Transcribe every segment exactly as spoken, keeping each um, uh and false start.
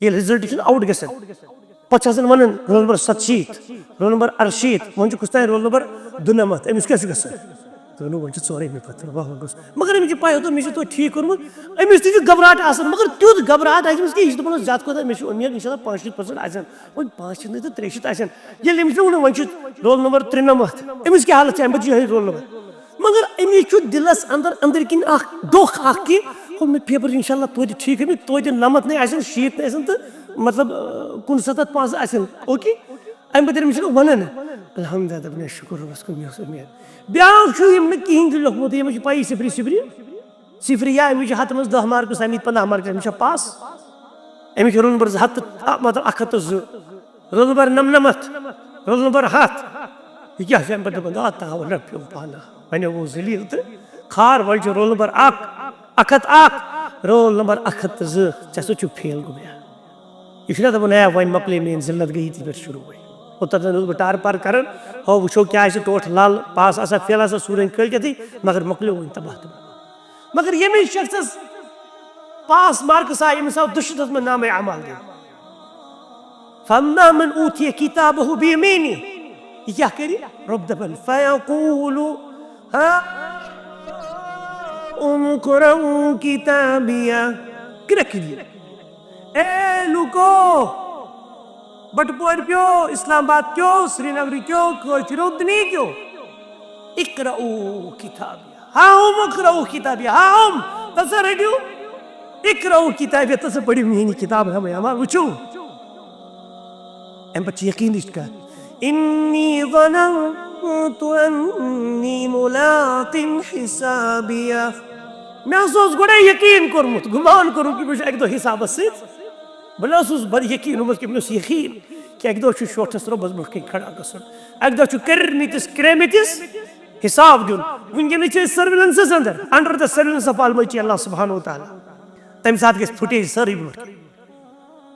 ییٚلہِ رِزلٹ چھُنہٕ آوُٹ گژھان، پَتہٕ چھِ آسان وَنان رول نمبر ستشیٖتھ، رول نمبر اَرشیٖتھ، وۄنۍ چھُ کُس تام رول نمبر دُنَمَتھ، أمِس کیٛاہ چھُ گژھان؟ دوٚپُن، وۄنۍ چھِ ژورے مےٚ پَتہٕ، واہ، واہ، گوٚژھ۔ مگر أمِس چھِ پَے، دوٚپ، مےٚ چھُ توتہِ ٹھیٖک کوٚرمُت۔ أمِس تہِ چھُ گھبراہٹ آسان، مگر تیُتھ گھبراہٹ آسہِ أمِس کینٛہہ، یہِ چھُ دَپان، زیادٕ کھۄتہٕ زیادٕ مےٚ چھُ اُمید، اِنشاء اللہ، پانٛژھ شیٖتھ پٔرسنٹ آسن، وۄنۍ پانٛژھ شیٖتھ نہٕ تہٕ ترٛےٚ شیٖتھ آسن۔ ییٚلہِ أمِس چھُ ووٚنمُت، وۄنۍ چھُ رول نمبر ترٛنَمَتھ، أمِس کیٛاہ حالت چھِ؟ اَمہِ پَتہٕ چھُ یِہوٚے رول نمبر۔ مگر أمِس چھُ دِلَس اندر، أندٕرۍ کِنۍ اَکھ دۄکھ اَکھ کہِ، ہُہ، مےٚ پیپر چھُ اِنشاء اللہ توتہِ ٹھیٖک گٔمٕتۍ، توتہِ نَمَتھ نَے آسن، شیٖتھ نَے آسن تہٕ، مطلب، اۭں، کُنسَتَتھ پانٛژھ آسن۔ اوکے؟ اَمہِ پَتہٕ ییٚلہِ أمِس چھُ وَنان، الحمدللہ، دَپان، شُکُر رۄبَس کُن، مےٚ اوس اُمید۔ بیٛاکھ چھُ، ییٚمۍ نہٕ کِہیٖنۍ تہِ لیوٚکھمُت، ییٚمِس چھُ پَیی صفرِ صفرِ، صفرِ یا أمِس چھِ ہَتھ منٛز دَہ مارکٕس آمٕتۍ، پنٛداہ مارکٕس، أمِس چھا پاس؟ أمِس چھُ رول نمبر زٕ ہَتھ تہٕ، آ، مطلب، اَکھ ہَتھ تہٕ زٕ، رول نمبر نَمنَمَتھ، رول نمبر ہَتھ۔ یہِ کیٛاہ چھُ اَمہِ پَتہٕ دَپان؟ آ، تاوَن رَٹھ پیوٚم پانہٕ، وۄنۍ اوس ذلیٖل تہٕ خار، وۄنۍ چھُ رول نمبر اَکھ، اَکھ ہَتھ اَکھ، رول نمبر اَکھ ہَتھ تہٕ زٕ، ژےٚ سۭتۍ چھُ فیل گوٚمُت۔ یہِ چھُنہ دَپان، ہے، وۄنۍ مۄکلے میٛٲنۍ ذلت، گٔے ییٚتی پٮ۪ٹھ شروٗع وۄنۍ۔ اوٚتَتھ زَن اوسُس بہٕ ٹارٕ پار کَران، ہو، وٕچھو کیٛاہ آسہِ ٹوٹھ لَل، پاس آسا فیل آسا، سورُے کٲلۍ کٮ۪تھٕے، مگر مۄکلیو وۄنۍ تباہ تہٕ برباد۔ مگر ییٚمِس شخصس پاس مارکس آیہِ، أمِس آو دُشتس منٛز نامے اعمال دِنہٕ۔ فَأَمَّا مَنْ أُوتِيَ كِتَابَهُ بِيَمِينِهِ، یہِ کیٛاہ کَرِ؟ رۄب دَپان، فَيَقُولُ هَاؤُمُ اقْرَءُوا كِتَابِيَهْ۔ کرٛٮ۪کھ دِیہِ۔ اے لوٗکو، بٹہٕ پورِ کیو، اسلام آباد کیو، سرینگرٕ کیو، کٲشرو، دُنیا کیو، اقرؤوا کتابیہ۔ ہاؤم اقرؤوا کتابیہ۔ ہاؤم، تسا رٔٹِو۔ اقرؤوا کتابیہ، تسا پٔرِو میٛٲنۍ یہِ کتاب، ہمے ہما وٕچھِو۔ اَمہِ پتہٕ چھِ یقیٖنٕچ کتھ۔ انی ظننت انی ملاق حسابیہ۔ مےٚ ہسا اوس گۄڈَے یقیٖن کوٚرمُت، گُمان کوٚرمُت کہِ بہٕ چھُس اَکہِ دۄہ حسابس سۭتۍ۔ بہٕ نہ اوسُس بَڑٕ یقیٖن، مےٚ اوس یقیٖن کہِ اَکہِ دۄہ چھُ شوٹھَس رۄبَس برونٛٹھ کَنہِ کھڑا گژھُن۔ اَکہِ دۄہ چھُ کٔرمٕتِس، کرٛیمٕتِس حساب دیُن۔ وٕنکیٚنَس چھِ أسۍ surveillance-س اندر، under the surveillance of Almighty Allah سبحانہ و تعالیٰ۔ تَمہِ ساتہٕ گژھِ footage سٲرٕے برونٛٹھ کَنہِ۔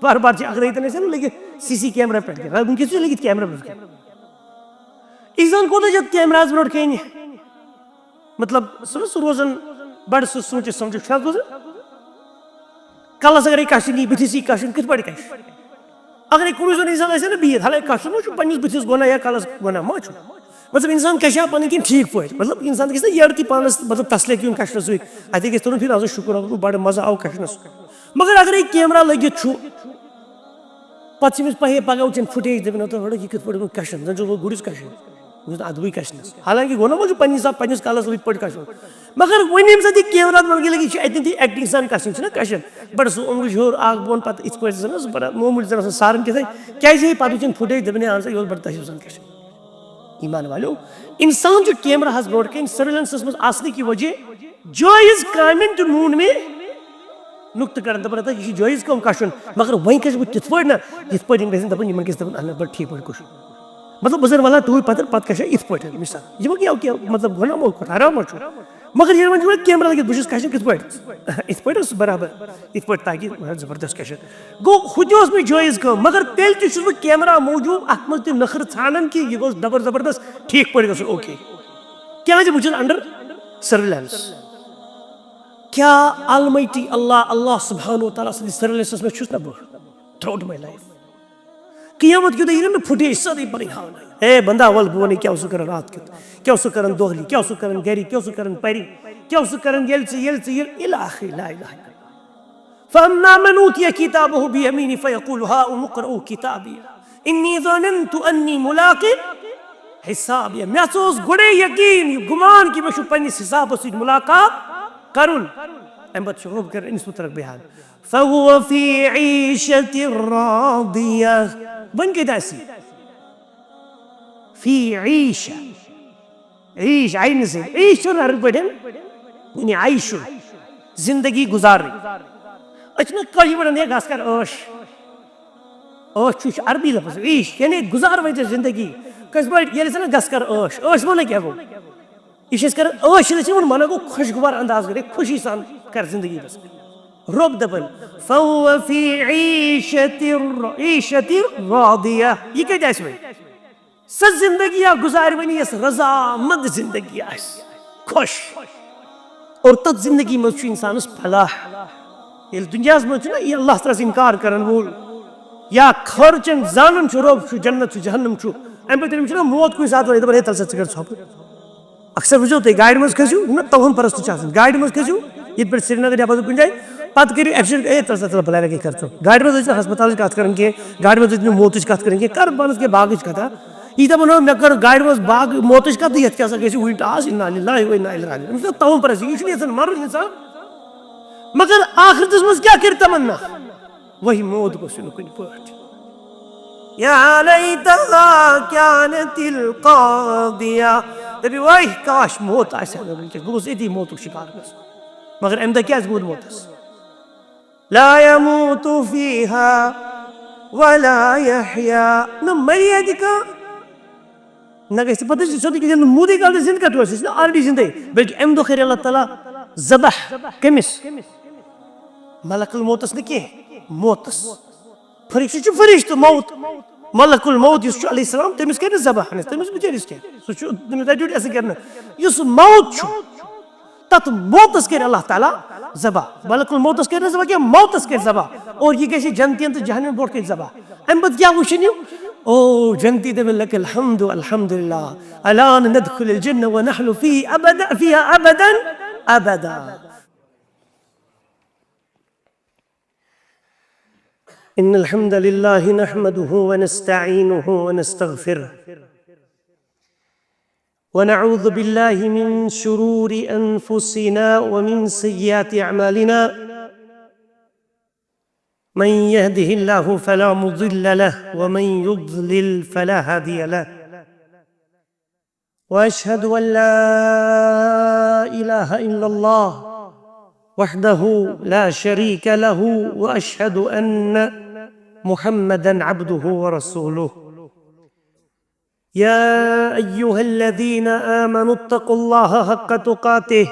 بار بار چھِ اَکھ رٲیتَن ٲسۍ لٔگِتھ سی سی کیمرہ پٮ۪ٹھ کینٛہہ، وٕنکیٚس چھِ لٔگِتھ کیمرہ برونٛٹھ کَنہِ۔ اِنسان کوٗتاہ چھُ کیمراہَس برونٛٹھ کَنہِ؟ مطلب، سُہ نہ سُہ روزان بڑٕ سُہ سوٗنٛچِتھ سَمجھِتھ چھُ نہ روزان۔ کَلَس اگرے کَشُن یی، بٕتھِس یی کَشُن، کِتھ پٲٹھۍ کَشہِ؟ اگرے کُنُے زوٚن اِنسان آسہِ ہا نہ بِہِتھ، حالانکہِ کَشُن ما چھُ پنٛنِس بٕتھِس گۄناہ یا کَلَس گۄناہ ما چھُ؟ مطلب، اِنسان کَشہِ ہا پَنٕنۍ کِنۍ ٹھیٖک پٲٹھۍ۔ مطلب، اِنسان گژھِ نہ یٔڈ تہِ پانَس، مطلب، تَسلے کیُن کَشنَس سۭتۍ۔ اَتہِ گژھِ تُلُن فِکرِ، آز چھُ شُکُر رۄبَس کُن، بڑٕ مَزٕ آو کَشنَس۔ مگر اگرے کیمرہ لٔگِتھ چھُ، پتہٕ چھِ أمِس پَہے پَگاہ وٕچھَن footage، دَپَن، "ہَتہٕ وَڑٕ یہِ کِتھ پٲٹھۍ گوٚو کَشُن؟ زَن چھُ گوٚو گُرِس کَشُن، یُس نہٕ اَدبٕے کَشنَس۔" حالانکہِ گوٚو نہ وۄنۍ چھُ پنٛنہِ حساب پنٛنِس کَلَس أتھۍ پٲٹھۍ کَشُن۔ مگر وۄنۍ ییٚمہِ ساتہٕ یہِ کیمرہ برونٛہہ کِنۍ لَگہِ، یہِ چھُ اَتٮ۪ن تہِ acting سان کَشُن، چھُنہ کَشُن؟ بَڑٕ سُہ اوٚنٛگُج ہیوٚر، اَکھ بۄن، پَتہٕ یِتھ پٲٹھۍ زَن ٲس بَڑٕ معموٗلی زَن آسان سارَن کِتھَے۔ کیٛازِ ہے پَتہٕ وٕچھَن footage، دَپَن، ہے، اَہَن سا، یہِ اوس بَڑٕ تَشریٖف سان کَشُن۔ ایمان والو، انسان چھُ کیمراہس برونٛٹھ کَنہِ surveillance منٛز آسنہٕ کہِ وجہ جٲیز کامٮ۪ن تہِ نوٗن مےٚ نُقطہٕ کَڑان، دَپان، "ہتا، یہِ چھُ جٲیز کٲم کَشُن، مگر وۄنۍ کَشہٕ بہٕ تِتھ پٲٹھۍ نہ، یِتھ پٲٹھۍ یِم گژھن دَپٕنۍ، یِمن گژھِ دَپُن، اہن حظ، بَڑٕ ٹھیٖک پٲٹھۍ کوٚشُن۔" مطلب، بہٕ زَن وَنان، ٹوٗپۍ پَتہٕ، پَتہٕ کَشا یِتھ پٲٹھۍ، مِثال، یہِ ما کیٛاہ، کیٛاہ، مطلب، گۄناہ ما اوس، حرام ما چھُ؟ مگر ییٚلہِ وۄنۍ چھُ وۄنۍ کیمرہ لٔگِتھ، بہٕ چھُس کَشان کِتھ پٲٹھۍ؟ یِتھ پٲٹھۍ اوس برابر، یِتھ پٲٹھۍ تاکہِ وۄنۍ زبردست کَشُن۔ گوٚو، ہُہ تہِ اوس مےٚ جٲیز کٲم، مگر تیٚلہِ تہِ چھُس بہٕ کیمرہ موٗجوٗب اَتھ منٛز تہِ نٔخرٕ ژھانڈان کہِ یہِ گوٚژھ زبر-، زبردست ٹھیٖک پٲٹھۍ گژھُن، اوکے۔ کیٛازِ بہٕ چھُس under surveillance۔ کیٛاہ Almighty اللہ، اللہ سبحانہ و تعالیٰ سٕنٛدِس surveillance منٛز چھُس نہ بہٕ throughout my life؟ قیامت کہِ دۄہ یی نہ مےٚ footage سٲرٕے پَنٕنۍ ہاونہٕ۔ اے بندہ، وَل بہٕ وَنَے کیٛاہ اوسُکھ کران راتھ کیُتھ، کیٛاہ اوسُکھ کران دۄہلی، کیٛاہ اوسُکھ کران گرِ، کیٛاہ اوسُکھ کران پَرِ، کیٛاہ اوسُکھ کران ییٚلہِ ژٕ، ییٚلہِ ژٕ، ییٚلہِ الی آخر لا الہ الا اللہ۔ فَأَمَّا مَنْ أُوتِيَ كِتَابَهُ بِيَمِينِهِ فَيَقُولُ هَاؤُمُ اقْرَءُوا كِتَابِيَهْ إِنِّي ظَنَنْتُ أَنِّي مُلَاقٍ حِسَابِيَهْ۔ مےٚ ہسا اوس گۄڈَے یقیٖن، یہِ گُمان کہِ مےٚ چھُ پنٛنِس حِسابَس سۭتۍ مُلاقات کَرُن۔ اَمہِ پَتہٕ چھُ رۄب کران أمِس مُتعلِق بیان۔ فَهُوَ فِي عِيشَةٍ رَاضِيَةٍ۔ وۄنۍ کَتہِ آسہِ یہِ؟ فی عیشہ۔ عیش، عینہٕ سۭتۍ۔ عیش چھُ عربی پٲٹھۍ، یعنی عیشُن، زندگی گُزارٕنۍ۔ أسۍ چھِنہ کٲشِر پٲٹھۍ وَنان، "ہے، گژھ کر عٲش۔" عٲش چھُ، یہِ چھُ عربی لفظ، عیش، یعنی گُزار وۄنۍ ژےٚ زندگی۔ کِتھ پٲٹھۍ؟ ییٚلہِ ژٕ نہ گژھ کر عٲش، عٲش وَنان کیٛاہ گوٚو؟ یہِ چھِ أسۍ کران عٲش، ییٚلہِ أسۍ یِمن وَنان گوٚو خۄشگوار انداز، گٔے خوشی سان کر زندگی بسر۔ رۄب دَپان، "فَهُوَ فِي عِيشَةٍ ر-، عِيشَةٍ رَاضِيَةٍ۔" یہِ کَتہِ آسہِ وۄنۍ؟ سۄ زندگی یا گُزارِ وۄنۍ یۄس رضامند زندگی آسہِ، خۄش۔ اور تَتھ زندگی منٛز چھُ اِنسانَس فلاح، ییٚلہِ دُنیاہَس منٛز چھُنہ یہِ اللہ تعالیٰ ہَس اِنکار کرن وول یا خٲرچَن زانان چھُ رۄب چھُ، جنت چھُ، جہنم چھُ، اَمہِ پَتہٕ تٔمِس چھُنہ موت کُنہِ ساتہٕ وَنان، دَپان، "ہے، تَلہٕ سا، ژٕ کر ژھۄپہٕ۔" اکثر وٕچھو تُہۍ، گاڑِ منٛز کھٔسِو، نہ توہَم پرست چھِ آسان، گاڑِ منٛز کھٔسِو، ییٚتہِ پٮ۪ٹھ سرینگر یا بدل کُنہِ جایہِ، پَتہٕ کٔرِو ایکسیڈنٹ، "ہے، تَلہٕ سا، ژٕ بَلاے لَگے کر ژٕ۔" گاڑِ منٛز ٲسۍ نہٕ ہسپتالٕچ کَتھ کران کینٛہہ، گاڑِ منٛز ٲسۍ نہٕ موتٕچ کَتھ کران کینٛہہ، کر پانَس کینٛہہ باغٕچ کَتھا۔ یہِ دَپان، "ہو، مےٚ کٔر گاڑِ منٛز باغ موتٕچ کَتھ، یَتھ کیٛاہ سا گژھِ وٕنہِ ٹاس، اِنا لِلّٰہِ و اِنا اِلَیہِ راجِعوٗن۔" یہِ چھُنہ توہَم پرست، یہِ چھُنہٕ یَژھان مَرُن اِنسان۔ مگر ٲخرتس منٛز کیٛاہ کٔرِ تمنا؟ وہی موت گوٚژھ یُن کُنہِ پٲٹھۍ۔ یا لیتہا کانت القاضیہ۔ دَپہِ، وٲے کاش موت آسہِ ہا مےٚ وٕنکیٚس، بہٕ گوٚژھ أتی موتُک شِکار گژھُن۔ مگر اَمہِ دۄہ کیٛازِ گوٚو موتس؟ لا یموت فیہا ولا یحیا۔ نہ مری اَتہِ کانٛہہ، نہ گژھِ پتہٕ سیوٚدُے کِہیٖنۍ، موٗدٕے کَرنہٕ زِنٛدٕ کَتہِ اوس؟ یہِ چھُنہٕ already زِنٛدَے، بلکہِ اَمہِ دۄہ کَرِ اللہ تعالیٰ ذبح۔ کٔمِس؟ ملک الموتَس نہٕ کینٛہہ، موتَس۔ فرشتہٕ چھُ فرشتہٕ موت، ملک الموت یُس چھُ علیہ السلام، تٔمِس کَرِ نہٕ ذبح، تٔمِس بِچٲرِس کینٛہہ، سُہ چھُ، تٔمِس دَپہِ ڈیوٹی اَسہِ کَرِ نہٕ۔ یُس موت چھُ، تَتھ موتَس کَرِ اللہ تعالیٰ ذبح۔ ملک الموتَس کَرِ نہٕ ذبح کینٛہہ، موتَس کَرِ ذبح۔ اور یہِ گژھِ جنتیَن تہٕ جہنمَن برونٛٹھ کَنہِ ذبح۔ اَمہِ پَتہٕ کیٛاہ وٕچھِن یِم؟ او جنتی دَپن، لک الحمد، الحمدللہ، الان ندخل الجنہ ونحن فی ابدا، فیہا ابدا ابدا۔ ان الحمد للہ نحمده ونستعینه ونستغفره، ونعوذ بالله من شرور أنفسنا ومن سيئات أعمالنا. من يهده الله فلا مضل له، ومن يضلل فلا هادي له. وأشهد أن لا إله إلا الله وحده لا شريك له، وأشهد أن محمدا عبده ورسوله. يا أيها الذين آمنوا اتقوا الله حق تقاته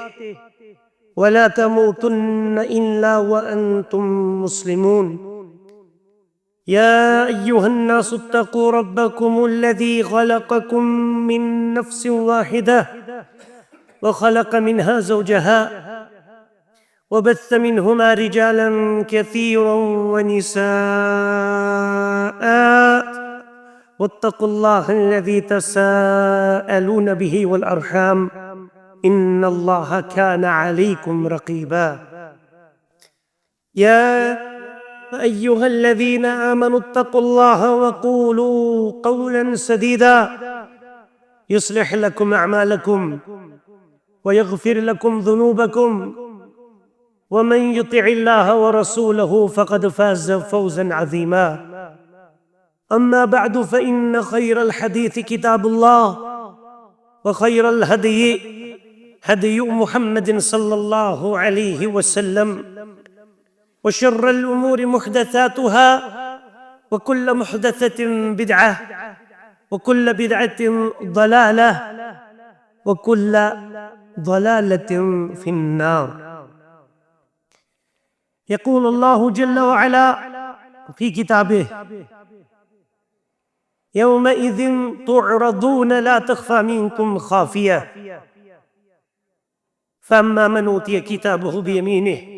ولا تموتن إلا وأنتم مسلمون. يا أيها الناس اتقوا ربكم الذي خلقكم من نفس واحدة وخلق منها زوجها وبث منهما رجالا كثيرا ونساء، واتقوا الله الذي تساءلون به والأرحام، إن الله كان عليكم رقيبا. يا أيها الذين آمنوا اتقوا الله وقولوا قولا سديدا، يصلح لكم أعمالكم ويغفر لكم ذنوبكم، ومن يطع الله ورسوله فقد فاز فوزا عظيما. أما بعد، فإن خير الحديث كتاب الله، وخير الهدي هدي محمد صلى الله عليه وسلم، وشر الأمور محدثاتها، وكل محدثة بدعة، وكل بدعة ضلالة، وكل ضلالة في النار. يقول الله جل وعلا في كتابه: يومئذ تعرضون لا تخفى منكم خافية، فأما من أوتي كتابه بيمينه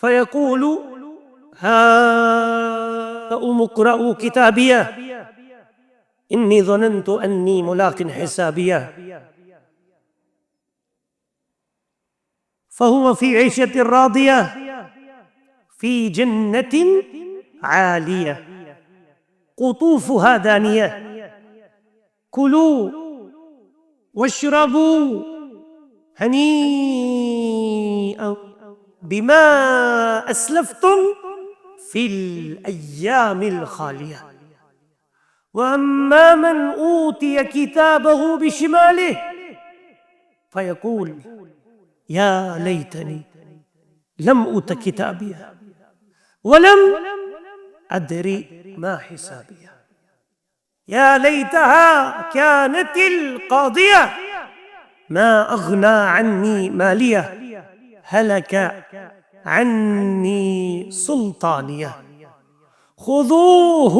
فيقول هاؤم اقرءوا كتابيه إني ظننت أني ملاق حسابيه، فهو في عيشة راضية، في جنة عالية، قطوفها دانية، كلوا واشربوا هنيئا بما أسلفتم في الأيام الخالية. وأما من أوتي كتابه بشماله فيقول يا ليتني لم أوت كتابيه ولم أدر ما حسابيه. يا ليتها كانت القاضية ما أغنى عني ماليه هلك عني سلطانيه خذوه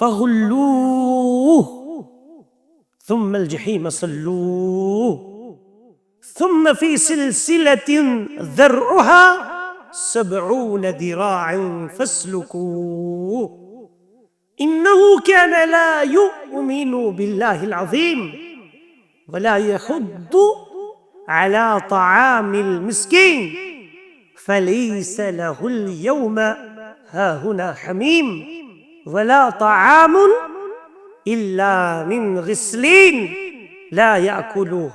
فغلوه ثم الجحيم صلوه ثم في سلسلة ذرعها سبعون ذراعا فاسلكوه إنه كان لا يؤمن بالله العظيم ولا يحض على طعام المسكين فليس له اليوم هاهنا حميم ولا طعام إلا من غسلين لا يأكله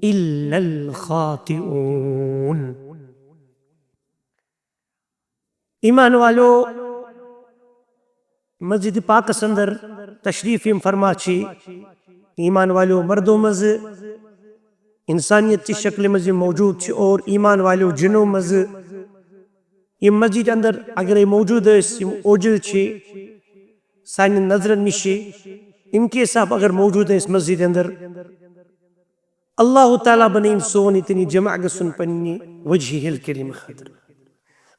إلا الخاطئون. ایمان والو، مسجد پاکس اندر تشریف یم فرما چھ، ایمان والو مردو مز، انسانیت چہ شکل مز یم موجود چھ، اور ایمان والو جنو مز، یم مسجد اندر اگرے موجود ٲسۍ، یم اوجل چھ، سانہِ نظرن نش، ان کے حساب اگر موجود ٲسۍ مسجد اندر، اللہ تعالیٰ بنٲیِن سون ییٚتٮ۪ن یہِ جمع گژھُن پننہِ وجہہِ الکریم خٲطرٕ۔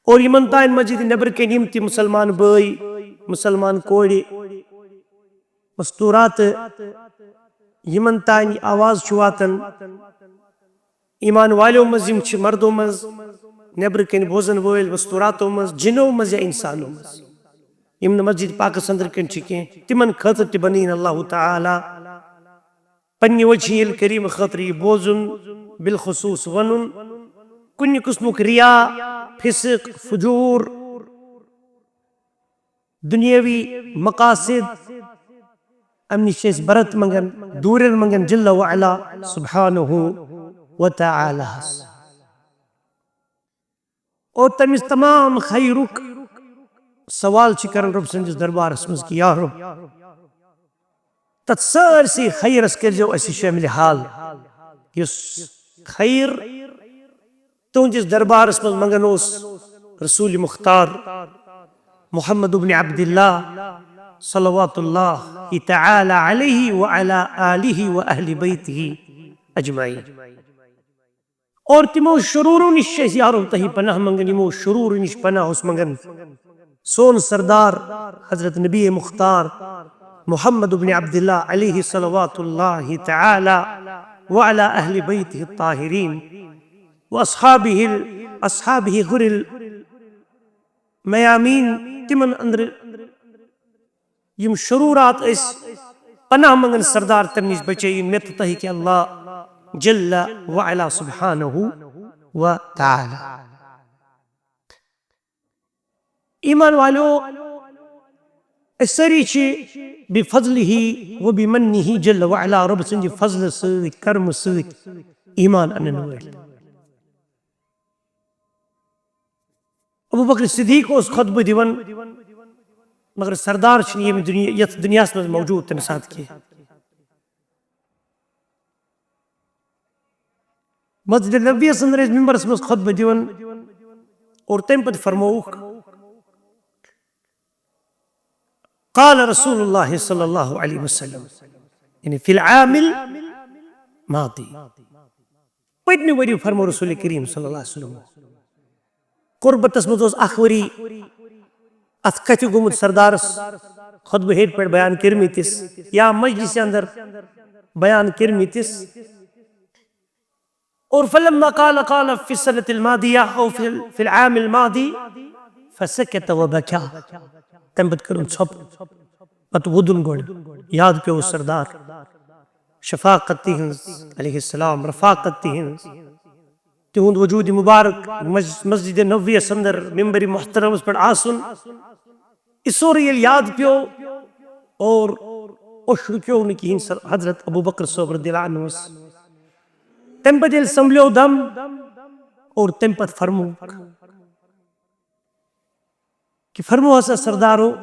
اور یِمن تام مسجد نٮ۪برٕ کنہِ یِم تہِ مسلمان بٲے، مسلمان کورِ، مستورات، یِمن تام یہِ آواز چھُ واتان، ایمان والیو منٛز یِم چھِ، مردو منٛز، نٮ۪برٕ کنہِ بوزن وٲلۍ، مستوراتو منٛز، جنو منٛز یا انسانو منٛز، یِم نہٕ مسجد پاکس اندر کنہِ چھِ کینٛہہ، تِمن خٲطرٕ تہِ بنٲیِن اللہ تعالیٰ پننہِ وجہہِ الکریم خٲطرٕ یہِ بوزُن، بالخصوص ونُن، کُنہِ قٕسمُک ریا، فسق، فجور، دنیاوی مقاصد، امہِ نِش چھِ أسۍ برت منگان، دوٗرٮ۪ر منگان جل وعلا سبحانہ و تعالیٰ ہس۔ اور تٔمِس تمام خیرُک سوال چھِ کران رۄب سٕنٛدِس دربارس منٛز کہِ یا رۄب، تتھ سٲرسٕے خیرس کٔرۍزیو اَسہِ شٲمِل حال، یُس خیر تُہنٛدِس دربارس منٛز منگان اوس رسول مختار محمد ابن عبداللہ صلوات اللہ تعالی علیہ وعلی آلہ و اہل بیتہ اجمعین۔ اور تِمو شرورو نِش چھِ أسۍ یا رب تۄہہِ پناہ منگان، یِمو شرورو نِش پناہ اوس منگان سون سردار حضرت نبی مختار محمد ابن عبداللہ علیہ صلوات اللہ تعالی وعلی اہل بیتہ الطاہرین و اصحابہ ال-، اصحابہ غر المیامین، تِمن اندر یِم شرورات ٲسۍ پناہ منگان سردار، تمہِ نِش بچٲیِن مےٚ تہٕ تۄہہِ کہِ اللہ جل وعلا سبحانہ و تعالی۔ ایمان والو، أسۍ سٲری چھِ بفضلہ و بمنہ جل وعلا، رۄب سٕنٛدِ فضلہٕ سۭتۍ، کرمہٕ سۭتۍ ایمان انن وٲلۍ۔ ابو بکر صدیق اوس خطبہٕ دِوان، مگر سردار چھُنہٕ ییٚمہِ دُنیا، یتھ دُنیاہس منٛز موجود تمہِ ساتہٕ کینٛہہ۔ مسجد نبویس اندر ٲسۍ ممبرس منٛز خطبہٕ دِوان اور تمہِ پتہٕ فرمووُکھ، قال رسول اللہ صلی اللہ علیہ وسلم، یعنی فی العام الماضی، پٔتمہِ ؤری فرمو رسول کریم صلی اللہ علیہ وسلم، قربتس منٛز اوس اکھ ؤری اتھ کتھِ گوٚمُت سردارس خطبہٕ ہیٚرِ پٮ۪ٹھ بیان کٔرمٕتِس یا مجلسہِ اندر بیان کٔرمٕتِس۔ اور فلما قال، قال في السنة الماضية أو في ال-، في العام الماضي، فسكت وبكى۔ تمہِ پتہٕ کٔرٕن ژھۄپہٕ، پتہٕ وُدُن گۄڈٕ۔ یاد پیوٚو سردار، شفاقت تِہنٛز، علیہ السلام، رفاقت تِہنٛز، تِہُنٛد وجود مبارک مس-، مسجد نبویس اندر، ممبر محترمس پٮ۪ٹھ آسُن۔ یہِ سورُے ییٚلہِ یاد پیوٚو اور اوٚش رُکیو نہٕ کِہیٖنۍ سر حضرت ابو بکر صٲب رضی اللہ عنہس۔ تَمہِ پتہٕ ییٚلہِ سنبھلیو دم اور تَمہِ پتہٕ فرمووُکھ کہِ فرمو ہسا سردارو،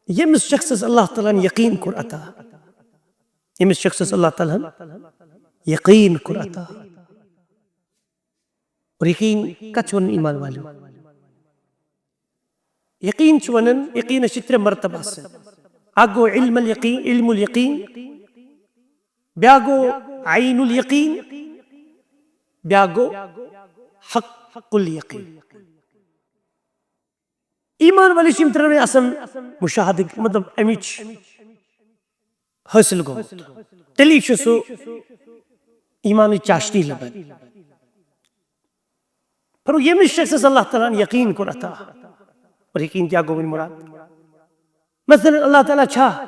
ییٚمِس شخصس اللہ تعالیٰ ہن یقین کوٚر عطا، ییٚمِس شخصس اللہ تعالیٰ ہن یقین کوٚر عطا۔ اور یقین کتھ چھِ ونان ایمان والیو؟ یقین چھِ ونان، یقینس چھِ ترٛےٚ مرتبہٕ آسان۔ اکھ گوٚو علم الیقین، علم الیقین، بیٛاکھ گوٚو عین الیقین، بیٛاکھ گوٚو حق الیقین۔ ایمان وٲلِس چھِ یِم ترٛٮ۪نوَے آسان مشاہدٕکۍ، مطلب، اَمِچ حٲصِل گوٚمُت، تیٚلی چھُ سُہ ایمانٕچ چاشنی لبان۔ فرموو، ییٚمِس شخصس اللہ تعالیٰ ہن یقین کوٚر عطا۔ اور یقین کیا گوٚو وۄنۍ مراد؟ مثلاً، اللہ تعالیٰ چھا؟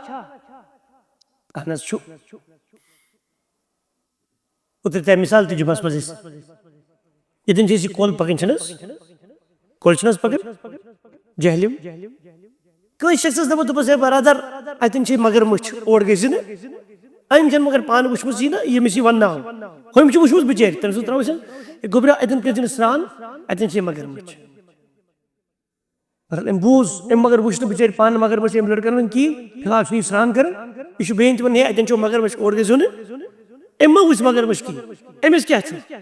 اہن حظ چھُ۔ اوترٕ تۄہہِ مثال تہِ جمعس منٛز أسۍ۔ ییٚتٮ۪ن چھِ أسۍ یہِ کۄل پکان، چھِنہٕ حظ؟ کۄل چھِنہٕ حظ پکان؟ جہلم۔ کٲنٛسہِ شخصس دپو، دوٚپُس، "ہے برادر، اتٮ۪ن چھِ مگر مٔچھ، اور گٔژھۍ نہٕ۔" أمۍ چھَنہٕ مگر پانہٕ وٕچھمٕژٕے نہ، ییٚمِس یہِ ونناو۔ ہُمۍ چھُ وٕچھمُت بِچٲرۍ، تٔمۍ سُنٛد ترٛاوُس، "ہے گوٚبرا، اتٮ۪ن کٔرۍ زِ نہٕ سرٛان، اتٮ۪ن چھِ مگر مٔچھ۔" مگر أمۍ بوٗز، أمۍ مگر وٕچھ نہٕ بِچٲرۍ پانہٕ مگر مٔچھ، أمۍ لٔڑکن وۄنۍ کِہیٖنۍ، فی الحال چھُنہٕ یہِ سرٛان کران۔ یہِ چھُ بیٚیہِ تہِ ونان، "ہے، اتٮ۪ن چھُ مگر مٔچھ، اور گٔژھِو نہٕ۔" أمۍ ما وٕچھ مگر مٔچھ کِہیٖنۍ؟ أمِس کیٛاہ چھُ؟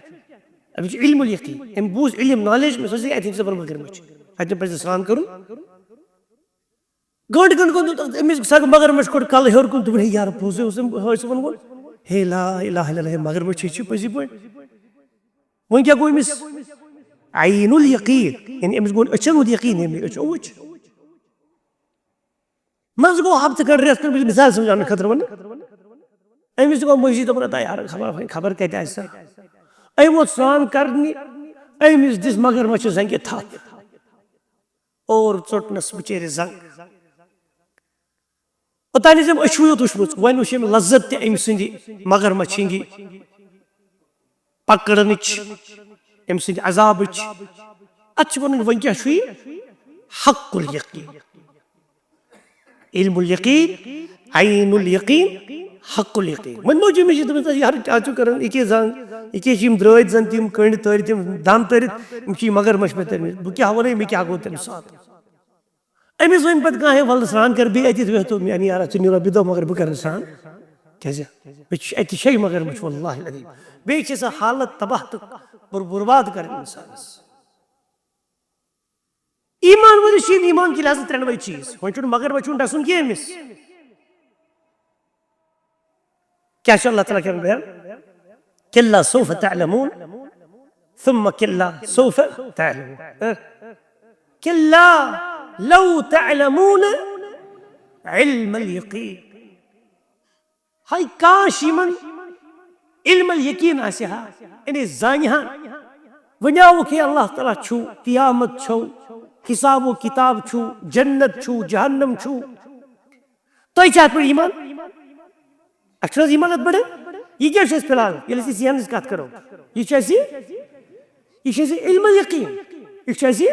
أمِس چھُ علم الیقین۔ أمۍ بوٗز علم، نالیج، مےٚ سوٗز یہِ اتٮ۪ن چھِ دپان مگر مٔچھ۔ اتٮ۪ن پزِ سرٛان کرُن۔ گٲنٛٹہٕ گٲنٛٹہٕ گوٚو أمِس سۄ مگر مٔچھ کوٚر کلہٕ ہیوٚر کُن، دوٚپُن، "ہے یارٕ، پوٚزُے اوس أمۍ حٲج صٲبن ووٚن۔ ہے لا الہ الا اللہ، مگر مٔچھ چھِ پٔزی پٲٹھۍ۔" وۄنۍ کیٛاہ گوٚو أمِس؟ عین الیقین، یعنی أمِس گوٚو أچھن ہُنٛد یقین، یعنی أچھو وٕچھ۔ منٛزٕ گوٚو ہفتہٕ کھنٛڈ، رٮ۪تھ کھنٛڈ، بہٕ چھُس مثال سمجھاونہٕ خٲطرٕ ونان۔ أمِس تہِ گوٚو مٔنٛزی، دوٚپُن، "اتا یارٕ، خبر، خبر کتہِ آسہِ سا؟" أمۍ ووت سرٛان کرنہِ، أمِس دِژ مگر مٔچھِ زنٛگہِ تھپھ اور ژوٚٹنس بِچٲرِس زنٛگ۔ اوٚتانۍ ٲسۍ أمۍ أچھوٕے یوت وٕچھمُت، وۄنۍ وٕچھ أمۍ لذت تہِ أمۍ سٕنٛدِ مگر مٔچھِ ہِنٛدِ پکڑنٕچ، أمۍ سٕنٛدِ عذابٕچ۔ اتھ چھِ ونان، وۄنۍ کیٛاہ چھُ یہِ؟ حق الیقین۔ علم الیقین، عین الیقین، حق الیقین۔ وۄنۍ موجود مےٚ چھِ دوٚپمُت، "یارٕ، کیٛاہ چھُو کران؟ یہِ کیٛاہ زنٛگ؟ یہِ کیٛاہ چھِ یِم درٛٲتۍ زن تِم کٔنٛڈۍ تٲرِتھ، یِم دم تٲرِتھ، یِم چھِ یہِ مگر مٔچھِ مےٚ تٔرمٕژ۔ بہٕ کیٛاہ وَنہٕ، مےٚ کیٛاہ گوٚو تَمہِ ساتہٕ؟" أمِس ؤنۍ پَتہٕ کانٛہہ، "ہے وَلہٕ سرٛان کَر بیٚیہِ اَتی، تہٕ بیٚہتو میٛانہِ یارا، ژٕ نیرو بیٚیہِ دۄہ مگر بہٕ کَرٕ سرٛان۔ کیٛازِ؟ مےٚ چھِ اَتہِ چھے مگر مےٚ چھُ واللہ العظیم۔" بیٚیہِ چھِ سۄ حالت تباہ تہٕ بُر-، برباد کَرٕنۍ اِنسانَس۔ ایٖمان وٲلِس چھِ یِم ایٖمان کہِ لحاظہٕ ترٛٮ۪نوَے چیٖز۔ وۄنۍ چھُنہٕ مگر وۄنۍ چھُنہٕ ڈَسُن کینٛہہ أمِس۔ کیٛاہ چھُ اللہ تعالیٰ کیٛاہ بیان؟ "کلا سوف تعلمون، ثم کلا سوف تعلمون۔" ہہ؟ "کلا لو تعلمون علم الیقین۔" ہاے کاش یِمن علم الیقین آسہِ ہا، یعنی زانہِ ہا، ؤنیاوُکھ ہے اللہ تعالیٰ چھُ، قیامت چھُ، حساب و کتاب چھُ، جنت چھُ، جہنم چھُ۔ تۄہہِ چھا اَتھ پٮ۪ٹھ ایٖمان؟ اَسہِ چھُنہٕ حظ ایٖمان اَتھ پٮ۪ٹھ؟ یہِ کیٛاہ چھُ اَسہِ فی الحال، ییٚلہِ أسۍ یہِ ذہنٕچ کَتھ کَرو؟ یہِ چھُ اَسہِ، یہِ چھُ اَسہِ علم الیقین۔ یہِ چھُ اَسہِ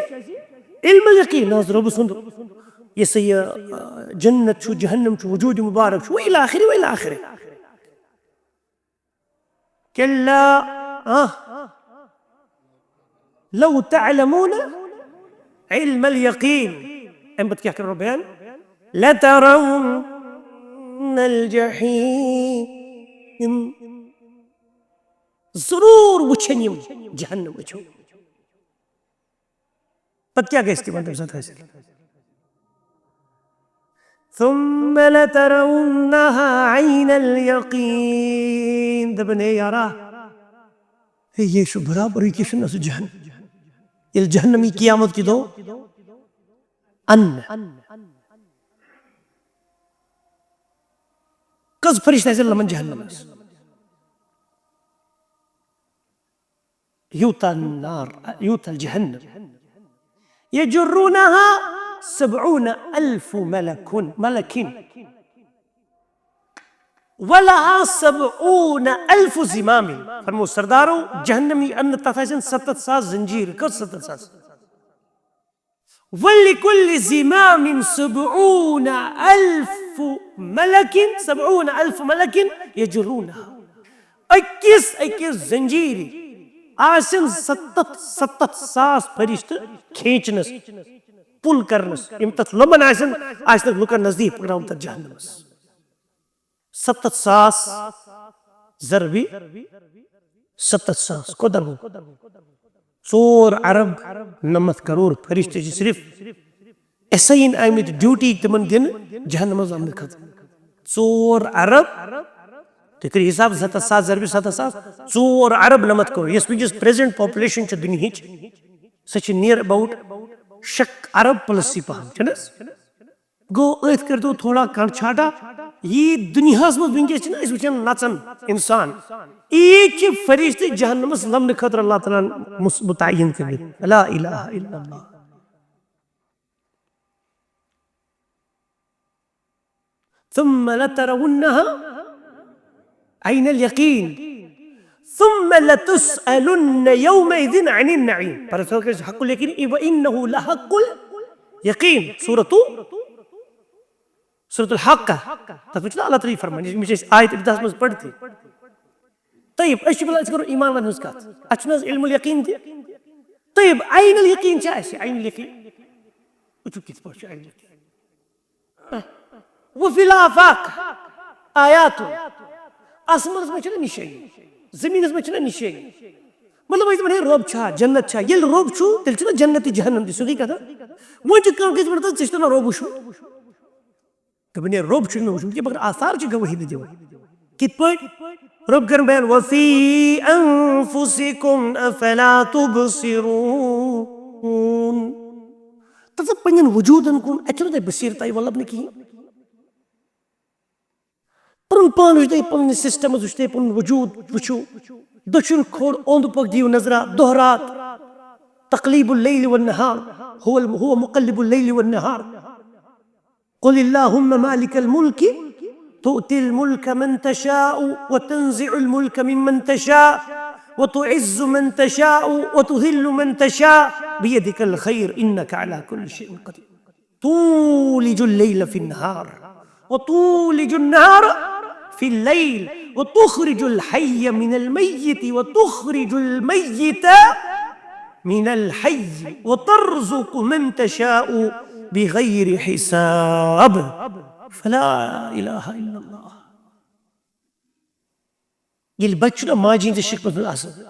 علم الیقین۔ نہ حظ، رۄبہٕ سُنٛد یہِ سا یہِ، آ، جنت چھُ، جہنم چھُ، وجوٗد مُبارک چھُ، و الی آخرِ، و الی آخرِ۔ کلا، آ، لو تعلمون علم الیقین۔ اَمہِ پتہٕ کیٛاہ کرو بیان؟ لترون الجحیم۔ ضروٗر وٕچھن یِم جہنم وٕچھو۔ پتہٕ کیٛاہ گژھِ تِمن تَمہِ ساتہٕ حٲصِل؟ ثم لترونها عین الیقین۔ دَپان، ہے یارا، ہے، یہِ چھُ برابر، یہِ کیٛاہ چھُنہٕ سُہ جہنم؟ ییٚلہِ جہنم یی قیامت کہِ دۄہ اَننہٕ، کٔژ فرشتہٕ آسن لَمان جہنمس؟ یوٗتاہ نار، یوٗتاہ جہنم۔ یجرونها سبعون الف ملک، ملکن۔ ولها سبعون الف زمام۔ فرمو سردارو، جہنمی اَننہٕ تَتھ آسن ستتھ ساس زنجیٖر۔ کٔژ ستتھ ساس؟ ولکل زمام سبعون الف ملک، سبعون الف ملک یجرونها۔ أکِس أکِس زنجیٖرِ آسن ستتھ، ستتھ ساس فرشتہٕ کھینچنس، پُل کرنس۔ یِم تَتھ لَمان آسن، آسنکھ لُکن نزدیٖک پکناوُن تَتھ جہنمس۔ ستتھ ساس ضربِ ستتھ ساس کوٗتاہ گوٚو؟ ژور ارب نَمَتھ کرور فرشتہٕ چھِ صرف ایساین آمٕتۍ ڈیوٹی تِمن دِنہٕ جہنمس لَمنہٕ خٲطرٕ۔ ژور ارب، تُہۍ کٔرِو حساب، ستتھ ساس ضربِ ستتھ ساس، ژور ارب نَمَتھ کرور۔ یۄس وٕنکیٚس present population چھِ دُنیہٕچ، سۄ چھِ near about شےٚ ارب plus پہم، چھِنہٕ حظ؟ گوٚو، أتھۍ کٔرۍتو تھوڑا کنٛڈ چھاٹا، یی دُنیاہَس منٛز وٕنکیٚس چھِنہٕ أسۍ وٕچھان نَژان اِنسان، یی چھِ فرشتہٕ جہنمَس لَمنہٕ خٲطرٕ اللہ تعالیٰ ہَن مُس-، مُتعین کٔرمٕتۍ۔ لا الہ الا اللہ۔ ثم لترونها عين اليقين ثم لتسألن يومئذ عن النعيم۔ پرس حق الیقین، وانه لحق الیقین۔ سورۃ، سورۃ الحاقہ۔ تَتھ منٛز چھُنہ اللہ تعالیٰ یہِ فرمان، یہِ چھِ أسۍ آیت ابتداہَس منٛز پٔرتھٕے۔ طیب، أسۍ چھِ وَنان، أسۍ کَرو ایمان والٮ۪ن ہٕنٛز کَتھ۔ اَسہِ چھُنہٕ حظ علم الیقین تہِ؟ طیب، عین الیقین چھا اَسہِ؟ عین الیقین۔ وٕچھِو کِتھ پٲٹھۍ چھُ عین الیقین۔ وفی الآفاق آیات۔ آسمانَس منٛز چھِنہ نِشٲنی، زٔمیٖنَس منٛز چھِنہ نِشٲنی۔ مطلب، أسۍ دَپان، ہے، رۄب چھا، جنت چھا؟ ییٚلہِ رۄب چھُ، تیٚلہِ چھُنہ جنت تہِ جہنم تہِ، سیوٚدُے کَتھا۔ وۄنۍ چھِ کانٛہہ کٲنٛسہِ وَنان، ژےٚ چھُنہ رۄب وٕچھُن؟ دوٚپُن، ہے، رۄب چھُنہٕ مےٚ وٕچھمُت کینٛہہ، مگر آثار چھِ گوٲہی تہِ دِوان۔ کِتھ پٲٹھۍ؟ رۄب کَرن بیان، وفی انفسکم افلا تبصرون۔ تہٕ پنٕنٮ۪ن وجوٗدن کُن اَتہِ چھُنہٕ تۄہہِ بصیرتہ یِوان لبنہٕ کِہیٖنۍ۔ پنُن پان وٕچھِو تُہۍ، پنٕنۍ systems وٕچھِو تُہۍ، پنُن وجوٗد وٕچھِو۔ دٔچھُن کھوٚر، اوٚنٛد پوٚک دِیِو نظرا، دۄہ رات۔ تقلیب اللیل والنہار، هو الم-، هو مقلب اللیل والنہار۔ قل اللهم مالك الملك تؤتي الملك من تشاء وتنزع الملك ممن تشاء وتعز من تشاء وتذل من تشاء بيدك الخير إنك على كل شيء قدير۔ تولج الليل في النهار وتولج النهار في الليل وتخرج الحي من الميت وتخرج الميت من الحي وترزق من تشاء بغير حساب۔ فلا إله إلا الله۔ ییٚلہِ بچہٕ چھُنہ ماجہِ ہٕنٛدِ شِکمَس منٛز آسان، أسۍ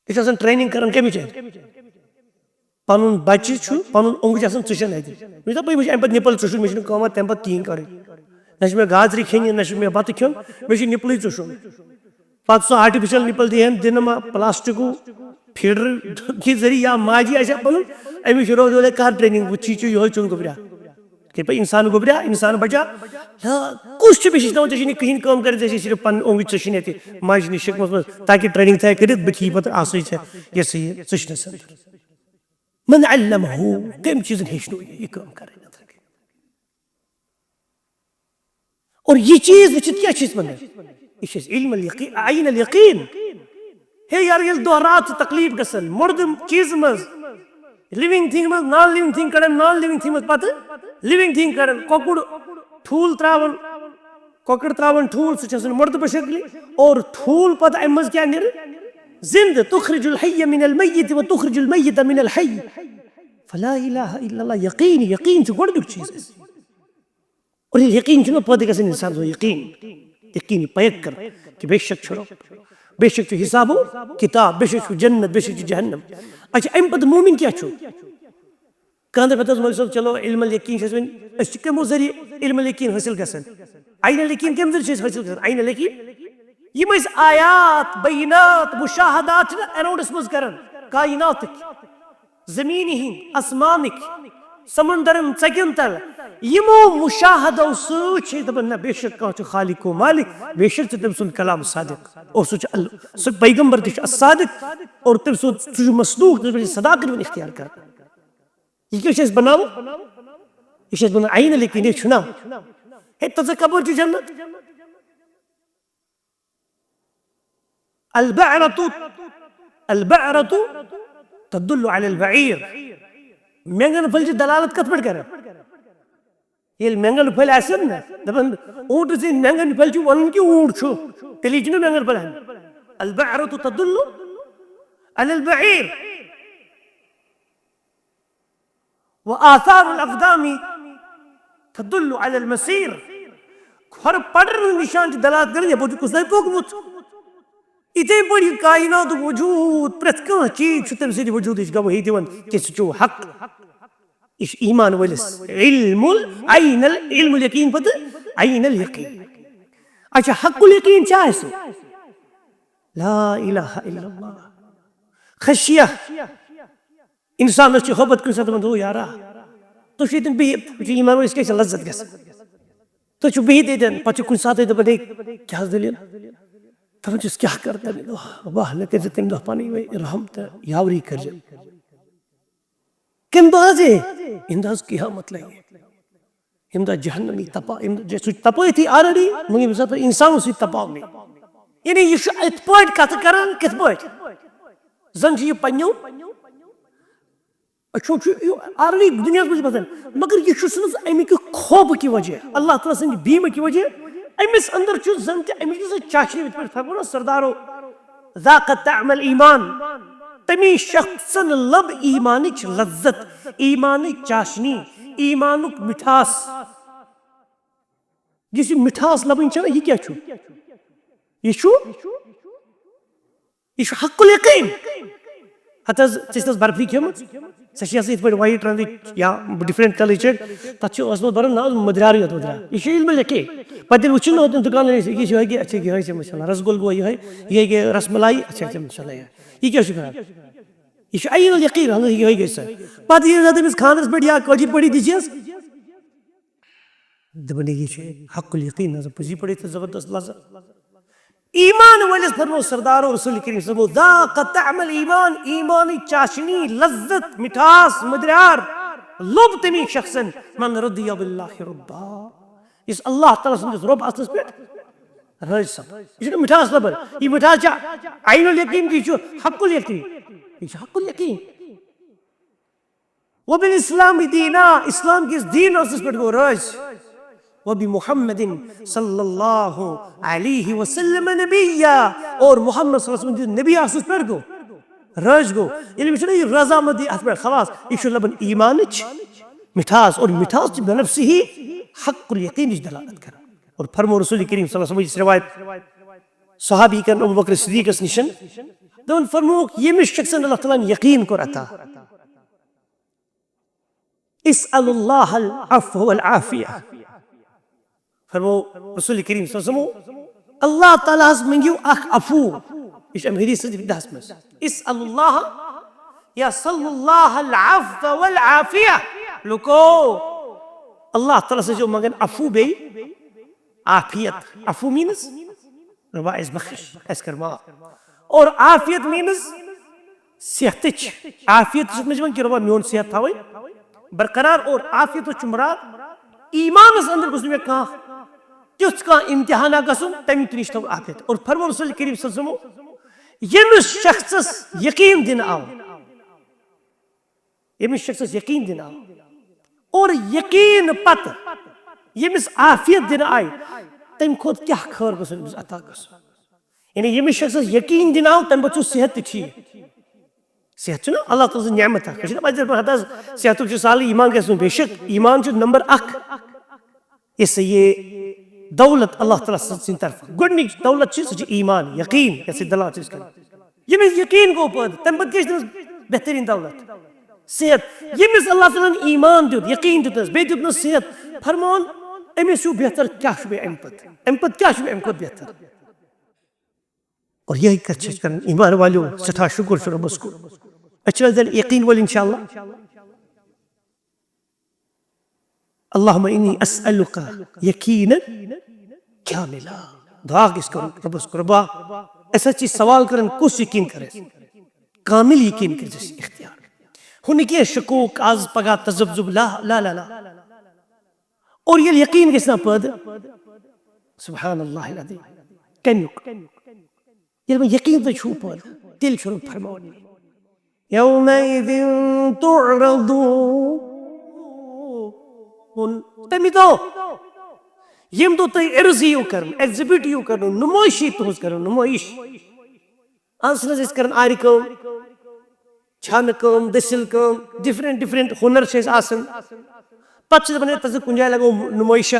چھِ آسان training کران کَمِچ اَتہِ؟ پَنُن بَچہٕ چھُ، پَنُن اوٚنٛگُج آسان ژُشان اَتہِ۔ مےٚ چھُ دَپان، مےٚ چھُ اَمہِ پَتہٕ nipple ژُشُن، مےٚ چھُنہٕ کٲمہ تَمہِ پَتہٕ کِہیٖنۍ کَرٕنۍ۔ نہ چھُ مےٚ گازرِ کھیٚنہِ، نہ چھُ مےٚ بَتہٕ کھیوٚن، مےٚ چھُ nipple ژُشُن۔ پَتہٕ سُہ artificial nipple دی ہَن دِنہٕ ما، plastic-ُک feeder کہِ ذٔریعہٕ یا ماجی آسہِ ہا پَنُن، أمِس چھُ روز روز کَر training، وٕچھی چھُ یِہوٚے چوٚن گوٚبریا۔ کِتھ پٲٹھۍ اِنسان گوٚبریا، اِنسان بَچا؟ ہا، کُس چھُ مےٚ ہیٚچھناوان؟ ژےٚ چھُے نہٕ کِہیٖنۍ کٲم کَرٕنۍ، ژےٚ چھے صرف پَنٕنۍ اوٚنٛگٕج ژُشِنۍ اَتہِ ماجہِ ہِنٛدِس شِکمَس منٛز، تاکہِ training تھایہِ کٔرِتھ بہٕ تہِ یی پَتہٕ آسٲیِتھ ژےٚ یہِ سا یہِ ژُشنَس اَندَر۔ من علمہ، کٔمۍ چیٖزَن ہیٚچھنو یہِ، یہِ کٲم کَرٕنۍ؟ اور یہِ چیٖز وٕچھِتھ کیٛاہ چھِ أسۍ وَنان؟ یہِ چھِ أسۍ علم الیقین، عین الیقین۔ ہے یار، ییٚلہِ دۄہ راتھ چھِ تکلیٖف گژھان، مُردٕ چیٖزٕ منٛز، living thing منٛز non living thing کڑان، non living thing منٛز پتہٕ living thing کڑان۔ کۄکُر ٹھوٗل تراوان، کۄکر تراوان ٹھوٗل، سُہ چھُ آسان مُردٕ بشکلی، اور ٹھوٗل پتہٕ اَمہِ منٛز کیٛاہ نیرِ؟ زندٕ۔ تخرج الحی من المیت و تخرج المیت من الحی۔ فلا الہ الا اللہ۔ یقین، یقین چھُ گۄڈٕنیُک چیٖز اَسہِ۔ اور ییٚلہِ یقین چھُنہ پٲدٕ گژھان اِنسانَس منٛز، یقین، یقین یہِ پَیَک کَرُن کہِ بے شک چھُ رۄب، بے شک چھُ حساب و کتاب، بے شک چھُ جنت، بے شک چھُ جہنم۔ اچھا، اَمہِ پَتہٕ مومِن کیٛاہ چھُ؟ کانٛہہ دَپہِ، ہَتہٕ حظ مولوی صٲب، چلو علم الیقین چھِ اَسہِ وۄنۍ، أسۍ چھِ کَمو ذٔریعہٕ علم الیقین حٲصِل گژھان؟ عین الیقین کَمہِ ذٔریعہٕ چھِ أسۍ حٲصِل گژھان؟ عین الیقین، یِم أسۍ آیات، بینات، مشاہدات چھِنہ around-َس منٛز کَران، کائناتٕکۍ، زٔمیٖنہِ ہِنٛدۍ، آسمانٕکۍ، سمندرن ژکٮ۪ن تل، یِمو مشاہدو سۭتۍ چھِ أسۍ دَپان، نہ، بے شک کانٛہہ چھُ خالق و مالک، بے شک چھُ تٔمۍ سُنٛد کلام صادق، اور سُہ چھُ ال-، سُہ پیغمبر تہِ چھُ الصادق، اور تٔمۍ سُنٛد، سُہ چھُ مصدوق، تٔمِس پٮ۪ٹھ چھِ صداقت دِوان اختیار کران۔ یہِ کیٛاہ چھِ اَسہِ بناوُن؟ یہِ چھِ اَسہِ بناوُن عین الیقین، یہِ چھُنہ۔ ہے، تہٕ ژٕ کَپٲرۍ چھُ جنت؟ البعرة، البعرة تدل على البعير۔ مٮ۪نٛگن پھٔلۍ چھِ دلالت کتھ پٮ۪ٹھ کران؟ ییٚلہِ مٮ۪نٛگن پھٔلۍ آسن نہ، دپان اوٗنٹس ییٚلہِ مٮ۪نٛگن پھٔلۍ چھِ ونان کہِ اوٗنٹ چھُ، تیٚلہِ چھُنہٕ مٮ۪نٛگن پھٔلۍ ہن۔ البعرة تدل على البعير۔ وآثار الأقدام تدل على المسير۔ کھۄرٕ پڑرن ہٕنٛز نِشان چھِ دلالت کران یپٲرۍ چھُ کُس تام پوٚکمُت۔ یِتھے پٲٹھۍ یہِ کائناتُک وجوٗد، پرٛٮ۪تھ کانٛہہ چیٖز چھُ تٔمۍ سٕنٛدِ وجوٗدٕچ گوٲہی دِوان کہِ سُہ چھُ حق۔ یہِ چھُ ایمان وٲلِس علم ال-، عین ال-، علم الیقین پتہٕ عین الیقین۔ اچھا، حق الیقین چھا اَسہِ؟ لا الہ الا اللہ۔ خشیہ۔ اِنسانَس چھِ ہٲبَتھ کُنہِ ساتہٕ دَپان، "او یارا، تُہۍ چھِو ییٚتٮ۪ن بِہِتھ، وٕچھِو ایٖمان وٲلِس کیٛاہ چھِ لذت گژھان۔" تُہۍ چھِو بِہِتھ ییٚتٮ۪ن، پَتہٕ چھُ کُنہِ ساتہٕ دَپان، "ہے، کیٛاہ حظ دٔلیٖل؟" دَپان چھِس، "کیٛاہ کَرٕ تَمہِ دۄہ؟ واہ، مےٚ کٔرۍزِ تَمہِ دۄہ پَنٕنۍ وۄنۍ رحم تہٕ یاوری کٔرۍزِ۔" کَمہِ دۄہ حظ یی؟ ییٚمہِ دۄہ حظ قیامت لَگہِ۔ ییٚمہِ دۄہ جہنمی تپا، ییٚمہِ دۄہ سُہ چھُ تپٲتھی already، مگر ییٚمہِ ساتہٕ اِنسان سۭتۍ تپاونٕے۔ یعنی یہِ چھُ یِتھ پٲٹھۍ کَتھٕ کَران، کِتھ پٲٹھۍ؟ زَن چھُ یہِ پنٛنیو أچھو چھُ یہِ already دُنیاہَس منٛز بَسان، مگر یہِ چھُ صرف اَمہِ کہِ خوفہٕ کہِ وجہ، اللہ تعالیٰ سٕنٛدِ بیٖمہٕ کہِ وجہ۔ أمِس اندر چھُ زَن تہِ اَمِچ یُس یہِ چاشنی، یِتھ پٲٹھۍ فرموو نا سردارو، "ذاق طعم الایمان"، تَمی شخصن لب ایمانٕچ لذت، ایمانٕچ چاشنی، ایمانُک مِٹھاس۔ یُس یہِ مِٹھاس لَبٕنۍ چھَنہ، یہِ کیٛاہ چھُ؟ یہِ چھُ، یہِ چھُ حق الیقین۔ ہَتہٕ حظ، ژےٚ چھِ نہ حظ برفی کھیٚمٕژ؟ سۄ چھِ آسان یِتھ پٲٹھۍ white رنٛگٕچ یا different colourٕچ۔ تَتھ چھُ اوسمُت بَرُن ناو مٔدریٛارٕے یوت مٔدریٛار۔ یہِ چھُ علم الیقین۔ پَتہٕ ییٚلہِ وٕچھُن نہ ہوتَن دُکانَن، یہِ چھُ یِہوٚے گٔے، اچھا، یِہوٚے چھِ ماشاء اللہ، رسگول گوٚو یِہوٚے، یِہوٚے گٔے رس ملائی، اچھا، اچھا، ماشاء اللہ، یہِ کیٛاہ چھُ کران؟ یہِ چھُ عین الیقین، اہن حظ، یِہوٚے گٔے سۄ۔ پَتہٕ ییٚلہِ زَن تٔمِس خانٛدرَس پٮ۪ٹھ یا کٲشِر پٲٹھی دِژیس، دَپان، یہِ چھُ حق الیقین، نظر پٔزی پٲٹھۍ تہٕ زبردست لذت۔ ایمان وٲلِس فرموو سردارو رسول کریم صلی اللہ علیہ وسلم، "ذاق طعم الایمان"، ایمانٕچ چاشنی، لذت، مِٹھاس، مٔدریٛار لوٚب تٔمی شخصن، "من رضی باللہ ربا"، یُس اللہ تعالیٰ سٕنٛدِس رۄب آسنَس پٮ۪ٹھ رٲضۍ سَپُد۔ یہِ چھُنہٕ مِٹھاس لَبان، یہِ مِٹھاس چھا عین الیقین کہِ یہِ چھُ حق الیقین؟ یہِ چھُ حق الیقین۔ "وبالاسلام دینا"، اسلام کِس دیٖن اوسُس پٮ۪ٹھ گوٚو رٲضۍ۔ "وبمحمد صلی اللہ علیہ وسلم نبیا"، اور محمد صلی اللہ علیہ وسلم دیُت نبی آسنَس پٮ۪ٹھ گوٚو رٲضۍ گوٚو۔ ییٚلہِ مےٚ چھُنہ یہِ رضامندی اَتھ پٮ۪ٹھ، خلاص، یہِ چھُ لَبان ایمانٕچ مِٹھاس، اور مِٹھاس چھِ بنفسہِ ہی حق الیقینٕچ دلالت کران۔ اور فرموو رسول کریم صلی اللہ علیہ وسلم، یُس روایت صحابی کرن ابو بکر صدیقس نِش، تِمن فرمووُکھ، ییٚمِس شخصن اللہ تعالیٰ ہن یقین کوٚر عطا، "اسأل اللہ العفو والعافیہ"۔ فرموو رسول کریم صلی اللہ علیہ وسلم، اللہ تعالیٰ ہس منٛگِو اکھ عفو۔ یہِ چھُ اَمہِ حدیث سٕنٛدِس ابتداہس منٛز۔ "اسأل اللہ"، یا "صلوا اللہ العفو والعافیہ"۔ لُکو، اللہ تعالیٰ سٕنٛز چھِو منٛگان عفو بیٚیہِ عافیت۔ عفو means رۄبا اَسہِ بخش، اَسہِ کر معاف۔ اور عافیت means صحتٕچ۔ عافیت چھِ منٛز یِوان کہِ رۄبا میون صحت تھاوٕنۍ برقرار۔ اور عافیت چھُ مراد ایمانس اندر گوٚژھ نہٕ مےٚ کانٛہہ تیُتھ کانٛہہ امتحانہ گژھُن، تَمہِ نِش تھاوُن عافیت۔ اور فرموو رسول کریم صلی اللہ علیہ وسلم، ییٚمِس شخصس یقین دِنہٕ آو، ییٚمِس شخصس یقین دِنہٕ آو اور یقین پتہٕ ییٚمِس عافیت دِنہٕ آیہِ، تَمہِ کھۄتہٕ کیٛاہ خٲر گوٚژھ أمِس عطا گژھُن؟ یعنی ییٚمِس شخصس یقین دِنہٕ آو، تَمہِ پتہٕ چھُ صحت تہِ ٹھیٖک۔ صحت چھُنہ اللہ تعالیٰ سٕنٛز نعمت اکھ۔ کٲشِر پٲٹھۍ دَپان، ہتہٕ حظ، صحتُک چھُ سہلٕے، ایمان گژھِ نہٕ۔ بے شک، ایمان چھُ نمبر اکھ۔ اس لیے دولت اللہ تعالیٰ سٕنٛدِ طرفہٕ۔ گۄڈٕنِچ دولت چھِ، سُہ چھِ ایمان، یقین، یَتھ سۭتۍ دلالت چھِ أسۍ کران۔ ییٚمِس یقین گوٚو پٲدٕ، تَمہِ پتہٕ کیٛاہ چھِ تٔمِس بہتریٖن دولت؟ صحت۔ ییٚمِس اللہ تعالیٰ ہن ایمان دیُت، یقین دیُتنَس، بیٚیہِ دیُتنَس صحت، فرمووُن، أمِس ہیوٗ بہتر کیٛاہ چھُ بیٚیہِ اَمہِ پتہٕ؟ اَمہِ پتہٕ کیٛاہ چھُ بیٚیہِ اَمہِ کھۄتہٕ بہتر؟ اور یِہے کتھ چھِ أسۍ کران، ایمان والیو، سٮ۪ٹھاہ شُکر چھُ رۄبس کُن۔ أسۍ چھِ روزان یقین وٲلۍ انشاءاللہ۔ اللہم انی اسألک یقینا کاملا۔ دعا گژھِ کرُن رۄبس کُن، رۄبا، أسۍ حظ چھِ سوال کران، کُس یقین کرِ اَسہِ؟ کامل یقین کٔرۍ زِ اَسہِ اختیار۔ ہُہ نہٕ کینٛہہ شکوک، از پگاہ تذبذب، لا، لا، لا، لا۔ اور ییٚلہِ یقین گژھِ نا پٲدٕ، سبحان اللہ العظیم، کمیُک؟ ییٚلہِ وۄنۍ یقین تۄہہِ چھُو پٲدٕ، تیٚلہِ چھُ رۄب فرماوان، یومئذ تعرضون، تَمی دۄہ، ییٚمہِ دۄہ تُہۍ عرض یِیِو کرنہٕ، exhibit یِیِو کرنہٕ، نُمٲیش یی تُہٕنٛز کرنہٕ، نُمٲیش۔ آز چھِنہٕ حظ أسۍ کران آرِ کٲم، چھانہٕ کٲم، دٔسِل کٲم، different different ہُنر چھِ اَسہِ آسان۔ پتہٕ چھِ دَپان، ہے، تَتھ کُنہِ جایہِ لگاوو نُمٲیشہ،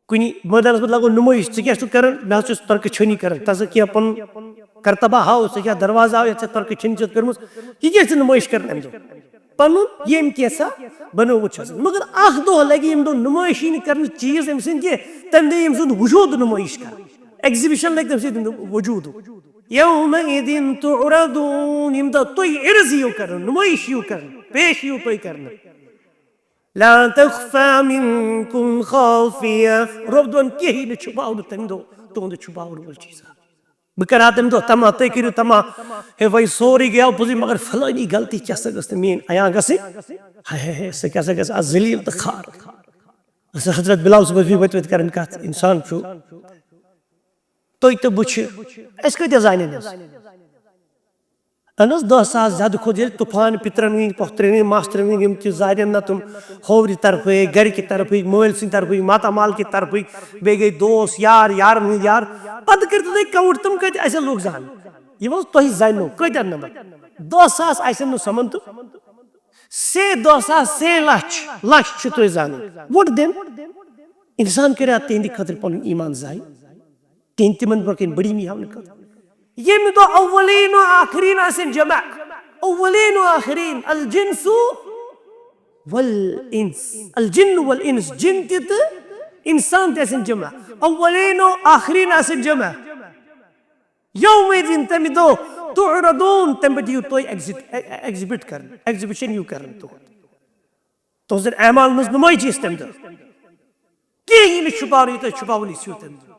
کُنہِ مٲدانَس منٛز لگاوو نُمٲیش، ژٕ کیٛاہ چھُکھ کران؟ مےٚ حظ چھُس ترکہٕ چھٲنی کران۔ تَتھ کیٛاہ پَنُن کرتبہ ہاو، ژےٚ کیٛاہ دروازٕ آو، یَتھ ژےٚ ترکہٕ چھٲنی چھَتھ کٔرمٕژ؟ یہِ کیٛاہ چھِ ژٕ نُمٲیش کران اَمہِ دۄہ؟ پَنُن ییٚمۍ کینٛژھا بنوومُت چھُ آسان۔ مگر اکھ دۄہ لگہِ ییٚمہِ دۄہ نُمٲیش یی نہٕ کرنہٕ چیٖز أمۍ سٕنٛدۍ کینٛہہ، تَمہِ دۄہ ییٚمہِ سُنٛد وجوٗد نُمٲیش کرِ، exhibition لگہِ تَمہِ سۭتۍ وجوٗدُک۔ یومئذ تعرضون، ییٚمہِ دۄہ تُہۍ عرض یِیِو کرنہٕ، نُمٲیش یِیِو کرنہٕ، پیش یِیِو تُہۍ کرنہٕ۔ لا تخفى منكم خافية۔ رۄب دۄن کِہیٖنۍ نہٕ چھُپاونہٕ تَمہِ دۄہ، تُہُنٛد چھُپاونہٕ وول چیٖزا۔ بہٕ کَرٕ ہا تَمہِ دۄہ تما، تُہۍ کٔرِو تما، ہے وۄنۍ سورُے گٔیو پوٚزُے، مگر فلٲنی غلطی کیٛاہ سا گٔژھ نہٕ میٛٲنۍ عیاں گژھٕنۍ؟ ہاے ہاے ہاے، سۄ کیٛاہ سا گژھِ آز ذلیٖل تہٕ خار۔ حضرت بلال صٲبس بیٚیہِ ؤتھۍ ؤتھۍ کران کتھ، انسان چھُ، تُہۍ تہٕ بہٕ چھِ، أسۍ کۭتیاہ زانن حظ؟ اہن حظ، دہ ساس زیادٕ کھۄتہٕ ییٚلہِ طوفان پِترن ہٕنٛدۍ، پۄخترن ہٕنٛدۍ، ماسترن ہٕنٛدۍ، یِم تہِ زانن نہ تِم ہورِ طرفٕے، گرِ کہِ طرفٕے، مٲلۍ سٕنٛدِ طرفٕے، ماتامال کہِ طرفٕے، بیٚیہِ گٔے دوس، یار، یارن ہٕنٛدۍ یار، پتہٕ کٔرِو تُہۍ count تِم کۭتیاہ اَسہِ لُکھ زانن۔ یِم حظ تۄہہِ زاننو، کۭتیاہ نمبر؟ دہ ساس آسن نہٕ سۄ منٛز تہٕ سے دہ ساس، سے لچھ، لچھ چھِ تُہۍ زانان۔ ووٹ دِن۔ انسان کَرِ اَتھ تِہنٛدِ خٲطرٕ پَنُن ایمان ضایع؟ تِہنٛدِ تِمن برونٛہہ کَنہِ بٔڑی می ہاونہٕ خٲطرٕ۔ ییٚمہِ دۄہ اولین و آخرین آسن جمع، اولین و آخرین، الجنس والانس، الجن والانس، جن تہِ تہٕ انسان تہِ آسن جمع، اولین و آخرین آسن جمع۔ یومئذ، تَمہِ دۄہ، تعرضون، تَمہِ پَتہٕ یِیِو تُہۍ exhibit، exhibit کرنہٕ، exhibition یِیِو کرنہٕ تُہُنٛد۔ تُہٕنٛزن اعمالن ہٕنٛز نُمٲیشی آسہِ تَمہِ دۄہ۔ کِہیٖنۍ نہٕ چھُپاونہٕ یوٗتاہ چھُپاوُن یہِ چھُ تَمہِ دۄہ۔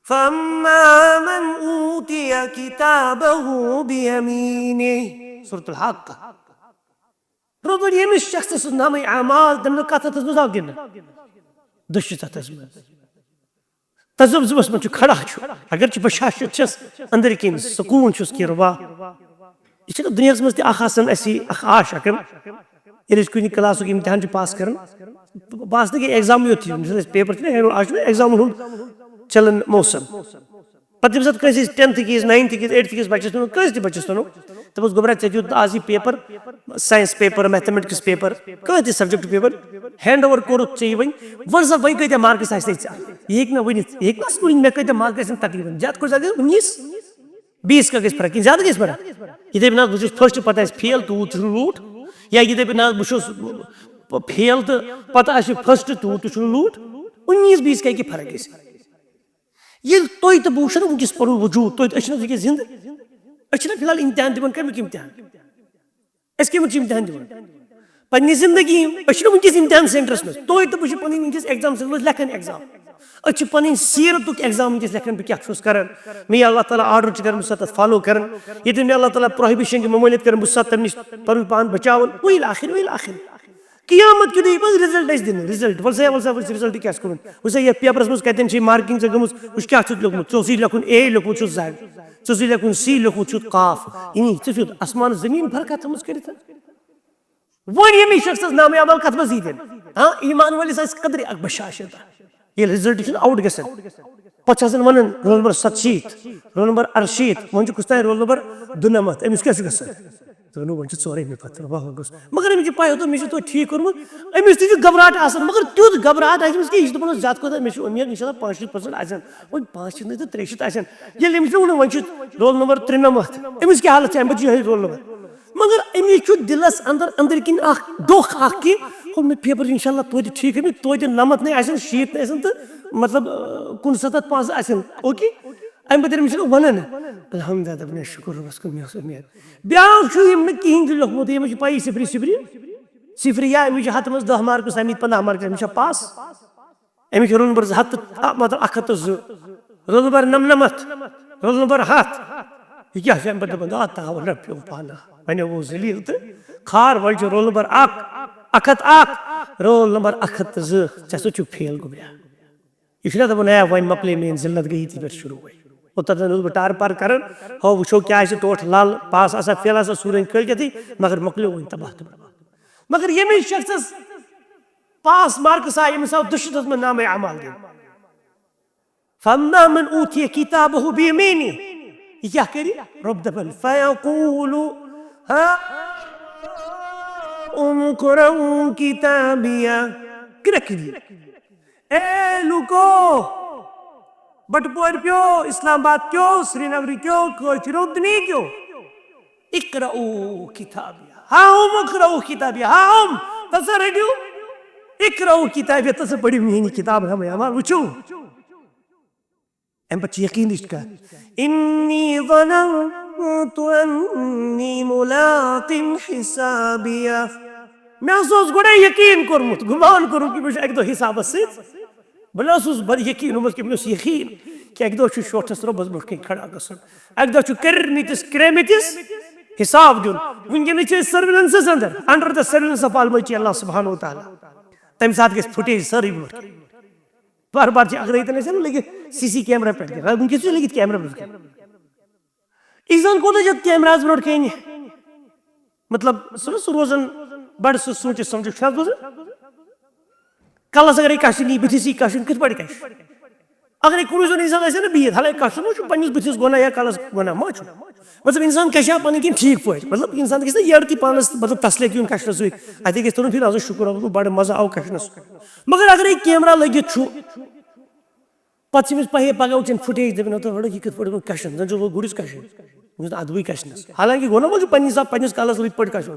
فَأَمَّا مَنْ أُوتِيَ كِتَابَهُ بِيَمِينِهِ۔ سورة الحاقہ۔ رۄبن ییٚمِس شخصس سُنٛد نامے اعمال تَمہِ دۄہ کَتھ ہَتھس منٛز آو دِنہٕ؟ دٔچھِس ہَتھس منٛز۔ تَزَبزُبَس منٛز چھُ کھڑا چھُ، اگرچہِ بشاشت چھَس، أنٛدرۍ کِنۍ سکوٗن چھُس کہِ رُوا۔ یہِ چھُنہ دُنیاہَس منٛز تہِ اَکھ آسان اَسہِ اَکھ آش اَکھ، ییٚلہِ أسۍ کُنہِ کلاسُک امتحان چھِ پاس کران، پاس نہٕ کینٛہہ، exam یوت چھُ، ییٚمہِ ساتہٕ أسۍ paper چھِنہ ہٮ۪وان، آز چھُنہ examن ہُنٛد چلان موسم۔ پتہٕ ییٚمہِ ساتہٕ کٲنٛسہِ أسۍ tenth کِس، ninth کِس، eighth کِس بچس وَنو، کٲنٛسہِ تہِ بچس وَنو، دَپوس، "گوٚبرا، ژےٚ دیُت آز یہِ paper، science paper، mathematics paper، کانٛہہ تہِ subject paper، hand over کوٚرُتھ ژےٚ یہِ وۄنۍ، وَن سا وۄنۍ کۭتیٛاہ marks آسہِ ژےٚ؟" یہِ ہیٚکہِ نہٕ ؤنِتھ، یہِ ہیٚکہِ نہٕ اَسہِ ؤنِتھ، مےٚ کۭتیٛاہ marks آسن تقریٖباً، زیادٕ کھۄتہٕ زیادٕ گژھِ اُنیٖس، بیٖس کیٛاہ گژھِ فرق؟ کِنہٕ زیادٕ گژھِ فرق؟ یہِ دَپہِ، "نہ حظ، بہٕ چھُس first، پتہٕ آسہِ fail، تیوٗت چھُنہٕ لوٗٹھ"، یا یہِ دَپہِ، "نہ حظ، بہٕ چھُس fail تہٕ پتہٕ آسہِ first، تیوٗت تہِ چھُنہٕ لوٗٹھ"، اُنیٖس بیٖس کیٛاہ کیٛاہ فرق گژھِ؟ ییٚلہِ تُہۍ تہٕ بہٕ وٕچھو نہ وٕنکیٚس پَنُن وجوٗد، تُہۍ تہٕ أسۍ چھِنہ وٕنکیٚس زِندٕ، أسۍ چھِنہ فی الحال امتحان دِوان، کَمیُک امتحان؟ أسۍ کَمیُک چھِ امتحان دِوان؟ پننہِ زندگی ہُنٛد۔ أسۍ چھِنہ وٕنکیٚس امتحان centreس منٛز، تُہۍ تہٕ بہٕ چھِ پنٕنۍ وٕنکیٚس exam centreس منٛز لیکھان exam۔ أسۍ چھِ پنٕنۍ سیٖرتُک exam وٕنکیٚس لیکھان، بہٕ کیٛاہ چھُس کران، مےٚ یہِ اللہ تعالیٰ order چھُ کران، بہٕ چھُسا تَتھ follow کران، ییٚتٮ۪ن مےٚ اللہ تعالیٰ prohibition چھِ، ممٲنعت کران، بہٕ چھُسا تَمہِ نِش پَنُن پان بچاوان، وٕلۍ آخر، وٕلۍ آخر۔ قیامت کہِ دۄہ یی پتہٕ result اَسہِ دِنہٕ، result۔ وَل سا، وَل سا، وٕچھ result کیٛاہ چھُ کوٚرمُت۔ وٕچھ سا، یَتھ paperس منٛز کَتٮ۪ن چھِ marking ژےٚ گٔمٕژ، وٕچھ کیٛاہ چھُتھ لیوٚکھمُت۔ ژےٚ اوسُے لیکھُن A، لیوٚکھمُت چھُتھ Z۔ ژےٚ اوسُے لیکھُن C، لیوٚکھمُت چھُتھ قاف۔ یعنی ژےٚ چھُتھ آسمان زٔمیٖن فرقہ تھٲومٕژ کٔرِتھ۔ وۄنۍ ییٚمِس شخصس نامِ عمل کَتھ منٛز یی دِنہٕ؟ ہاں، ایمان وٲلِس آسہِ قدرِ اکھ بشاشت۔ ییٚلہِ result چھُنہٕ out گژھان، پتہٕ چھِ آسان ونان roll number ستشیٖتھ، roll number ارشیٖتھ، وۄنۍ چھُ کُس تام roll number دُنمتھ، أمِس کیٛاہ چھُ گژھان؟ تہٕ نہٕ وۄنۍ چھِ ژورے مےٚ پتہٕ، واہ واہ گوٚژھ۔ مگر أمِس چھِ پَے ہوٚتن مےٚ چھُ توتہِ ٹھیٖک کوٚرمُت، أمِس تہِ چھُ گھبراہٹ آسان، مگر تیُتھ گھبراہٹ آسہِ أمِس کینٛہہ، یہِ چھُ دَپان زیادٕ کھۄتہٕ زیادٕ مےٚ چھُ اُمید اِنشاء اللہ پانٛژھ شیٖتھ percent آسن، وۄنۍ پانٛژھ شیٖتھ نہٕ تہٕ ترٛےٚ شیٖتھ آسن۔ ییٚلہِ أمِس چھُ وَنان وۄنۍ چھُ roll number ترٛنَمَتھ، أمِس کیٛاہ حالت چھِ اَمہِ پَتہٕ چھُ یِہوٚے roll number۔ مگر أمِس چھُ دِلَس اندر أنٛدٕرۍ کِنۍ اکھ ڈوکھ اکھ کہِ ہُہ مےٚ paper اِنشاء اللہ توتہِ ٹھیٖک ہیٚمہِ، توتہِ نَمَتھ نَے آسن، شیٖتھ نَے آسن تہٕ مطلب، آ، کُنسَتَتھ پانٛژھ آسن۔ Okay؟ اَمہِ پَتہٕ أمِس چھُنہٕ وَنان، الحمدللہ، دَپان ہے شُکُر رۄبَس کُن، مےٚ اوس اُمید۔ بیٛاکھ چھُ ییٚمۍ نہٕ کِہیٖنۍ تہِ لیوٚکھمُتٕے، أمِس چھِ پَیی صِفرِ صِفرِ، صِفرِ یا أمِس چھِ ہَتہٕ منٛز دَہ marks آمٕتۍ، پنٛداہ marks، أمِس چھا pass؟ أمِس چھِ roll number زٕ ہَتھ تہٕ، آ، مطلب، اَکھ ہَتھ تہٕ زٕ، roll number نَمنَمَتھ، roll number ہَتھ۔ یہِ کیٛاہ چھُ اَمہِ پَتہٕ دَپان؟ آ، تاوَن رۄپیو پانہ، وۄنۍ گوٚو ذلیٖل تہٕ خار، وۄنۍ چھُ roll number اَکھ، اَکھ ہَتھ اَکھ، roll number اَکھ ہَتھ تہٕ زٕ، ژےٚ سۭتۍ چھُکھ fail گوٚمُت۔ یہِ چھُنہ دَپان، ہے، وۄنۍ مۄکلے میٛٲنۍ ذلت، گٔیی تہِ پٮ۪ٹھ شروٗع وۄنۍ۔ اوٚتَتھ اوسُس بہٕ ٹار پار کران، ہو وٕچھو کیٛاہ آسہِ ٹوٹھ لل، pass آسا fail آسا سورُے کٲلۍ کٮ۪تھٕے، مگر مۄکلیو وۄنۍ تباہ تہٕ برباد۔ مگر ییٚمِس شخصس pass marks آے، أمِس آو دٔچھُن ہَتس منٛز نامے اعمال دِنہٕ۔ فَأَمَّا مَنْ أُوتِيَ كِتَابَهُ بِيَمِينِهِ، یہِ کیٛاہ کَرِ؟ رۄب دَپان، فَيَقُولُ هَاؤُمُ اقْرَءُوا كِتَابِيَهْ۔ کرٛٮ۪کھ دِیہِ۔ اے لوٗکو، بٹہٕ پورِ پیو، اسلام آباد کیو، سرینگرٕ کیو، کٲشرو، دُنیا کیو، اقرؤوا کتابیہ، ہاؤم اقرؤوا کتابیہ، ہاؤم، تسا رٔٹِو، اقرؤوا کتابیہ، تسا پٔرِو میٛٲنۍ یہِ کتاب نامہ اعمال، وٕچھِو۔ اَمہِ پتہٕ چھِ یقیٖنٕچ کتھ، انی ظننت انی ملاق حسابیہ۔ مےٚ ہسا اوس گۄڈَے یقیٖن کوٚرمُت، گُمان کوٚرمُت کہِ مےٚ چھُ اَکہِ دۄہ حِسابَس سۭتۍ۔ بہٕ نہ اوسُس بَد یقیٖن، مےٚ اوس یقیٖن کہِ اَکہِ دۄہ چھُ شوٹھَس رۄبَس برونٛٹھ کَنہِ کھڑا گژھُن۔ اَکہِ دۄہ چھُ کٔرمٕتِس، کرٛیمٕتِس حِساب دیُن۔ وٕنکیٚنَس چھِ أسۍ surveillance اَندَر، under the surveillance of Almighty Allah سبحانہ و تعالیٰ۔ تَمہِ ساتہٕ گژھِ footage سٲرٕے برونٛٹھ کَنہِ۔ بار بار چھِ اَکھ رٲیِتَن ٲسۍ لٔگِتھ سی سی کیمرہ پٮ۪ٹھ کَنہِ۔ وٕنکیٚس چھِ لٔگِتھ کیمرہ برونٛٹھ کَنہِ۔ اِنسان کوٗتاہ چھُ کیمراہَس برونٛٹھ کَنہِ؟ مطلب، سُہ نہٕ سُہ روزان بَڑٕ سُہ سوٗنٛچِتھ سَمجھِتھ چھُ نہ حظ روزان؟ کَلَس اگرے کَشُن یی، بٕتھِس یی کَشُن، کِتھ پٲٹھۍ کَشہِ؟ اگرے کُنُے زوٚن اِنسان آسہِ ہا نہ بِہِتھ، حالانکہِ کَشُن ما چھُ پنٛنِس بٕتھِس گۄناہ یا کَلَس گۄناہ ما چھُ؟ مطلب، اِنسان کَشہِ ہا پَنٕنۍ کِنۍ ٹھیٖک پٲٹھۍ، مطلب، اِنسان گژھِ نہ یٔڈ تہِ پانَس، مطلب، تسلے دیُن کَشنَس سۭتۍ، اَتہِ گژھِ تَرُن فِکرِ، آز چھُ شُکُر رۄبَس کُن، بَڑٕ مَزٕ آو کَشنَس۔ مگر اگرے کیمرہ لٔگِتھ چھُ، پتہٕ چھِ أمِس پَہے پَگاہ وٕچھان footage، دَپان، "ہَتہٕ وَلہٕ یہِ کِتھ پٲٹھۍ گوٚو کَشُن، زَن چھُ گوٚو گُرِس کَشُن، یہِ چھُنہٕ اَدبٕے کَشنَس۔" حالانکہِ گوٚو نہ وۄنۍ چھُ پنٛنہِ حساب پنٛنِس کَلَس رٕتۍ پٲٹھۍ کَشُن۔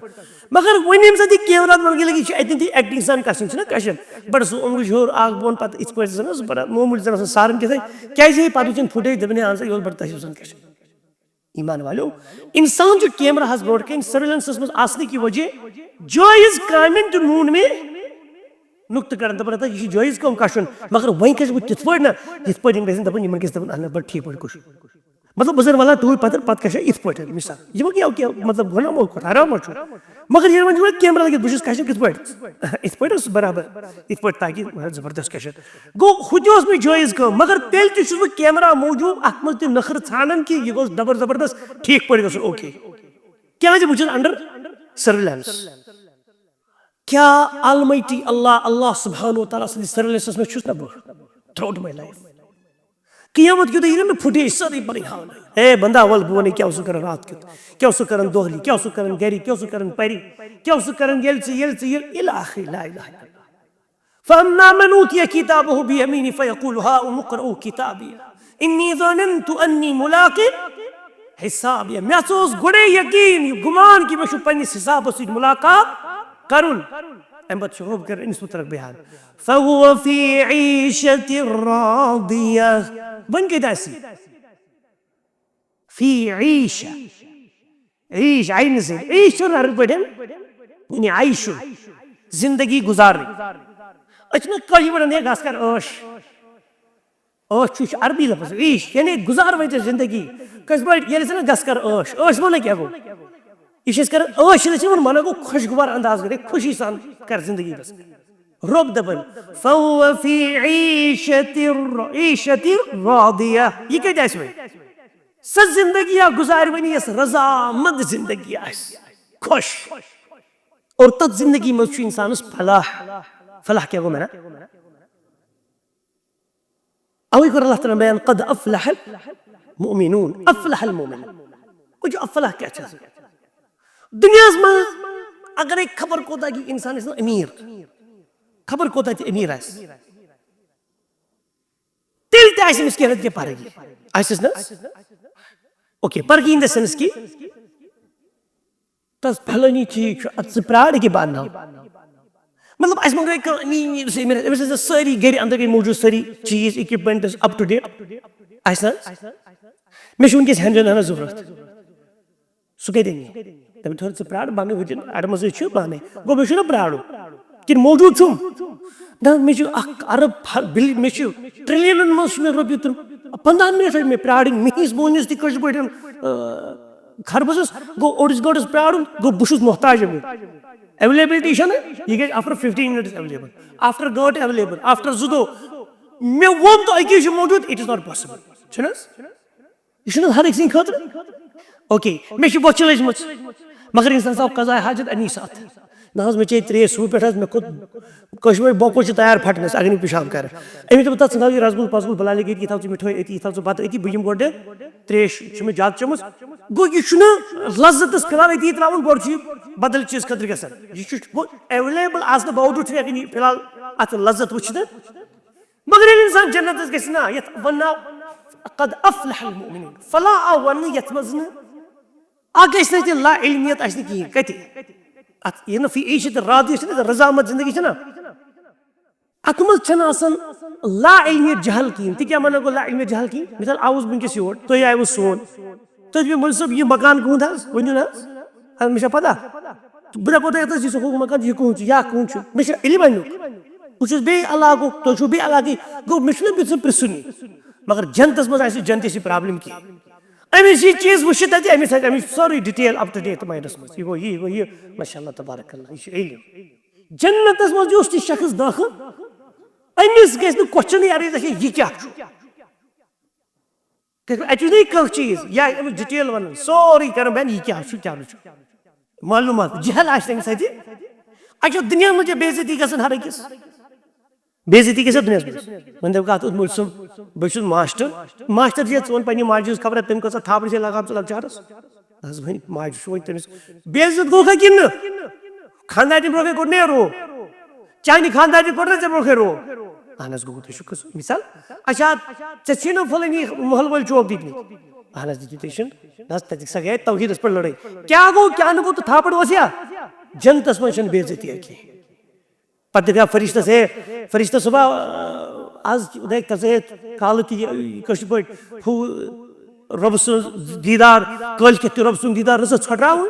مگر وۄنۍ ییٚمہِ ساتہٕ یہِ کیمرہ منٛز گٔے لٔگِتھ، یہِ چھِ اَتٮ۪ن تہِ acting سان کَشُن، چھِنہ کَشان، بَڑٕ سُہ اوٚنٛگُج ہیوٚر اَکھ بۄن، پَتہٕ یِتھ پٲٹھۍ زَن ٲس بَڑٕ معموٗلی زَن آسان سارَن کیٛاہ تام، کیٛازِ ہے پَتہٕ وٕچھان footage، دَپان، "ہے اَہَن سا، یہِ اوس بَڑٕ تَتھ اوس آسان کَشُن۔" ایمان والو، انسان چھُ کیمراہس برونٛٹھ کنہِ surveillanceس منٛز آسنہٕ کہِ وجہ جٲیز کامٮ۪ن تہِ نوٗن مےٚ نُقطہٕ کران، دپان، "ہتا، یہِ چھُ جٲیز کٲم کشُن، مگر وۄنۍ کشہٕ بہٕ تِتھ پٲٹھۍ نہ، یِتھ پٲٹھۍ یِم گژھن دپان، یِمن گژھِ دپُن، اہن حظ، بڑٕ ٹھیٖک پٲٹھۍ کشُن۔" مطلب، بہٕ زن ولہٕ توٗرۍ پتہٕ، پتہٕ کشہٕ یِتھ پٲٹھۍ، مثال، یہِ ما کیٛاہ، کیٛاہ، مطلب، گۄناہ ما کوٚر، حرام ما چھُ؟ مگر ییٚلہِ وۄنۍ چھُ وۄنۍ کیمرا لٲگِتھ، بہٕ چھُس کشان کِتھ پٲٹھۍ؟ یِتھ پٲٹھۍ اوس برابر، یِتھ پٲٹھۍ تاکہِ زبردست کشن۔ گوٚو، ہُہ تہِ اوس مےٚ جٲیز کٲم، مگر تیٚلہِ تہِ چھُس بہٕ کیمرہ موٗجوٗب اَتھ منٛز تہِ نٔخرٕ ژھانڈان کہِ یہِ گوٚژھ ڈبر زبردست ٹھیٖک پٲٹھۍ گژھُن، اوکے۔ کیٛازِ بہٕ چھُس under surveillance۔ کیٛاہ Almighty اللہ، اللہ سبحانہ و تعالیٰ سٕنٛدِس surveillancesس منٛز چھُس نہ بہٕ throughout my life؟ قیامت کیُتھ ییٚلہِ مےٚ footage سٲرٕے پَنٕنۍ ہاونہٕ۔ اے بندہ، وَل بہٕ وَنَے کیٛاہ اوسُکھ کران راتھ کیُتھ، کیٛاہ اوسُکھ کران دۄہلی، کیٛاہ اوسُکھ کران گرِ، کیٛاہ اوسُکھ کران پَرِ، کیٛاہ اوسُکھ کران ییٚلہِ ژٕ، ییٚلہِ ژٕ، ییٚلہِ اِلٰی آخری لا الہ الا اللہ۔ فَأَمَّا مَنْ أُوتِيَ كِتَابَهُ بِيَمِينِهِ فَيَقُولُ هَاؤُمُ اقْرَءُوا كِتَابِيَهْ إِنِّي ظَنَنْتُ أَنِّي مُلَاقٍ حِسَابِيَهْ۔ مےٚ ہسا اوس گۄڈَے یقیٖن، یہِ گُمان کہِ مےٚ چھُ پنٛنِس حِسابَس سۭتۍ مُلاقات کَرُن۔ اَمہِ پَتہٕ چھُ رۄب کران أمِس مُتعلق بیان، فَهُوَ فِي عِيشَةٍ رَاضِيَةٍ۔ وۄنۍ کَتہِ آسہِ یہِ؟ فی عیشہ۔ عیش، عینہٕ سۭتۍ۔ عیش چھُ عربی پٲٹھۍ، یعنی عیشُن، زندگی گُزارٕنۍ۔ أسۍ چھِنہ کٲشِر پٲٹھۍ وَنان، "ہے، گژھ کر عٲش۔" عٲش چھُ، یہِ چھُ عربی لفظ، عیش، یعنی گُزار وۄنۍ ژےٚ زندگی۔ کِتھ پٲٹھۍ؟ ییٚلہِ ژٕ نہ گژھ کر عٲش، عٲش وَنان کیٛاہ گوٚو؟ یہِ چھِ أسۍ کران عٲش، ییٚلہِ أسۍ یِمن وَنان گوٚو خۄشگوار انداز کٔرِتھ، خوشی سان کر زندگی بسر۔ رۄب دَپان، فَهُوَ فِي عِیشَةٍ ر-، عِیشَةٍ رَاضِیَةٍ۔ یہِ کَتہِ آسہِ وۄنۍ؟ سۄ زندگی یا گُزارِ وۄنۍ یۄس رضامند زندگی آسہِ، خۄش۔ اور تَتھ زندگی منٛز چھُ اِنسانَس فلاح۔ فلاح کیٛاہ گوٚو مےٚ نا؟ اوے کوٚر اللہ تعالیٰ بیان، "قد افلح المؤمنون"، افلح المؤمنون۔ وۄنۍ چھُ افلح کیٛاہ چھُ آسان؟ دُنیاہَس منٛز اگرے خبر کوٗتاہ کہِ اِنسان آسہِ نہٕ أمیٖر، خبر کوٗتاہ تہِ أمیٖر آسہِ، تیٚلہِ تہِ آسہِ أمِس کینٛہہ نَتہٕ کینٛہہ پرگی۔ آسٮ۪س نہ حظ؟ اوکے، پرگی in the sense کہِ تس پھلٲنی ٹھیٖک چھُ، اتھ ژٕ پرٛار کہِ بہٕ انناو۔ مطلب، اسہِ ما گٔے کانٛہہ أمیٖر سے أمیٖر، أمِس ٲسۍ سٲری گرِ اندر گٔے موٗجوٗد، سٲری چیٖز، equipments up to date۔ آسہِ نہ حظ؟ مےٚ چھُ وٕنکیٚس ہٮ۪نٛد وٮ۪نٛد ہنا ضروٗرت۔ سُہ کَتہِ اَنہِ؟ دَپہِ، "تھوڑا ژٕ پرٛار، بہٕ اَنہٕ ہُتہِ اَڑٕ منٛزٕے چھُ پانَے۔" گوٚو، مےٚ چھُنہ پرٛارُن۔ کِنہٕ موٗجوٗد چھُم؟ نہ، مےٚ چھُ اَکھ ارب پھل-، بِل-، مےٚ چھُ ٹرٛلینَن منٛز چھُ مےٚ رۄپیہِ تُل-، پنٛداہَن مِنٹَن چھُ مےٚ پرٛارٕنۍ، مِہِس مۄہنِوِس تہِ کٲشِر پٲٹھۍ، آ، خربزس گوٚو اوٚڑِس گٲنٛٹس پرٛارُن، گوٚو بہٕ چھُس محتاج أمِس۔ Availability چھَنہٕ، یہِ گژھِ after fifteen minutes available، after گٲنٛٹہٕ available، after زٕ دۄہ۔ مےٚ ووٚن تۄہہِ کہِ یہِ چھُ موٗجوٗد، it is not possible۔ چھُنہٕ حظ؟ یہِ چھُنہٕ حظ ہر أکۍ سٕنٛدِ خٲطرٕ؟ اوکے، مےٚ چھِ بۄچھِ لٔجمٕژ، مگر اِنسان ژاو قضاء حاجت اَمی ساتہٕ۔ نہ حظ، مےٚ چیٚیہِ ترٛیش صُبحہٕ پٮ۪ٹھ حظ، مےٚ کوٚر کٲشِر پٲٹھۍ بۄکُل چھِ تیار پھٹنَس، اگر نہٕ پِشاب کَرٕ۔ أمِس دوٚپ، "تَتھ ژٕ تھاو یہِ رسگُل پسگُل بَلالے گٔے، یہِ تھاو ژٕ مِٹھٲے أتی، یہِ تھاو ژٕ بَتہٕ أتی، بہٕ یِمہٕ گۄڈٕ ترٛیش، چھُ مےٚ زیادٕ چٔمٕژ۔" گوٚو، یہِ چھُنہٕ لذتَس فِلحال أتی ترٛاوُن، گۄڈٕ چھُ یہِ بدل چیٖز خٲطرٕ گژھان۔ یہِ چھُ گوٚو، available آسنہٕ باوجوٗد چھُنہٕ ہٮ۪کان یہِ فِلحال اَتھ لذت وٕچھِتھ۔ مگر ییٚلہِ اِنسان جنتَس گژھِ نا، یَتھ وَنناو، "قد افلح المؤمنون"، فلاح آو وَننہٕ یَتھ منٛز نہٕ اَکھ گژھِ نہٕ تہِ لا علمیت آسہِ نہٕ کِہیٖنۍ۔ کَتہِ؟ اَتھ یہِ نہٕ فی عیشت راضیہ چھِنہٕ، رضامند زندگی چھِنہ، اَتھ منٛز چھَنہٕ آسان لا علمیت جہل کِہیٖنۍ۔ تہِ کیٛاہ معنہ گوٚو لا علمیت جہل کِہیٖنۍ؟ مثال، آوُس بہٕ وٕنکیٚس یور، تُہۍ آیوٕ سون، تُہۍ دٔپِو، "مولوی صٲب، یہِ مکان کٕہُنٛد حظ؟ ؤنِو نہ حظ، اَہَن، مےٚ چھا پتہ؟" بہٕ دَپہٕ تۄہہِ، یَتھ حظ یہِ چھُ ہُہ مکان، یہِ کٕہٕنٛز چھُ یا کٕہٕنٛز چھُ؟ مےٚ چھُ علم اَمیُک۔ بہٕ چھُس بیٚیہِ علاقُک، تُہۍ چھِو بیٚیہِ علاقٕکۍ۔ گوٚو، مےٚ چھُنہٕ أمۍ سُنٛد پرٛژھُنٕے۔ مگر جنتَس منٛز آسہِ جنتی سٕے پرٛابلِم کینٛہہ۔ أمِس یہِ چیٖز وٕچھِتھ تَتہِ، أمِس آسہِ اَمِچ سٲرٕے ڈِٹیل اَپ ٹُو ڈیٹ مایِنٛڈَس منٛز۔ یہِ گوٚو یہِ، یہِ گوٚو یہِ۔ ماشاء اللہ، تبارک اللہ، یہِ چھُ علم۔ جنتَس منٛز یُس تہِ شخص دٲخٕل، أمِس گژھِ نہٕ کوسچنٕے اَرٕے، دَپہِ، یہِ کیٛاہ چھُ؟ کیٛازِ اَتہِ چھُ نہٕ کانٛہہ چیٖز، یا أمِس ڈِٹیل وَنُن، سورُے کَرُن بیان، یہِ کیٛاہ چھُ، کیٛاہ نہٕ چھُ۔ معلوٗمات، جہل آسہِ تٔمِس اَتہِ۔ اَتہِ چھُ دُنیاہَس منٛز چھےٚ بے عزتی گژھان ہر أکِس۔ بے عزتی گژھِ دُنیاہَس منٛز۔ وۄنۍ دَپہِ کَتھ اوس مُلۍ صٲب، بہٕ چھُس ماسٹر۔ ماسٹر جی، ژٕ وَن پنٛنہِ ماجہِ ہٕنٛز خبرا، تٔمۍ کۭژاہ تھاپڑ چھےٚ لگان ژٕ لۄکچارَس۔ نہ حظ، وۄنۍ ماجہِ چھُ وۄنۍ تٔمِس بے عزت گوٚو کھا کِنہٕ نہٕ؟ خانٛدارنہِ برونٛہہ کَنہِ کوٚر مےٚ روب۔ چانہِ خانٛدارنہِ کوٚر نہ ژےٚ برونٛہہ کَنہِ روب؟ اہن حظ، گوٚو تۄہہِ چھُ قٕصہٕ۔ مثال، اچھا، ژےٚ ژھٕے نہٕ فلٲنی محلہٕ وٲلۍ چوب دِتمٕتۍ؟ اہن حظ، دِتمٕتۍ تٔمۍ چھِنہٕ۔ نہ حظ، تَتہِ سا گٔیے توحیٖدَس پٮ۪ٹھ لڑٲے۔ کیٛاہ گوٚو، کیٛاہ نہٕ گوٚو تہٕ تھاپڑ اوس یا؟ جنتَس منٛز چھَنہٕ بے عزتی کینٛہہ۔ پتہٕ دَپہِ ہا فرشتس، ہے فرشتہ صٲبا، آز دَگہِ ژےٚ کالہٕ تہِ یہِ کٲشِر پٲٹھۍ ہُہ رۄبہٕ سُنٛد دیٖدار، کٲلۍ کٮ۪تھ تہِ رۄبہٕ سُنٛد دیٖدار، نہ سا ژھۄٹراوُن۔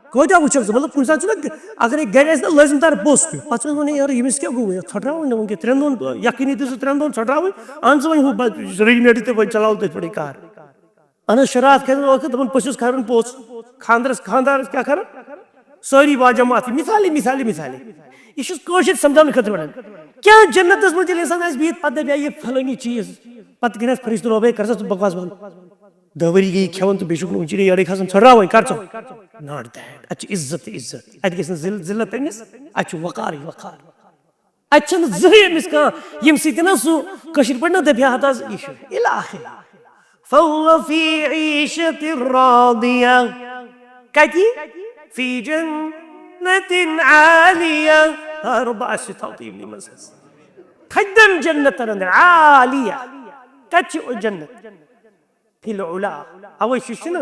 کۭتیٛاہ وٕچھکھ ژٕ؟ مطلب، کُنہِ ساتہٕ چھُنہ، اگر ہے گرِ آسہِ نہ لٲزِم دار پوٚژھ پیوٚو، پتہٕ چھُ وَنان، یارٕ، ییٚمِس کیٛاہ گوٚو وۄنۍ؟ یَتھ ژھۄٹراوُن نہٕ وٕنکٮ۪س، ترٛٮ۪ن دۄہَن یَکھٕنۍ دِژ ژٕ ترٛٮ۪ن دۄہَن ژھۄٹراوٕنۍ، اَن ژٕ وۄنۍ ہُہ ریڈی میڈٕے تہٕ وۄنۍ چلاو تٔتھۍ پٮ۪ٹھٕے کار۔ اہن حظ، شراب کھٮ۪ن وقت دَپان، پٔژھِس کھارُن پوٚژھ، خانٛدرَس، خانٛدارَس کیٛاہ کَران؟ سٲری واجہ ماتھٕے، مثالے، مثالے، مثالے۔ یہِ چھُس کٲشِر سمجھاونہٕ خٲطرٕ وَنان۔ کیٛاہ جنتَس منٛز ییٚلہِ اِنسان آسہِ بِہِتھ، پَتہٕ دَپہِ ہا یہِ فلٲنی چیٖز، پَتہٕ کَرِ حظ فرشتہٕ روبے، کَر سا ژٕ بکواس بنٛد۔ دَہ ؤری گٔیی کھٮ۪وان تہٕ بیٚیہِ چھُکھ نہٕ وٕنہِ چیٖرِتھ یورَے کھسان، ژھۄٹراوٕنۍ، کَر ژٕ؟ Not that۔ اَتہِ چھِ عزت تہٕ عزت، اَتہِ گژھِ نہٕ ذِل-، ذِلت أمِس، اَتہِ چھُ وقارٕے وقار۔ اَتہِ چھَنہٕ زٕہٕے أمِس کانٛہہ، ییٚمہِ سۭتۍ نہ سُہ کٲشِر پٲٹھۍ نہ دَپہِ ہا، ہَتہٕ حظ یہِ چھُ۔ إلى آخره۔ فهو في عيشة راضية۔ کَتہِ؟ في جنة عالية۔ ہر بہٕ آسہِ تھاو تہٕ یِمنٕے منٛز حظ۔ تھدٮ۪ن جنتن اندر، عالیہ۔ کَتہِ چھِ جنت؟ في العلا۔ اوے چھُ، چھُنہٕ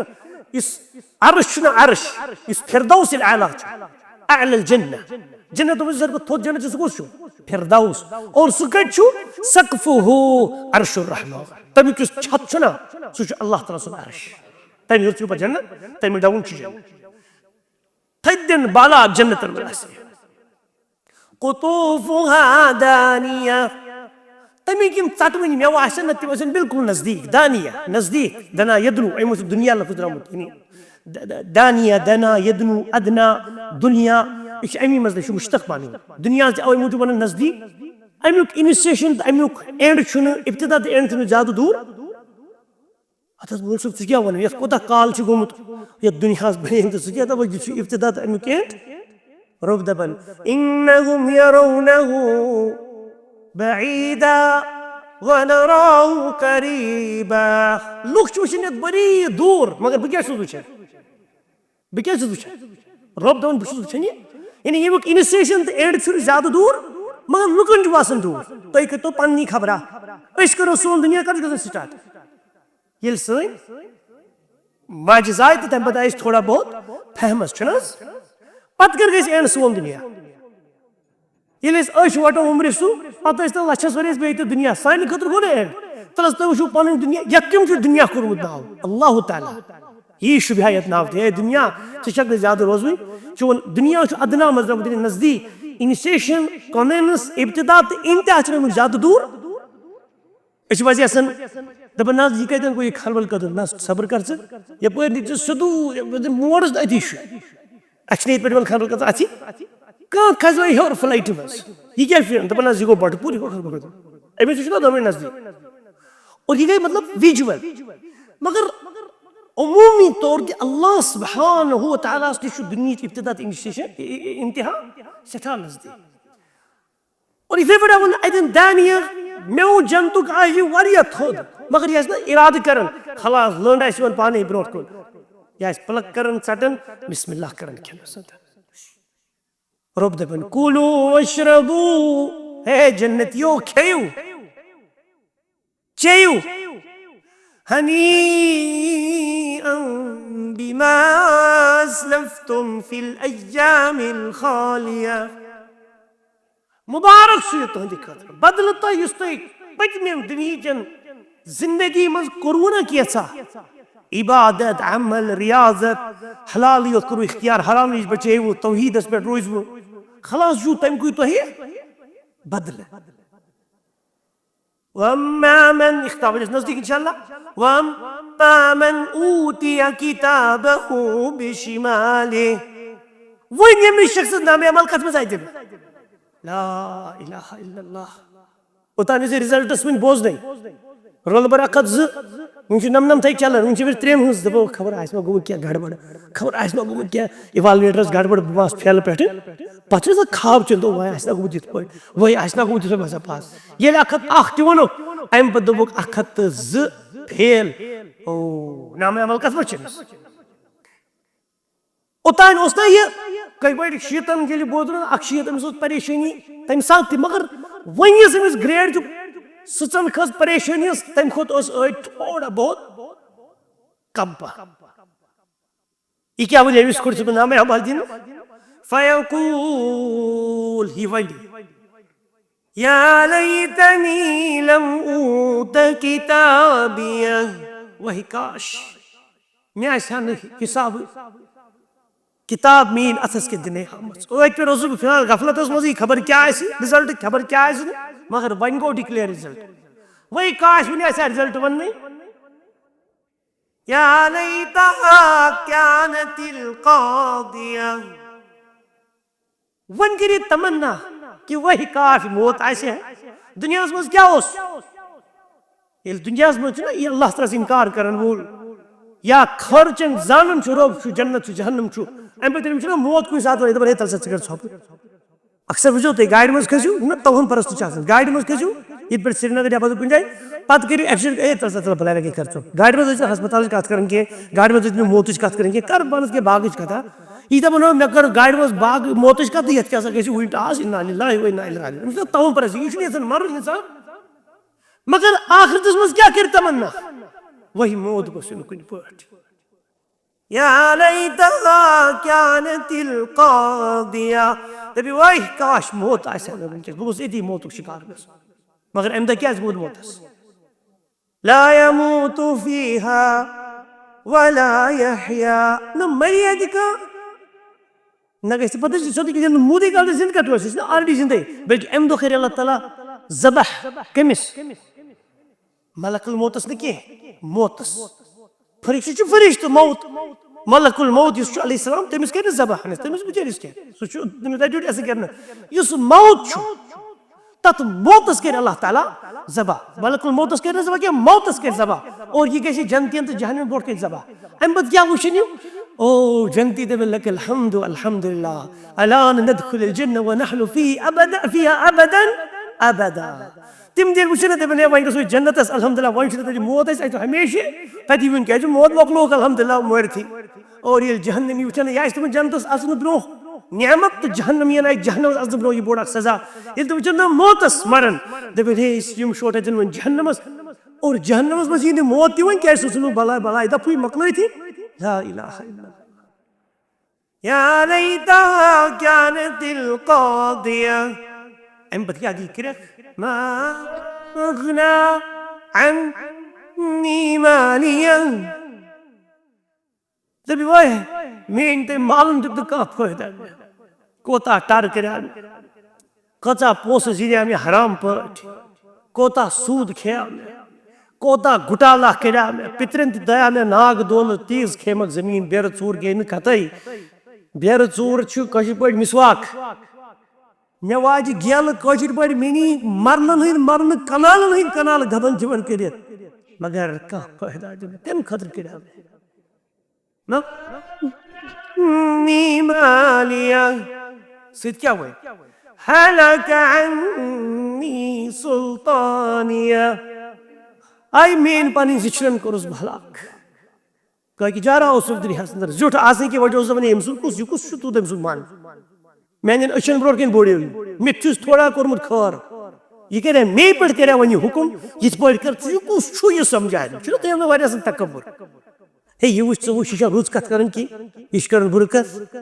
یُس عرش چھُنہٕ عرش، یُس فردوس الاعلیٰ چھُ، اعلی الجنہ۔ جنت منٛز ساروی کھۄتہٕ تھوٚد جنت چھُ، سُہ کُس چھُ؟ فردوس۔ اور سُہ کَتہِ چھُ؟ سقفہ عرش الرحمن۔ تَمیُک یُس چھت چھُنہ، سُہ چھُ اللہ تعالیٰ سُنٛد عرش۔ تَمہِ ہیوٚر چھُ پَتہٕ جنت، تَمہِ ڈاوُن چھُ جنت۔ تھدٮ۪ن بالا جنتن منٛز آسہِ۔ قطوفها دانیہ۔ تَمِکۍ یِم ژَٹوٕنۍ مٮ۪وٕ آسن نہ، تِم آسن بالکل نزدیٖک۔ دانیہ، نزدیٖک۔ دنا یدنو، اَمہِ منٛز چھُ دُنیا لفظ درٛامُت۔ یعنی د-، د-، دانیہ، دنا، یدنو، ادنا، دُنیا۔ یہِ چھُ اَمی منٛز، یہِ چھُ مُشتق پانہٕ ؤنۍ۔ دُنیا تہِ اَوَے موٗجوٗب وَنان نزدیٖک۔ اَمیُک initiation تہٕ اَمیُک end چھُنہٕ، ابتدا تہٕ end چھُنہٕ زیادٕ دوٗر۔ اَتھ حظ ووٚن صٲب، ژٕ کیٛاہ وَنان؟ یَتھ کوٗتاہ کال چھُ گوٚمُت، یَتھ دُنیاہَس بَنیٚن تہٕ ژٕ کیٛاہ دَپان، یہِ چھُ ابتدا تہٕ اَمیُک end؟ رۄب دَپان، إنهم يرونه بعيدا ونراه قريبا۔ لُکھ چھِ وٕچھان یَتھ بٔری دوٗر، مگر بہٕ کیٛاہ چھُس وٕچھان؟ بہٕ کیٛاہ چھُس وٕچھان؟ رۄب دَپان، بہٕ چھُس وٕچھان یہِ۔ یعنی ییٚمیُک initiation تہٕ end چھُنہٕ زیادٕ دوٗر، مگر لُکَن چھُ باسان دوٗر۔ تُہۍ کٔرۍتو پَنٕنی خبرا۔ أسۍ کَرو سون دُنیا کَر چھُ گژھان start؟ ییٚلہِ سٲنۍ ماجہِ زاے تہٕ تَمہِ پَتہٕ آیہِ أسۍ تھوڑا بہت فہمَس، چھُنہٕ حظ؟ پَتہٕ کَر گژھِ end سون دُنیا؟ ییٚلہِ أسۍ أچھ وَٹو عُمرِ سُہ، پَتہٕ ٲسۍ تَن لَچھَس ؤرِیَس بیٚیہِ تہِ دُنیا۔ سانہِ خٲطرٕ گوٚو نہٕ end۔ تَلہٕ حظ تُہۍ وٕچھِو پَنٕنۍ دُنیا، یَتھ کٔمۍ چھُ دُنیا کوٚرمُت ناو؟ اللہ تعالیٰ۔ یی شُبہہ یَتھ ناو تہِ، ہے دُنیا، ژٕ چھَکھ نہٕ زیادٕ روزوٕنۍ۔ چون دُنیا چھُ ادنا منٛز درٛامُت، یعنی نزدیٖک۔ Initiation، commence، ابتدا تہٕ انتہا چھُنہٕ اَمیُک زیادٕ دوٗر۔ أسۍ چھِ وۄنۍ یَژھان، دَپان، نہ حظ، یہِ کَتٮ۪ن گوٚو یہِ کھَنہٕ بَل قدم؟ نہ حظ، صبر کر ژٕ، یَپٲرۍ نِچ ژٕ سیوٚدُے، یَپٲرۍ موڑ حظ أتی چھُ۔ اَسہِ چھِنہٕ ییٚتہِ پٮ۪ٹھ یِوان کھَنہٕ بَل قدم اَتھی۔ کانٛہہ کھسہِ وۄنۍ ہیوٚر فٕلایٹہِ منٛز۔ یہِ کیٛاہ فِرن؟ دَپان، نہ حظ، یہِ گوٚو بَٹہٕ پوٗر، یہِ گوٚو کھَنہٕ بَل قدم۔ أمِس چھُنہ دۄنوَے نزدیٖک۔ اور یہِ گٔے مطلب visual۔ مگر عموٗمی طور تہِ اللہ سبحانہ و تعالیٰ ہَس نِش چھُ دُنیہٕچ ابتدا تہٕ initiation، اِ-، اِ-، انتہا سٮ۪ٹھاہ نزدیٖک۔ اور یِتھَے پٲٹھۍ ووٚن اَتٮ۪ن دانیہ، مےٚ ووٚن جنتُک آسہِ یہِ واریاہ تھوٚد، مگر یہِ آسہِ نہ اِرادٕ کران، خلاص، لٔنٛڈ آسہِ یِوان پانے برونٛٹھ کُن، یہِ آسہِ پلک کران، ژٹان، بسم اللہ کران کھٮ۪نَس سۭتۍ۔ رۄب دَپان، کُلوٗ وَشرَبوٗ، ہے جنتیو، کھیٚیِو، چیٚیِو، ہنیئا بما اسلفتم فی الایام الخالیہ۔ مبارک چھُ یہِ تُہنٛدِ خٲطرٕ، بدلہٕ تۄہہِ یُس تۄہہِ پٔتمٮ۪ن دُنیہٕچٮ۪ن زندگی منٛز کوٚروٕ نا کینٛژھا، عبادت، عمل، ریاضت، حلال یوت کوٚروٕ اختیار، حرام نِش بچیوٕ، توحیدس پٮ۪ٹھ روٗزوٕ، خلاص چھُو تَمہِ کُے تۄہہِ بدلہٕ۔ وَأَمَّا مَنْ، اختتام چھُ نزدیٖک انشاءاللہ۔ وَأَمَّا مَنْ أُوتِيَ كِتَابَهُ بِشِمَالِهِ۔ وۄنۍ ییٚمِس شخصس نامِ عمل کتھ منٛز آیہِ دِنہٕ؟ لا الہ الا اللہ۔ اوٚتام ٲسۍ رِزلٹس وٕنہِ بوزنَے۔ رول نمبر اکھ ہتھ زٕ، وٕنہِ چھِ نَمنَمتھَے چلان، وٕنہِ چھِ وٕنہِ ترٛٮ۪ن ہٕنٛز، دَپو خبر آسہِ ما گوٚمُت کینٛہہ گڑبڑ، خبر آسہِ ما گوٚمُت کینٛہہ، اِوالویٹرس گڑبڑ، بہٕ ما آسہٕ فیلہٕ پٮ۪ٹھٕ۔ پَتہٕ چھُ آسان خواب چُن، دوٚپ وۄنۍ آسہِ نا گوٚمُت یِتھ پٲٹھۍ، وۄنۍ آسہِ نا گوٚمُت یِتھ پٲٹھۍ، بہٕ ہسا پاس۔ ییٚلہِ اکھ ہتھ اکھ تہِ ووٚنُکھ، اَمہِ پَتہٕ دوٚپُکھ اکھ ہتھ تہٕ زٕ فیل۔ او، نامِ عمل کَتھ منٛز چھِ أمِس؟ اوٚتام اوس نہ یہِ کٔہۍ پٲٹھۍ شیٖتن ییٚلہِ بوزُن، اکھ شیٖت أمِس اوس پریشٲنی تَمہِ ساتہٕ تہِ، مگر وۄنۍ یۄس أمِس گرٛیڈ چھُ سٕژن کھٔژ پریشٲنی ٲس، تَمہِ کھۄتہٕ اوس أڑۍ تھوڑا بہت کم پہم۔ یہِ کیٛاہ وَنہِ أمِس کھوٚت سُہ نامے حوالہٕ دِنہٕ؟ فیقول، یہِ وَنہِ، یا لیتنی لم اوت کتابیہ، وہی کاش مےٚ آسہِ ہا نہٕ حساب کتاب میٲنۍ اتھس کٮ۪تھ دِنَے آمٕژ۔ أتھۍ پٮ۪ٹھ اوسُس بہٕ فی الحال غفلتس منٛزٕے، خبر کیٛاہ آسہِ رِزلٹ، خبر کیٛاہ آسہِ نہٕ، مگر وۄنۍ گوٚو ڈکلیئر رِزلٹ۔ وۄنۍ کاش وٕنہِ آسہِ ہا رِزلٹ وننٕے۔ یا لیتہا کانت القاضیہ۔ وۄنۍ کٔرِو تمنا کہِ وہی کاش موت آسہِ ہے۔ دُنیاہَس منٛز کیٛاہ اوس؟ ییٚلہِ دُنیاہَس منٛز چھُنہ یہِ اللہ تعالیٰ ہَس اِنکار کَرَن وول یا خٲرچَن زانَن چھُ رۄب چھُ، جنت چھُ، جہنم چھُ، اَمہِ پَتہٕ تٔمِس چھُنہ موت کُنہِ ساتہٕ وَنان، دَپان، "ہے، تَلہٕ سا ژٕ کَر ژھۄپہٕ۔" اکثر وٕچھو تُہۍ گاڑِ منٛز کھٔسِو، نہ توہم پرست چھِ آسان، گاڑِ منٛز کھٔسِو، ییٚتہِ پٮ۪ٹھ سرینگر یا بدل کُنہِ جایہِ، پَتہٕ کٔرِو ایکسیڈنٹ، "ہے، تَلہٕ سا، تَلہٕ بَلاے لَگے کَر ژٕ۔" گاڑِ منٛز ٲسۍ ہسپتالٕچ کَتھ کَران کینٛہہ، گاڑِ منٛز ٲسۍ نہٕ موتٕچ کَتھ کَران کینٛہہ، کَر پانَس کینٛہہ باغٕچ کَتھا۔ یہِ دَپان، "ہو، مےٚ کٔر گاڑِ منٛز باغ موتٕچ کَتھ تہٕ یَتھ کیٛاہ سا گژھِ وٕنہِ ٹاس، اِنا لِلّٰہِ و اِنا اِلَیہِ راجِعوٗن۔" أمِس چھُنہ تَوَن پَران، یہِ چھُنہٕ یَژھان مَرُن اِنسان۔ مگر آخرتَس منٛز کیٛاہ کَرِ تَمنا؟ وہی موت گوٚژھ یُن کُنہِ پٲٹھۍ۔ یا لیتہا کانت القاضیہ۔ دَپہِ، "وہی کاش موت آسہِ ہا مےٚ وٕنکیٚس، بہٕ گوٚژھ أتی موتُک شِکار گژھُن۔" مگر اَمہِ دۄہ کیٛازِ ووت موتَس؟ لا يموت فيها ولا يحيا۔ نہ مری اَتہِ کانٛہہ، نہ گژھِ پتہٕ سیوٚدُے کِنۍ موٗدٕے کَرُن، زِندٕ کَتہِ روزِ؟ سُہ چھُنہٕ already زِندَے، بلکہِ اَمہِ دۄہ کَرِ اللہ تعالیٰ ذبح۔ کٔمِس؟ ملک الموتَس نہٕ کینٛہہ، موتَس۔ فرشتہٕ چھُ فرشتہٕ موت، ملک الموت یُس چھُ علیہ السلام، تٔمِس کَرِ نہٕ ذبح، تٔمِس بِچٲرِس کینٛہہ، سُہ چھُ، تٔمِس دَپہِ ڈیوٹی اَسہِ کَرِ نہٕ۔ یُس موت چھُ، تَتھ موتَس کَرِ اللہ تعالیٰ ذبح۔ ملک الموتَس کَرِ نہٕ ذبح کینٛہہ، موتَس کَرِ ذبح۔ اور یہِ گژھِ جنتیَن تہٕ جہنمَن برونٛٹھ کَنہِ ذبح۔ اَمہِ پَتہٕ کیٛاہ وٕچھِنۍ یِم؟ او جنتی دَپن، "لک الحمد، الحمد للہ، الان ندخل الجنہ ونحن فی ابدا، فیہا ابدا، ابدا۔" تِم تیٚلہِ وٕچھن نہٕ، دَپن، "ہے، وۄنۍ گژھو أسۍ جنتس، الحمدللہ، وۄنۍ چھُنہٕ تَتہِ موت اَسہِ، اَسہِ چھُ ہمیشہِ تَتہِ یُن، کیٛازِ موت مۄکلووُکھ الحمدللہ مٲرتھٕے۔" اور ییٚلہِ جہنمی وٕچھن، یہِ آسہِ تِمن جنتس اَژنہٕ برونٛہہ نعمت تہٕ جہنمین آیہِ جہنمس اَژنہٕ برونٛہہ یہِ بوٚڑ اکھ سزا۔ ییٚلہِ تِم وٕچھن نہ موتس مرن، دَپن، "ہے، أسۍ یِم شوٹھ اَتٮ۪ن وۄنۍ جہنمس۔" اور جہنمس منٛز یی نہٕ موت تہِ وۄنۍ، کیٛازِ سُہ ژھٕنُن بلاے بلاے دفعٕے مۄکلٲوتھٕے۔ لا الہ الا اللہ۔ یا لیتہا کانت القاضیہ۔ اَمہِ پتہٕ کیٛاہ گٔے کرٛٮ۪کھ؟ ما اغنا عنی مالیہ۔ دَپہِ، وَے، میٛٲنۍ تٔمۍ مالن دیُت نہٕ کانٛہہ فٲیدٕ مےٚ۔ کوتاہ ٹر کریٛاو مےٚ، کۭژاہ پونٛسہٕ زیٖنیٛاو مےٚ حرام پٲٹھۍ، کوتاہ سوٗد کھیٛاو مےٚ، کوتاہ گُٹالا کریٛاو مےٚ، پِترٮ۪ن تہِ دایاو مےٚ ناگ دولہٕ، تیٖژ کھیمکھ زٔمیٖن، بیرٕ ژوٗر گٔے نہٕ کَتَے۔ بیرٕ ژوٗر چھُ کٲشِر پٲٹھۍ مسواک۔ مےٚ واجہِ گیلہٕ کٲشِر پٲٹھۍ، مےٚ نی مرنَن ہٕنٛدۍ مرنہٕ، کنالن ہٕنٛدۍ کنالہٕ گبن تِمن کٔرِتھ، مگر کانٛہہ فٲیدٕ آو نہٕ۔ تَمہِ خٲطرٕ کریٛاو مےٚ۔ نہ؟ عنی مالیہ۔ سۭتۍ کیٛاہ وَنہِ؟ ہلک عنی سلطانیہ۔ آے میٛٲنۍ پنٕنۍ زِچھرن کوٚرُس بہٕ ہلاک۔ کٲکہِ جارا اوس صرف دُنیاہَس اندر۔ زیُٹھ آسنہٕ کہِ وجہ اوس دَپان، "أمۍ سُنٛد کُس، یہِ کُس چھُ تیوٗت أمۍ سُنٛد من؟ میٛانٮ۪ن أچھَن برونٛٹھ کَنہِ بوڑیو یہِ۔ مےٚ تہِ چھُس تھوڑا کوٚرمُت خٲر۔ یہِ کَرِ ہا مے پٮ۪ٹھ کَرِ ہا وۄنۍ یہِ حُکُم، یِتھ پٲٹھۍ کَر ژٕ، یہِ کُس چھُ یہِ سمجھاے نہٕ؟" چھُنہ تۄہہِ اندر واریاہ سُنٛد تکبر۔ ہے، یہِ وٕچھ ژٕ وٕچھ، یہِ چھا رٕژ کَتھ کَران کینٛہہ؟ یہِ چھِ کَران بُرٕ کَتھ؟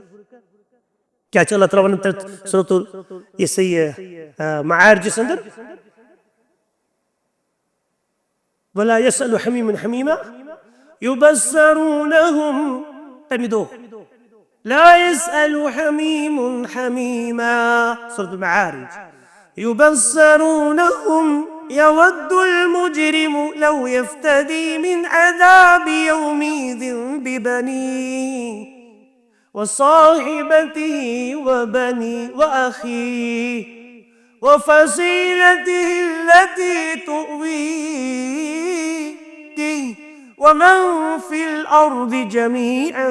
کیٛاہ چھِ اللہ تعالیٰ وَنان تَتھ سورۃ ال-، یہِ سا یہِ، آ، معارجَس اندر؟ ولا يسأل حميم حميما۔ يبصرونهم، تمہِ دۄہ. لا يسأل حميم حميما. سورة المعارج. يبصرونهم يود المجرم لو يفتدي من عذاب يومئذ ببنيه وصاحبته وبنيه وأخيه وفصيلته التي تؤويه ومن في الأرض جميعا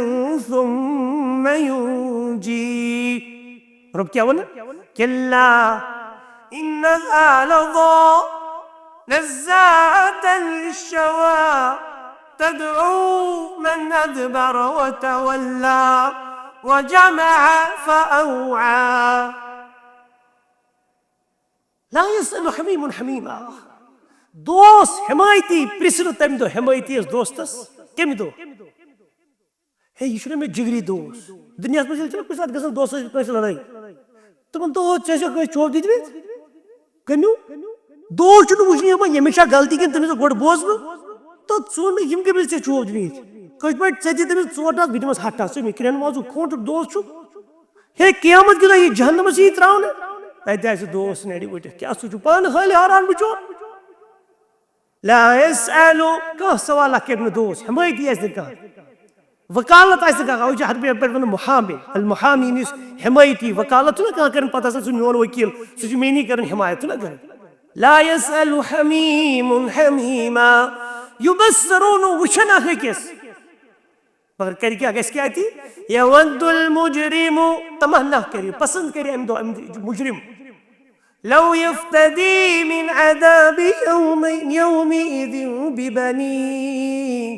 ثم ينجيه. رب کیٛاہ وَنان؟ كلا إنها لظى نزاعة للشوى تدعو من أدبر وتولى وجمع فأوعى. لا يسأل حميم حميما. دوست حمایتی پرژھِ نہٕ تمہِ دۄہ حمایتی یس دوستس. کمہِ دۄہ؟ ہے، یہِ چھُنہٕ مےٚ جگری دوست. دُنیاہس منٛز ییٚلہِ چھُنہٕ کُنہِ ساتہٕ گژھان دوستس سۭتۍ کٲنٛسہِ لڑٲے، تِمن دۄہ ژےٚ ٲسیا کٲنٛسہِ چوب دِتمٕتۍ؟ کٔمیو؟ دوست چھُنہٕ وٕچھنہٕ یِوان ییٚمِس چھا غلطی کِنہٕ تٔمِس چھا گۄڈٕ بوزنہٕ. تہٕ ژٕ وَن مےٚ، یِم کٔمِس ژےٚ چوب دِتمٕتۍ؟ کٲشِر پٲٹھۍ، ژےٚ دِ تٔمِس ژور ٹاس، بہٕ دِمس ہَتھ ٹاس. ژٕ مےٚ کرٛٮ۪ن وازُک کھوٚن چھُکھ، دوست چھُکھ. ہے، قیامت کہِ دۄہ یی جہنمس یی تراونہٕ، تتہِ آسہِ دوست نرِ ؤٹِتھ. کیٛاہ سُہ چھُ پانہٕ حٲلہِ حٲران بِچور؟ لا يسأل، کانٛہہ سوالہ کرِ نہٕ دوست، حمایتی آسہِ نہٕ کانٛہہ، وکالت آسہِ نہٕ کانٛہہ. اوے چھِ عربی پٲٹھۍ ونان محامی، المحامی، یُس حمایتی وکالت چھُنہ کانٛہہ کران، پتہٕ آسان سُہ میون وکیل، سُہ چھُ میٛٲنی کران حمایت، چھُنہ کران. لا يسأل حميم حميما. يبصرون، وٕچھان اکھ أکِس. مگر کرِ کیٛاہ، گژھِ کیٛاہ اَتہِ؟ يود المجرم، تمنا کرِ، پسند کرِ امہِ دۄہ امہِ مجرم. لو يفتدي من عذاب يوم، يومئذ ببنيه.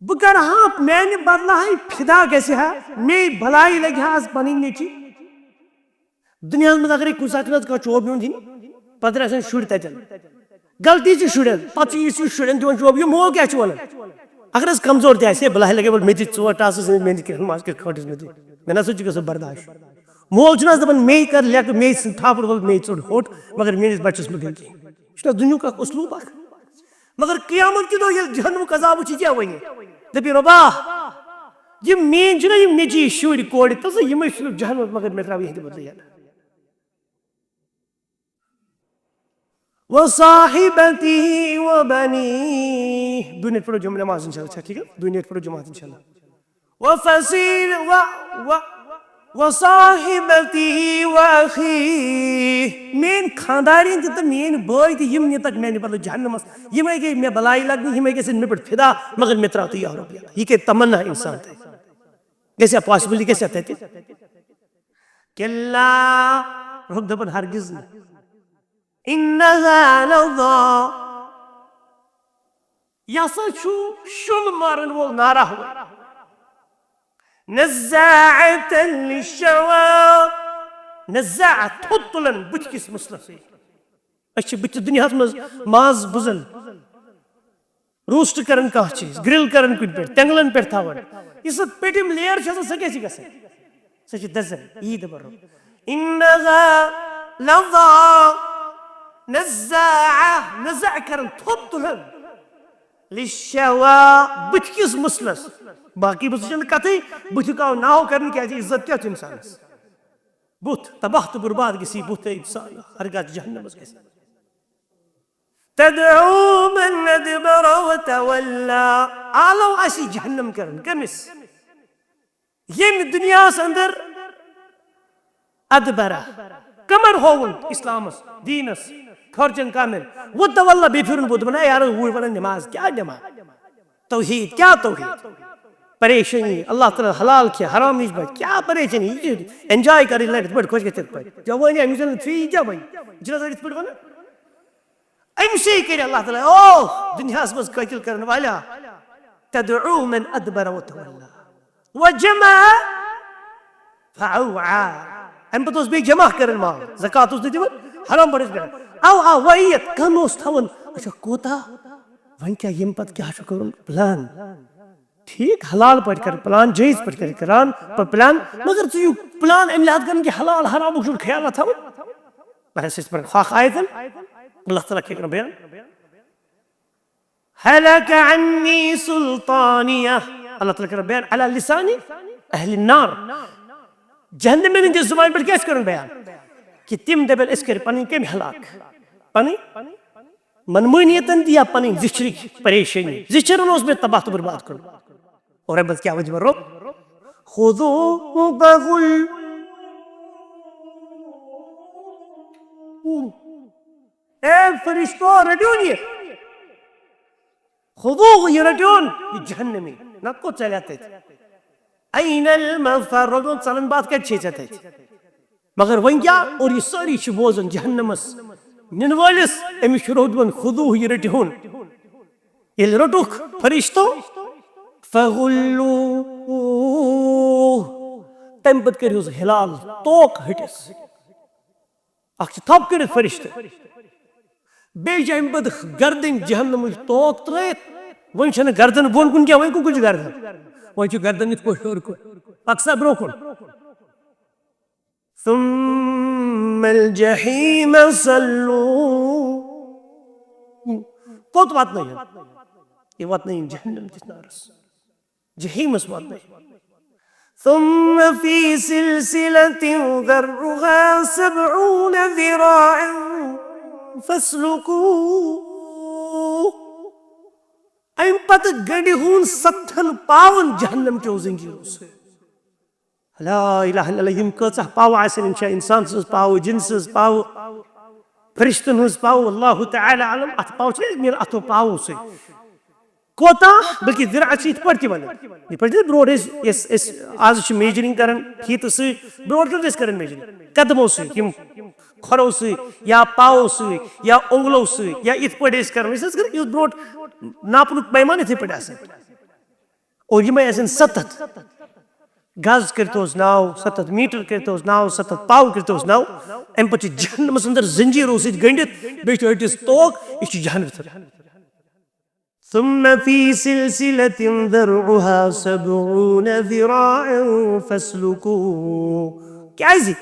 بہٕ کرٕ ہا، میانہِ بدلہٕ ہا فدا گژھِ ہا، مے بلاے لگہِ ہا از پنٕنۍ نیٚچی. دُنیاہَس منٛز اگرے کُنہِ ساتہٕ چھُنہٕ حظ کانٛہہ چوب یِوان دِنہِ، پَتہٕ آسان شُرۍ تَتٮ۪ن، غلطی چھِ شُرٮ۪ن، پَتہٕ چھُ یُس یہِ شُرٮ۪ن دِوان چوب، یہِ مول کیٛاہ چھُ وَنان؟ اگر حظ کمزور تہِ آسہِ ہے، بہٕ لاہہِ لَگے، وَلہٕ مےٚ دِ ژور ٹاسہٕ، مےٚ دِ کینٛہہ، ماز کیٛاہ کھٲٹِس مےٚ دِ، مےٚ نہ سا چھُ گژھان برداش. مول چھُنہٕ حظ دَپان، مے کَر لیٚکہٕ، مے ژھٕن تھاپُر، وَلہٕ مے ژوٚٹ ہوٚٹ، مگر میٛٲنِس بَچَس مہٕ دِیِو کینٛہہ. یہِ چھُنہٕ حظ دُنیُک اَکھ اُسلوٗب اَکھ؟ مگر قیامت کہِ دۄہ ییٚلہِ جہنمُک عذاب وٕچھِ، یہِ کیٛاہ وَنہِ؟ دَپہِ، رۄبا، یِم میٲنۍ چھِنہ یِم نیٚچی شُرۍ کورِ، تہٕ سا یِمے چھِنہٕ جہنمس، مگر مےٚ ترٛاو یِہنٛدِ بدلہٕ یَلہٕ. وصاحبته وبنيه. دُنیا پٮ۪ٹھ جمعہ نماز انشاءاللہ، چھا ٹھیٖک؟ دُنیا پٮ۪ٹھ جمعہ انشاءاللہ. وفصيل و و وصاحبته وأخيه. میٲنۍ خاندارین تہِ تہٕ میٲنۍ بٲے تہِ، یِم نِتکھ میانہِ بدلہٕ جہنمس، یِمے گٔے مےٚ بلاے لگنہِ، یِمے گژھن مےٚ پٮ۪ٹھ فدا، مگر مےٚ ترٛاو تہٕ یا رب یا اللہ۔ یہِ کیٛاہ تمنا انسان تہِ؟ گژھِ ہا پاسبل، یہِ گژھِ ہا تتہِ؟ کلا، رۄب دپان ہرگز نہٕ۔ انها لظى۔ یہِ ہسا چھُ شُل مارن وول نارہ وول۔ نزاعة للشوى۔ نزاعة، تھوٚد تُلن بٕتھِ کِس مُسلَس۔ أسۍ چھِ بٕتھِ دُنیاہَس منٛز ماز بُزان، روسٹ کران کانٛہہ چیٖز، گرل کران کُنہِ پٮ۪ٹھ، تٮ۪نٛگلَن پٮ۪ٹھ تھاوان۔ یُس سُہ پیٚٹِم لیئر چھِ آسان، سۄ کیٛاہ چھِ گژھان؟ سۄ چھِ دَزان۔ یی دَپان رۄب۔ انها لظى۔ نزاعة، نزاع کران، تھوٚد تُلان۔ للشوى، بٕتھِ کِس مُسلَس۔ باقٕے مُسلَس چھَنہٕ کَتھٕے، بٕتھیُک آو ناو کرنہٕ، کیٛازِ عزت کیٛاہ چھُ اِنسانَس؟ بُتھ تباہ تہٕ برباد گژھِ یہِ بُتھ، اے اِنسان، ہرگاہ تہِ جہنمَس گژھِ۔ تدعو من ادبر وتولى۔ آلو آسہِ جہنم کران کٔمِس؟ ییٚمہِ دُنیاہَس اندر ادبرہ، کمر ہووُن اسلامس، دینس، خرچن کامٮ۪ن، وتولى، بیٚیہِ پھِرُن بُتھ، دپان، اے یارو، وُنۍ ونان نماز، کیٛاہ نماز؟ توحید، کیٛاہ توحید؟ پریشٲنی، اللہ تعالیٰ حلال کھے، حرام نِش بچ، کیٛاہ پریشٲنی؟ یہِ چھِ انجوائے کرٕنۍ لڑِ، یِتھ پٲٹھۍ خۄش گژھِ تِتھ پٲٹھۍ۔ جوٲنی، أمِس چھُنہٕ فی، یہِ کیٛاہ بنہِ؟ یہِ چھُنہٕ آسان یِتھ پٲٹھۍ ونان؟ أمۍ سٕے کٔرۍ اللہ تعالیٰ، او، دُنیاہَس منٛز قٲتِل کرن والا، تدعو من ادبر وتولى وجمع فأوعى۔ اَمہِ پتہٕ اوس بیٚیہِ جمع کران مال، زکوٰۃ اوس نہٕ دِوان، حرام پٲٹھۍ اوس کران۔ او، او، وعیت، کم اوس تھاوان، اچھا، کوٗتاہ؟ وۄنۍ کیٛاہ، ییٚمہِ پتہٕ کیٛاہ چھُ کرُن؟ پلان۔ ٹھیٖک، حلال پٲٹھۍ کر پلان، جٲیز پٲٹھۍ کر کران، پلان، مگر ژٕ یہِ پلان اَمہِ لحاظ کرُن کہِ حلال حرامُک چھُنہٕ خیال تھاوُن۔ بہرحال، أسۍ پران فاق آیتن، اللہ تعالیٰ کیٛاہ کران بیان؟ هلك عني سلطانيه، اللہ تعالیٰ کران بیان على لسان اہل النار۔ جہنمین ہٕنٛدِ زبانہِ پٮ۪ٹھ کیٛاہ چھُ کران بیان؟ کہِ تِم دپن أسۍ کٔرۍ پنٕنۍ کٔمۍ ہلاک؟ پنٕنۍ منمٲنیتن تہِ یا پنٕنۍ زِچھرٕکۍ پریشٲنی؟ زِچھرن اوس مےٚ تباہ تہٕ برباد کوٚرمُت۔ اور رۄبس کیٛاہ وجہ روٚب؟ خذوه فغلوه۔ اے فرشتو، رٔٹِو یہِ۔ خذوه، یہِ رٔٹِوُن، یہِ جہنمی۔ نتہٕ کوٚت ژَلہِ اَتھ تَتہِ؟ أين المفر؟ رۄبن ژَلن باتھ کَتہِ چھے ژےٚ تَتہِ؟ مگر وۄنۍ کیٛاہ؟ اور یہِ سٲری چھِ بوزان جہنمس نِنہٕ وٲلِس، أمِس چھُ روٚب دَپان، خذوه، یہِ رٔٹِوُن۔ ییٚلہِ روٚٹُکھ فرشتو، فغلوه، تَمہِ پتہٕ کٔرِہُس ہلال، توک ہٹِس۔ اکھ چھِ تھپھ کٔرِتھ فرشتہٕ، بیٚیہِ چھِ اَمہِ پتہٕ گردن جہنمٕچ توک ترٲیِتھ۔ وۄنۍ چھَنہٕ گردن بۄن کُن کینٛہہ، وۄنۍ کُکُن چھِ گردن؟ وۄنۍ چھِ گردن یِتھ پٲٹھۍ ہیوٚر کُن، اکھ سا برونٛہہ کُن۔ ثم الجحيم صلوه۔ کوٚت واتنٲیِن؟ یہِ واتنٲیِن جہنم کِس نارس، جحیمس واتنٲیِن۔ ثم في سلسلة ذرعها سبعون ذراعا فاسلكوه۔ اَمہِ پتہٕ گنٛڈِ ہُن ستتھن پاون جہنم کیو زنجیرو سۭتۍ۔ لا الہ الا اللہ، یِم کۭژاہ پاوٕ آسن، یِم چھا انسان سٕنٛز پاوٕ، جن سٕنٛز پاوٕ، فرشتن ہٕنٛز پاوٕ، اللہ تعالی عالم، اتھ پاوٕ چھِ أسۍ نیران اتھو پاوو سۭتۍ۔ کوتاہ؟ بلکہ ذراع چھِ یِتھ پٲٹھۍ تہِ ونان، یِتھ پٲٹھۍ زِ برونٛٹھ ٲسۍ، یۄس أسۍ آز چھِ میجرنگ کران فیٖتہٕ سۭتۍ، برونٛٹھ کیٛاہ ٲسۍ کران میجرنگ؟ قدمو سۭتۍ، یِم کھۄرو سۭتۍ یا پاوو سۭتۍ یا اونگلو سۭتۍ یا یِتھ پٲٹھۍ ٲسۍ کران، أسۍ ٲسۍ کران یُس برونٛٹھ ناپنُک پیمانہٕ یِتھٕے پٲٹھۍ آسان۔ اور یِمے آسن ستتھ گز کٔرتوس ناو، ستتھ میٹر کٔرتوس ناو، ستتھ پاو کٔرتوس ناو۔ امہِ پتہٕ چھِ جہنمس اندر زنجیرو سۭتۍ گٔنڈِتھ، بیٚیہِ چھُ أٹِس توک، یہِ چھُ جہنم۔ ثم في سلسلة ذرعها سبعون ذراعا فاسلكوه۔ کیازِ؟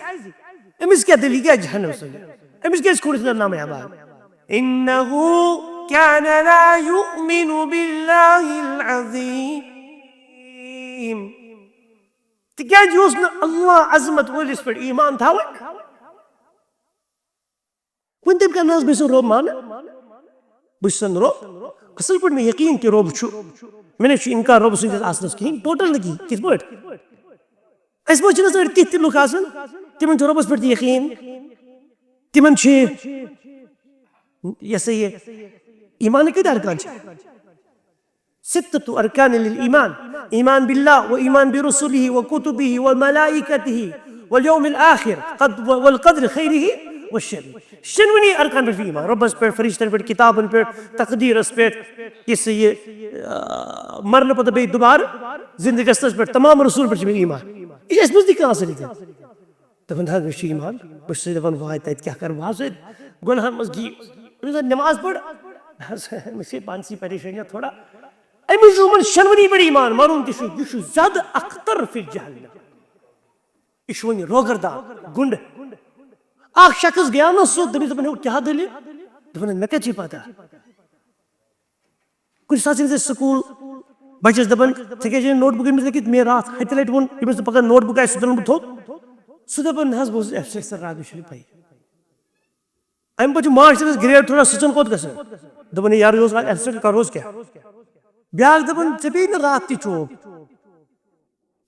أمِس کیٛاہ دٔلیٖل، یہِ کیٛازِ جہنم سٕنٛدِ؟ أمِس کیٛازِ کوٚڑُکھ نہٕ نامِ اعمال؟ إنه كان لا يؤمن بالله العظيم۔ تِکیٛازِ یہِ اوس نہٕ اللہ عظمت وٲلِس پٮ۪ٹھ ایمان تھاوان۔ وۄنۍ تٔمۍ کَرنہٕ حظ بہٕ چھُس رۄب مانان، بہٕ چھُس روٚب، اَصٕل پٲٹھۍ مےٚ یقیٖن کہِ رۄب چھُ، مےٚ نَے چھُ اِنکار رۄب سٕنٛدِس آسنَس کِہیٖنۍ، ٹوٹل نہٕ کِہیٖنۍ۔ کِتھ پٲٹھۍ؟ اَسہِ منٛز چھِنہٕ حظ أڑۍ تِتھۍ تہِ لُکھ آسان، تِمَن چھُ رۄبَس پٮ۪ٹھ تہِ یقیٖن، تِمَن چھِ یہِ ہسا یہِ ایٖمانٕکۍ کۭتیٛاہ ارکان چھِ؟ ستة أركان للإيمان، إيمان بالله وإيمان برسله وكتبه وملائكته واليوم الآخر قد والقدر خيره وشره۔ شنونی ارکان پٮ۪ٹھ چھُ ایٖمان، رۄبَس پٮ۪ٹھ، فرشتن پٮ۪ٹھ، کِتابن پٮ۪ٹھ، تقدیٖرس پٮ۪ٹھ، یہِ سا یہِ، آ، مرنہٕ پتہٕ بیٚیہِ دُبارٕ زِندٕ گژھنَس پٮ۪ٹھ، تمام رسول پٮ۪ٹھ چھُ مےٚ ایٖمان۔ یہِ چھُ اَسہِ منٛز تہِ کانٛہہ آسان یہِ۔ دَپان، "حظ، مےٚ چھُ ایٖمان۔" بہٕ چھُس دَپان، "واے، تَتہِ کیٛاہ کَرٕ بہٕ آز؟ گۄناہَن منٛز گی-، أمِس دَپہِ، نٮ۪ماز پٔر۔" نہ حظ، مےٚ چھِ پانسٕے پریشٲنی تھوڑا۔ أمِس چھُ یِمَن شٮ۪نوٕنی پٮ۪ٹھ ایٖمان، مَرُن تہِ چھُ، یہِ چھُ زیادٕ اَختر فی جہنم۔ یہِ چھُ وۄنۍ روگردان، گُنٛڈٕ۔ اَکھ شخص گٔیاو نہ سیوٚد، تٔمِس دَپان، "ہے، کیٛاہ دٔلیٖل؟" دَپان، "مےٚ کَتہِ چھِ پَتہ؟" کُنہِ ساتہٕ چھِ أسۍ سکوٗل بَچَس دَپان، "ژےٚ کیٛازِ چھے نوٹ بُک أمِس لیٚکھِتھ؟" مےٚ راتھ ہَتہِ لَٹہِ ووٚن أمِس، "ژٕ پَکھ نوٹ بُک آسہِ سُہ دِمہٕ بہٕ تھوٚد۔" سُہ دَپان، "نہ حظ، بہٕ اوسُس ایبسینٹ سَر، راتھ مےٚ چھُنہٕ پَیی۔" اَمہِ پَتہٕ چھُ ماسٹرَس گرٛیڈ تھوڑا سٕژَن کوٚت گژھان؟ دَپان، "ہے یارٕ، یہِ اوس راتھ ایبسینٹ، کَرٕ اوس کیٛاہ؟" بیٛاکھ دَپان، "ژےٚ پیٚیہِ نہٕ راتھ تہِ چوب؟"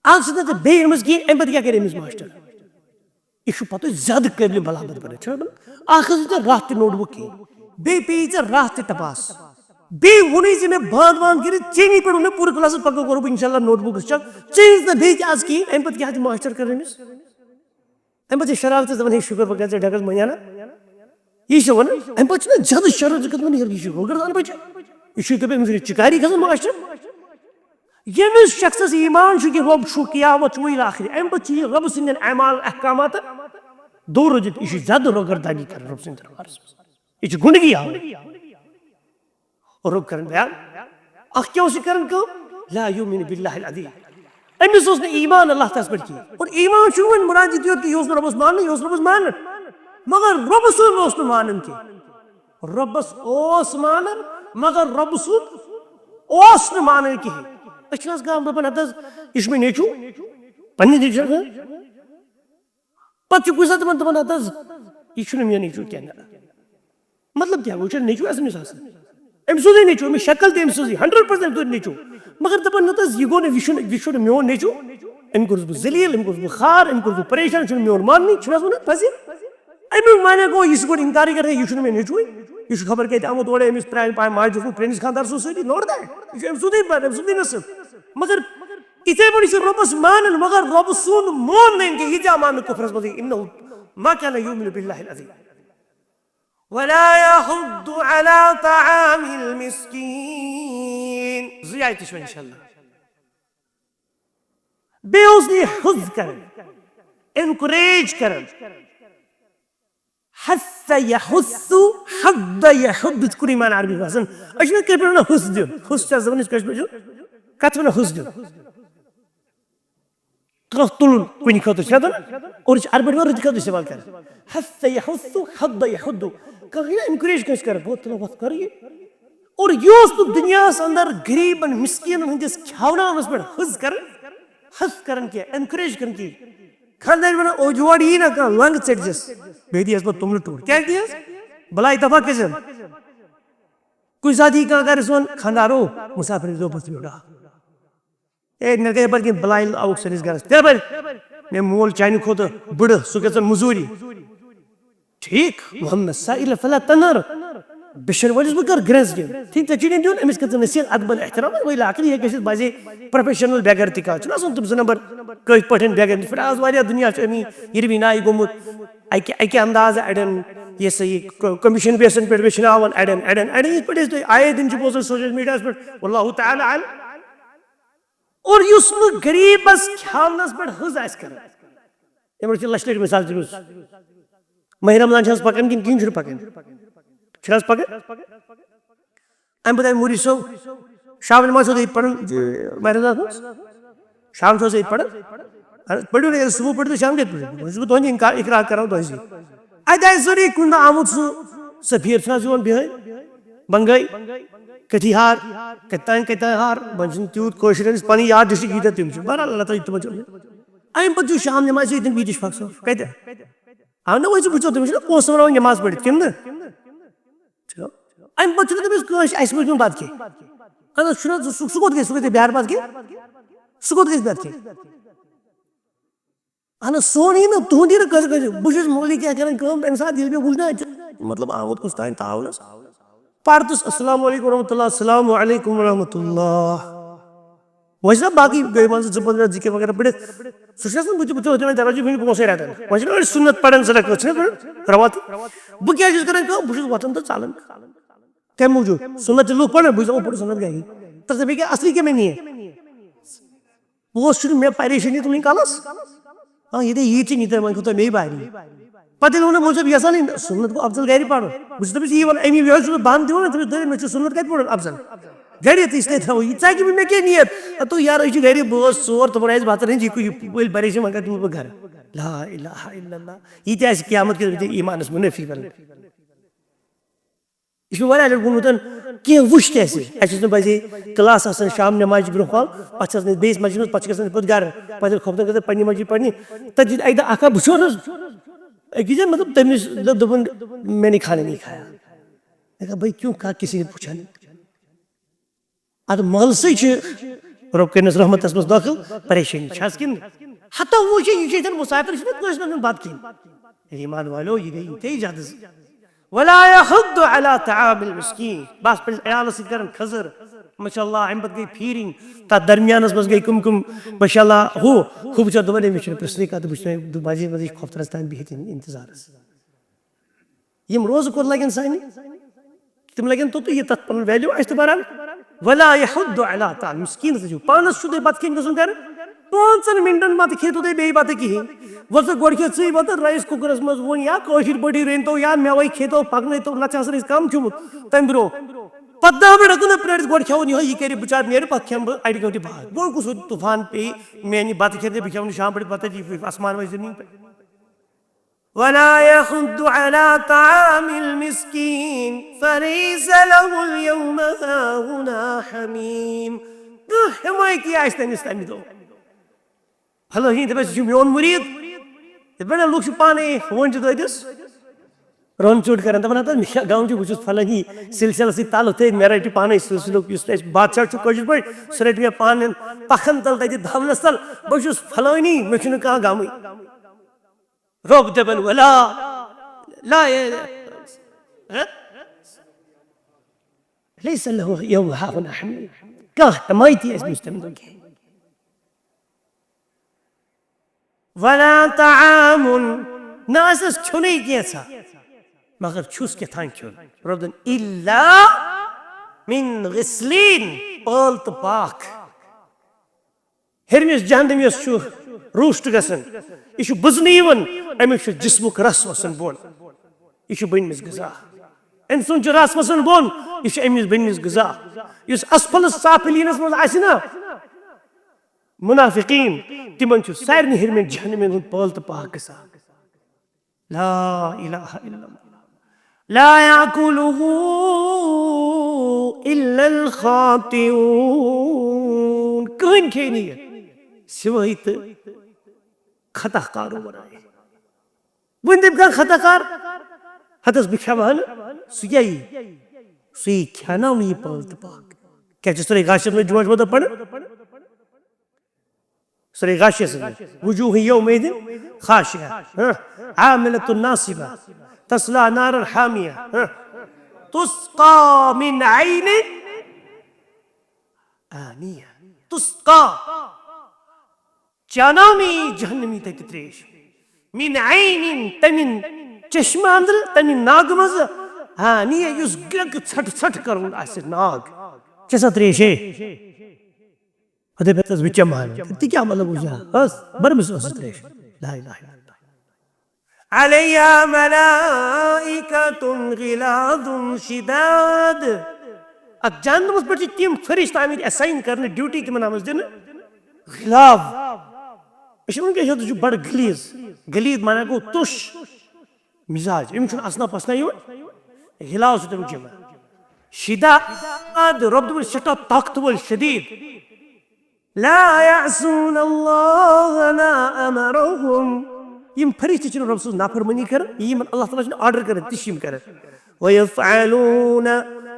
اَتھ سۭتۍ نہٕ بیٚیہِ أمِس کِہیٖنۍ، اَمہِ پَتہٕ کیٛاہ کَرِ أمِس ماسٹر؟ یہِ چھُ پَتہٕ زیادٕ قٲبلِ ملامت بَنان، چھُنہ بَنان؟ اَکھ حظ چھُ ژےٚ راتھ تہِ نوٹ بُک کِہیٖنۍ، بیٚیہِ پیٚیہِ ژےٚ راتھ تہِ ٹپاس۔ بیٚیہِ ووٚنُے زِ مےٚ بانٛد وانٛد کٔرِتھ، ژےٚ نی پٮ۪ٹھ ووٚن مےٚ پوٗرٕ کلاسَس پَگاہ کَرو بہٕ اِنشاء اللہ نوٹ بُکَس چیک، ژےٚ یُس نہٕ بیٚیہِ تہِ آز کِہیٖنۍ، اَمہِ پَتہٕ کیٛاہ چھِ ماسٹر کَران أمِس؟ اَمہِ پَتہٕ چھِ شرارتٕے دَپان، "ہے شُکر، وۄنۍ گٔے ژےٚ ڈَکَس منٛز یَنہٕ۔" یہِ چھِ وَنان، اَمہِ پَتہٕ چھُنہ زیادٕ شرارت گژھان، یہِ چھُ روگردان بَچہِ، یہِ چھُ دَپان، أمِس چھِ چِکاری کھسان ماسٹر۔ ییٚمِس شخصس ایمان چھُ کہِ رۄب چھُ، قیامت چھُ، وٕلہِ آخرِ، اَمہِ پتہٕ چھُ یہِ رۄب سٕنٛدٮ۪ن اعمال احکاماتن دوٗر روٗزِتھ، یہِ چھُ زیادٕ روگردانی کران رۄب سٕنٛدِ دربارس منٛز۔ یہِ چھُ گُنڈگی ہاوان۔ رۄب کران بیان، اکھ کیٛاہ اوس یہِ کران کٲم؟ لا یؤمن باللہ العظیم۔ أمِس اوس نہٕ ایمان اللہ تعالیٰ ہس پٮ۪ٹھ کینٛہہ۔ اور ایمان چھُنہٕ وۄنۍ مراد یہِ یوت کہِ یہِ اوس نہٕ رۄبس مانان، یہِ اوس رۄبس مانان، مگر رۄب سُنٛد اوس نہٕ مانان کینٛہہ۔ رۄبس اوس مانان، مگر رۄبہٕ سُنٛد اوس نہٕ مانان کِہیٖنۍ۔ أسۍ چھِنہٕ حظ کانٛہہ دَپان، "اَدٕ حظ، یہِ چھُ مےٚ نیٚچوٗ، پنٛنہِ نیٚچوٗ چھُ آسان۔" پَتہٕ چھُ کُنہِ ساتہٕ تِمَن دَپان، "اَدٕ حظ، یہِ چھُنہٕ میون نیٚچوٗ کینٛہہ، نہ۔" مطلب کیٛاہ گوٚو؟ یہِ چھُنہٕ نیٚچوٗ آسان، أمِس آسان۔ أمۍ سُنٛدٕے نیٚچوٗ، أمِس شکل تہِ أمۍ سٕنٛزٕے، ہنڈرڈ پٔرسنٹ تُہُنٛد نیٚچوٗ۔ مگر دَپان، "نہ تہٕ حظ، یہِ گوٚو نہٕ، یہِ چھُنہٕ، یہِ چھُنہٕ میون نیٚچوٗ۔ أمۍ کوٚرُس بہٕ ذلیل، أمۍ کوٚرُس بہٕ خار، أمۍ کوٚرُس بہٕ پریشان، یہِ چھُنہٕ میون ماننٕے، چھُنہٕ حظ وَنان پَزِ؟" اَمیُک معنی گوٚو، یہِ چھُ گۄڈٕ اِنکارٕے کران، یہِ چھُنہٕ مےٚ نیٚچوٗے، یہِ چھُ خبر کَتہِ آمُت اورٕ، أمِس پرٛانہِ پایہِ ماجہِ اوسمُت پرٛٲنِس خانٛدار سُنٛد سۭتی لوٚڑ تانۍ۔ یہِ چھُ أمۍ سُنٛدٕے بَر-، أمۍ سُنٛدٕے نصیٖب۔ مگر یِتھَے پٲٹھۍ چھُ رۄبَس مانان، مگر رۄبہٕ سُنٛد مون نہٕ أمۍ کینٛہہ، یہِ تہِ آو ماننہٕ کُفرَس منٛزٕے۔ "اِنَّهُ ما كان يؤمن بالله العظيم ولا يحض على طعام المسكين۔" زٕ آیتہٕ چھِ وۄنۍ اِنشاءاللہ۔ بیٚیہِ اوس نہٕ یہِ حُض کران، اِنکوریج کران۔ حث یحث، حض یحض، تہِ کوٚر یِمن عربی باسان۔ أسۍ چھِنہ کٲشِر پٲٹھۍ وَنان حُض دیُن؟ حُض چھِ اَتھ زبٲنۍ ہٕنٛز کٲشِر پٲٹھۍ چھُ کَتھ وَنان حُض دیُن؟ کانٛہہ تُلُن کُنہِ خٲطرٕ چھِ نہ دَپان، اور چھِ عربی پٲٹھۍ وَنان رٕتہِ خٲطرٕ استعمال کران۔ حث یحث، حض یحض۔ کانٛہہ یہِ اِنکوریج کٲنٛسہِ کران، بہٕ تُلہٕ وَتھ کَرٕ یہِ۔ اور یہِ اوس نہٕ دُنیاہَس اندر غریٖبن، مِسکیٖنن ہٕنٛدِس کھیاوناونَس پٮ۪ٹھ حُض کران، حث کران کینٛہہ، اِنکوریج کران کینٛہہ۔ خانٛدارِ وَنان، "او یور یی نہ کانٛہہ، لنٛگ ژٔٹۍزٮ۪س، بیٚیہِ دِیَس پَتہٕ توٚملہٕ ٹوٗر۔" کیٛازِ دِیَس؟ بَلاے دَفعہ کٔرۍزٮ۪ن۔ کُنہِ ساتہٕ یی کانٛہہ گَرَس وَن، "خانٛدارو، مُسافِر دِیو پَتہٕ یورٕ آو۔" اے، مےٚ گٔے یَپٲرۍ کِنۍ بَلاے آوُکھ سٲنِس گَرَس۔ تہِ یَپٲرۍ، مےٚ مول چانہِ کھۄتہٕ بٕڑٕ، سُہ گژھِ موٚزوٗری۔ ٹھیٖک، وَأَمَّا السَّائِلَ فَلَا تَنْهَرْ۔ بِشَن وٲلِس مہٕ کَر گرٛٮ۪نٛز کِنۍ۔ ٹھیٖک، ژےٚ چھُے نہٕ دیُن، أمِس کٔرۍ ژٕ نصیٖحت، اَدبَن احترام، وۄنۍ لاکھَن یہِ گژھِ بَزے پروفیشنل بیگر تہِ کانٛہہ۔ چھُنہٕ آسان تِم زٕ نمبر کٲشِر پٲٹھۍ بیگر۔ یِتھ پٲٹھۍ آز واریاہ دُنیا چھُ أمی یِروِناے گوٚمُت، اَکہِ، اَکہِ اندازٕ اَڑٮ۪ن یہِ سا یہِ ک-، کمیشن بیسن پٮ۪ٹھ ویٚچھناوان اَڑٮ۪ن، اَڑٮ۪ن، اَڑٮ۪ن۔ یِتھ پٲٹھۍ أسۍ تۄہہِ آیے دِن چھِ بوزان سوشل میٖڈیاہَس پٮ۪ٹھ، واللہ تعالیٰ اعلم۔ اور یُس نہٕ غریٖبَس کھیاونَس پٮ۪ٹھ حٕظ آسہِ کران، یِمن چھِ لَچھِ لَٹہِ مِثال دِژمٕژ۔ ماہِ رمضان چھِ حظ پَکان کِنہٕ کِہیٖنۍ چھُنہٕ پَکان؟ چھِ حظ پَکان؟ اَمہِ پَتہٕ آیہِ مولوی صٲب، شام نماز چھِ حظ ییٚتہِ پَران، یہِ، ماہِ رمضانَس منٛز؟ شام چھِ حظ ییٚتہِ پَران؟ اَہَن حظ، پٔرِو نہٕ، ییٚلہِ صُبح پٔرِو تہٕ شام کَتہِ پٔرِو؟ وۄنۍ چھُس بہٕ تُہُنٛد اِنکار، اِقرار کَران تۄہہِ سۭتۍ۔ اَتہِ آسہِ ضروٗری کُنہِ دۄہ آمُت سُہ سفیر، چھُنہٕ حظ یِوان بِہٲرۍ، بنٛگٲلۍ، کٔٹھِہار، کَتہِ تام، کَتہِ تام ہار، وۄنۍ چھُنہٕ تیوٗت کٲشِر أمِس پَنٕنۍ یاد ڈِسٹرٛکٹ ییٖتیٛاہ تِم چھِ۔ بہرحال، اللہ تعالیٰ یہِ تِمَن چھُ۔ اَمہِ پَتہٕ چھُ شام نمازِ سۭتۍ تِم بیٖٹِش پھَکھ صٲب۔ کَتہِ؟ اَہَن نہ، وۄنۍ چھُ وٕچھو، تٔمِس چھُنہ پونٛسہٕ ترٛاوان نٮ۪ماز پٔرِتھ کِنہٕ نہٕ؟ چھُ۔ اَمہِ پَتہٕ چھُنہٕ تٔمِس کٲنٛسہِ اَسہِ وٕچھمُت بَتہٕ کھیٚنۍ۔ اَہَن حظ، چھُنہٕ حظ سُہ، سُہ کوٚت گژھِ؟ سُہ گژھِ بِہار بَتہٕ کھیٚنۍ؟ سُہ کوٚت گژھِ بَتہٕ کھیٚنۍ؟ اَہَن حظ، سون یی نہٕ، تُہُنٛد یی نہٕ کٲنٛسہِ، کٲنٛسہِ۔ بہٕ چھُس مولوی کیٛاہ کَران کٲم، تَمہِ ساتہٕ ییٚلہِ مےٚ وُچھ نہ، اَتہِ چھُ، مطلب، آمُت کُس تام تاونَس۔ پَرتُس، "السلام علیکم ورحمۃ اللہ، السلام علیکم ورحمۃ اللہ۔" وۄنۍ چھِنہ باقٕے گٔے مان ژٕ زٕ پنٛداہ ذِکِر وغیرہ پٔرِتھ، سُہ چھُنہ آسان، بہٕ تہِ، بہٕ تہِ وَنہٕ دَپان چھُ، مےٚ چھُ پونٛسَے رَٹان۔ وۄنۍ چھِنہ أڑۍ سُنت پَران زٕ رَکٲژ، چھِنہ پَران رَواتِب؟ بہٕ کیٛازِ چھُس کَران کٲم؟ بہٕ چھُس وۄتھان تہٕ ژَلان۔ کَمہِ موٗجوٗب؟ سُنت چھِ لُکھ پَران، بہٕ چھُس دَپان، بہٕ پَرٕ سُنت گَرِ۔ تَتھ ژےٚ بیٚیہِ کیٛاہ اَصلی کیٛاہ مےٚ نِیہِ؟ پوس چھُنہٕ مےٚ پریشٲنی تُلٕنۍ کَلَس۔ آ، ییٚتہِ عیٖد چھِ، ییٚتہِ وۄنۍ کوٗتاہ مے باری۔ پَتہٕ ییٚلہِ ووٚن مےٚ، مےٚ چھُ یَژھان یہِ سُنت گوٚو اَفضل گَرِ پَرُن۔ بہٕ چھُس دَپان، یی وَن أمی یہِ حظ چھُس بہٕ بَنٛد دِوان، تٔمِس دٔپِتھ، مےٚ چھُ سُنت کَتہِ پَرُن اَفضل؟ گَرِ تہٕ اِسلیے تھاوو یہِ۔ ژَکہِ مےٚ، مےٚ کیٛاہ نِیَت؟ اَدٕ تُہۍ یارٕ، أسۍ چھِ گَرِ بٲژ ژور، تِمَن آسہِ بَتہٕ رٔنِتھ، یہِ کُ-، یہِ ؤلۍ پریشٲنی، وۄنۍ کَتہِ دِمہٕ بہٕ گَرٕ؟ لا الہ الا اللہ۔ یہِ تہِ آسہِ قیامت کہِ دۄہ یہِ تہِ ایٖمانَس منافی بَنان۔ یہِ چھُ مےٚ واریاہ لَٹہِ ووٚنمُت، کینٛہہ وٕچھ تہِ اَسہِ۔ اَسہِ اوس نہٕ پَزے کلاس آسان شام نٮ۪مازِ برٛونٛہہ کال، پَتہٕ چھِ آسان بیٚیِس مسجدِ منٛز، پَتہٕ چھِ گژھان پَتہٕ گَرٕ، پَتہٕ ییٚلہِ خۄفتَن گژھان پنٛنہِ مسجدِ پَرنہِ، تَتہِ دِتۍ اَکہِ دۄہ اَکھا بُچھِ اوس حظ أکِس جایہِ، مطلب، تٔمِس دوٚپ، دوٚپُن، "میں نے کھانا نہیں کھایا۔" مےٚ دوٚپ، "بھائی کیوں کہا کسی نے پوچھا نہیں؟" اَدٕ مٲلسٕے چھِ رۄب کٔرِنَس رحمتَس منٛز دٲخِل، پریشٲنی چھَس کِنہٕ؟ ہَتو وُچھ یہِ، یہِ چھِ ییٚتٮ۪ن مُسافِر، چھِنہٕ کٲنٛسہِ منٛز بَتہٕ کھیٚنۍ۔ ایمان والو، یہِ گٔے ییٖتیٛاہ زیادٕ۔ ولا يحض على طعام المسكين۔ بس پننِس عیالس سۭتۍ کران خٔزٕر۔ ماشاء اللہ، امہِ پتہٕ گٔے پھیٖرِنۍ۔ تتھ درمیانس منٛز گٔے کٕم کٕم، ماشاء اللہ، ہُہ، ہُہ بہٕ چھُس دپان، أمِس چھُنہٕ پرژھنٕے کتھ، بہٕ چھُس وۄنۍ مسجد منٛزٕے خۄفتنس تام بِہِتھ انتظارس۔ یِم روزٕ کوٚت لگن سانہِ؟ تِم لگن توٚتُے، یہِ تتھ پنُن ویلیو آسہِ تہِ بڑان۔ ولا يحض على طعام المسكين، سُہ چھُ پانس چھُ تۄہہِ بتہٕ کھیٚنۍ گژھُن گرٕ، پانٛژن منٹن پتہٕ کھیٚیِو تُہۍ بیٚیہِ بتہٕ کِہیٖنۍ۔ وۄنۍ ژٕ گۄڈٕ کھےٚ ژٕے بتہٕ، رایس کُکرس منٛز ووٚن یا کٲشِر پٲٹھی رٔنۍ تو یا مٮ۪وے کھے تو، پکنٲے تو، نتہٕ چھِ آسان أسۍ کم کھیوٚمُت تمہِ برونٛہہ۔ پتہٕ دَہ منٹ ہٮ۪کو نہٕ پرٛٲرِتھ، گۄڈٕ کھٮ۪وان یِہوٚے، یہِ کَرِ بِچار نیرِ، پتہٕ کھٮ۪مہٕ بہٕ اَڑِ گٲنٛٹہِ بعد۔ گوٚو کُس ہیوٗ طوٗفان پیٚیہِ میٛانہِ بتہٕ کھٮ۪تھ، بہٕ کھٮ۪مہٕ نہٕ شام پٮ۪ٹھ بتہٕ، یہِ آسمان وَسہِ زٔمیٖن پٮ۪ٹھ۔ ولا يحض على طعام المسكين فليس له اليوم هاهنا حميم۔ کانٛہہ حمایتی آسہِ نہٕ أمِس تَمہِ دۄہ۔ فلٲنی دَپٮ۪س، "یہِ چھُ میون مُریٖد۔" یِتھ پٲٹھۍ لُکھ چھِ پانَے وٲنٛجہِ دٲدِس رۄن ژیوٚٹ کران، دَپان، "ہتا مےٚ کیٛاہ غم چھُ، بہٕ چھُس فلٲنی سلسلس سۭتۍ تعلق تھٲیِتھ، مےٚ رَٹہِ پانَے سُہ سلوک، یُس اَسہِ بادشاہ چھُ کٲشِر پٲٹھۍ، سُہ رَٹہِ مےٚ پانہٕ پَکھن تَل تَتہِ دامنَس تَل، بہٕ چھُس فلٲنی، مےٚ چھُنہٕ کانٛہہ غمٕے۔" رۄب دَپان، "ولا لا ليس له يوم هاهنا حميم۔" کانٛہہ حمایتی آسہِ نہٕ تَمہِ دۄہ کِہیٖنۍ۔ ولا طعام، نہ آسٮ۪س کھیوٚنُے کینٛژھا، مگر چھُس کیٛاہ تام کھیوٚن۔ رۄب دَپان، "إلا من غسلين"، پٲل تہٕ پاکھ۔ ہیٚرمِس جہنم یۄس چھُ روسٹ گژھان، یہِ چھُ بُزنہٕ یِوان، اَمیُک چھُ جسمُک رس وسان بۄن، یہِ چھُ بٔنمِس غذا۔ أمۍ سُنٛد چھُ رس وسان بۄن، یہِ چھُ أمِس بٔنمِس غذا۔ یُس اسفل سافلینس منٛز آسہِ نا، منافقین، تِمن چھُ سارنٕے ہیٚرمٮ۪ن جہنمین ہُنٛد پٲل تہٕ پاک گژھان۔ لا الہ الا اللہ۔ لا يأكله إلا الخاطئون۔ کٕہٕنۍ کھیٚیہِ نہٕ یہِ سوٲے تہٕ خطا کارو ورٲے۔ وۄنۍ دَپہِ کانٛہہ خطا کار، ہتس بہٕ کھٮ۪مہٕ ہا نہٕ، سُہ کیٛاہ یی؟ سُہ یی کھٮ۪ناونہٕ یہِ پٲل تہٕ پاک۔ کیٛاہ چھِ سورہ غاشیس منٛز جوش بدل پران؟ سورہ غاشیس منٛز، "وجوہ یومئذ خاشعہ، ہاں، عاملۃ ناصبہ، تصلی نارا حامیہ، ہاں، تسقی من عین آنیہ۔" تسقی، چاناونہٕ یی جہنمی تتہِ تریش۔ من عین، تمہِ چشمہٕ اندرٕ، تمہِ ناگہٕ منٛزٕ، آنیہ، یُس گرٛٮ۪کہٕ ژھٹھ ژھٹھ کران آسہِ ناگ۔ چھےٚ سا تریش ہے؟ خۄداے پتہٕ ٲس بہٕ چمہٕ ہا نہٕ۔ تہٕ تہِ کیٛاہ مطلب اوس یہِ؟ ٲس برمِس ٲس سۄ تریش۔ لا الہ الا اللہ۔ علیہا ملائکۃ غلاظ شداد۔ اتھ جہنمس پٮ۪ٹھ چھِ تِم فرشتہٕ آمٕتۍ اسائن کرنہٕ، ڈیوٹی تِمن آمٕژ دِنہٕ۔ غلاظ۔ أسۍ چھِ وَنان کہِ یہِ چھُ بڑٕ غلیظ۔ غلیظ معنی گوٚو تُش مزاج۔ أمِس چھُنہٕ اَژنا پَژنا یِوان۔ غلاظ چھُ تَمیُک جمع۔ شداد، رۄب دوٚپُن سٮ۪ٹھاہ طاقتور، شدید۔ لا يعصون الله ما أمرهم۔ یِم فرشتہٕ چھِنہٕ رۄب سٕنٛز نافرمٲنی کران، یہِ یِمن اللہ تعالیٰ چھُنہٕ آرڈر کران، تہِ چھِ یِم کران۔ ويفعلون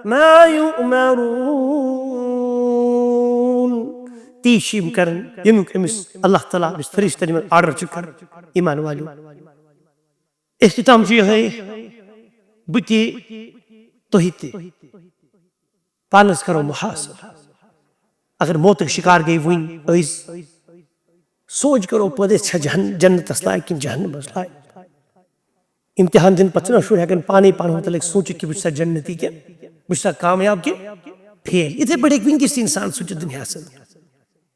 ما يؤمرون۔ تی چھِ یِم کران، ییٚمیُک أمِس اللہ تعالیٰ، أمِس فرشتن یِمن آرڈر چھُ کران، ایمان والٮ۪و۔ اختتام چھُ یِہوٚے، بہٕ تہِ، تُہۍ تہِ۔ پانس کرو محاسبہٕ۔ اگر موتُک شکار گٔے وٕنۍ أسۍ، سونچ کرو پٲدٕ، أسۍ چھا جہن-، جنتس لایق کِنہٕ جہنمس لایق؟ امتحان دِنہٕ پتہٕ چھِنہ شُرۍ ہٮ۪کان پانے پانہٕ مُتعلق سونچِتھ کہِ بہٕ چھُسا جنتی کِنہٕ بہٕ چھُسا کامیاب کِنہٕ فیل۔ یِتھے پٲٹھۍ ہیٚکہِ وٕنکیٚس تہِ انسان سونچِتھ دُنیاہس اندر،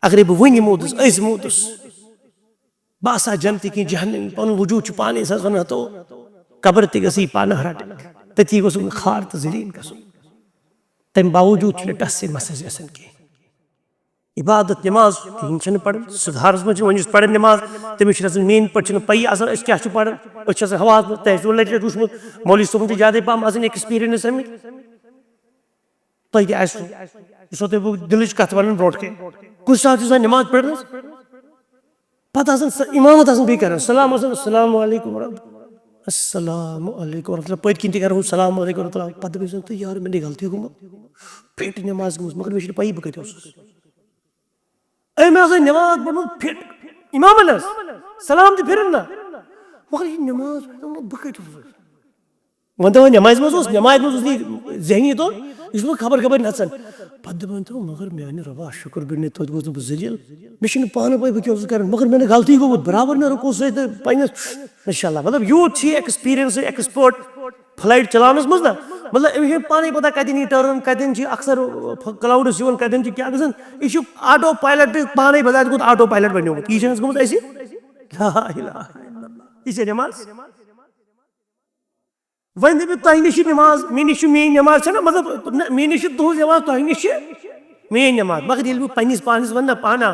اگرے بہٕ وٕنہِ موٗدُس، أزۍ موٗدُس، بہٕ آسہٕ ہا جنتی کِنہٕ جہنمی، پنُن وجوٗد چھُ پانے سا زن ہتو، قبر تہِ گٔژھٕے پانہٕ رٹٕنۍ، تٔتی گوٚژھ خار تہٕ ذلیل گژھُن۔ تمہِ باوجوٗد چھُنہٕ ٹس سے مسس گژھان کینٛہہ۔ عبادت، نماز، یِم چھِنہٕ پران۔ سُدھارس منٛز چھِ وۄنۍ یُس پران نماز، تٔمِس چھِ آسان مین پٲٹھۍ چھِنہٕ پَیی آسان أسۍ کیٛاہ چھِ پران۔ أسۍ چھِ آسان حواس منٛز، تۄہہِ آسِوٕ لَٹہِ لَٹہِ وٕچھمُت، مولوی صٲبُن چھِ زیادَے پَہَم آسان ایکسپیٖرینٕس اَمِچ۔ تۄہہِ تہِ آسِوٕ، یُس تۄہہِ بہٕ دِلٕچ کَتھ وَنان برونٛٹھ کَنہِ۔ کُنہِ ساتہٕ چھِ آسان نماز پرنَس، پتہٕ آسان سۄ امامت آسان بیٚیہِ کران، سلام آسان، "السلام علیکم ورحمۃ اللہ، السلام علیکم ورحمۃ اللہ"، پٔتۍ کِنۍ تہِ کران، "السلام علیکم ورحمۃ اللہ"، پتہٕ دَپان، "تہٕ یارٕ، مےٚ نَے غلطی گوٚمُت، فِٹ نماز گٔمٕژ، مگر مےٚ چھِنہٕ پَیی بہٕ کَتہِ اوسُس۔ أمۍ ہسا نماز پٔرمٕژ فِٹ، امامن حظ سلام تہِ پھِرن نہ، مگر یہِ نماز بہٕ کَتہِ اوسُس؟" وۄنۍ دَپان نٮ۪مازِ منٛز اوس، نٮ۪مازِ منٛز اوس نہٕ یہِ ذہنی طور، یہِ چھُس بہٕ خبر خبر نَژان۔ پَتہٕ دَپان تہٕ، "مگر میٛانہِ رۄبا، شُکُر بہٕ نہٕ توتہِ گوٚژھ نہٕ بہٕ ذٔلیٖل۔ مےٚ چھُنہٕ پانہٕ پَے بہٕ کیٛاہ اوسُس کَران، مگر مےٚ نہٕ غلطی گوٚمُت، برابر مےٚ رُکو سۭتۍ تہٕ پنٛنِس۔" ماشاء اللہ، مطلب، یوٗت چھِ یہِ ایکسپیٖرینس، ایکسپٲرٹ فلائٹ چلاونَس منٛز نا، مطلب، أمِس چھُنہٕ پانَے پَتہ کَتٮ۪ن یی ٹٔرٕن، کَتٮ۪ن چھِ اکثر کلاوڈٕس یِوان، کَتٮ۪ن چھِ کیٛاہ گژھان۔ یہِ چھُ آٹو پایلٹ پانَے بَدلہِ گوٚمُت، آٹو پایلٹ بَنیومُت۔ یہِ چھُنہٕ حظ گوٚمُت اَسہِ؟ لا الہ الا اللہ۔ یہِ چھےٚ نٮ۪ماز؟ وۄنۍ دٔپِو، تۄہہِ نِش چھِ نٮ۪ماز، مےٚ نِش چھِ میٛٲنۍ نٮ۪ماز چھَنہ، مطلب، نہ، مےٚ نِش چھِ تُہٕنٛز نٮ۪ماز، تۄہہِ نِش چھِ میٛٲنۍ نٮ۪ماز۔ مگر ییٚلہِ بہٕ پنٛنِس پانَس وَنہٕ نہ پانہ،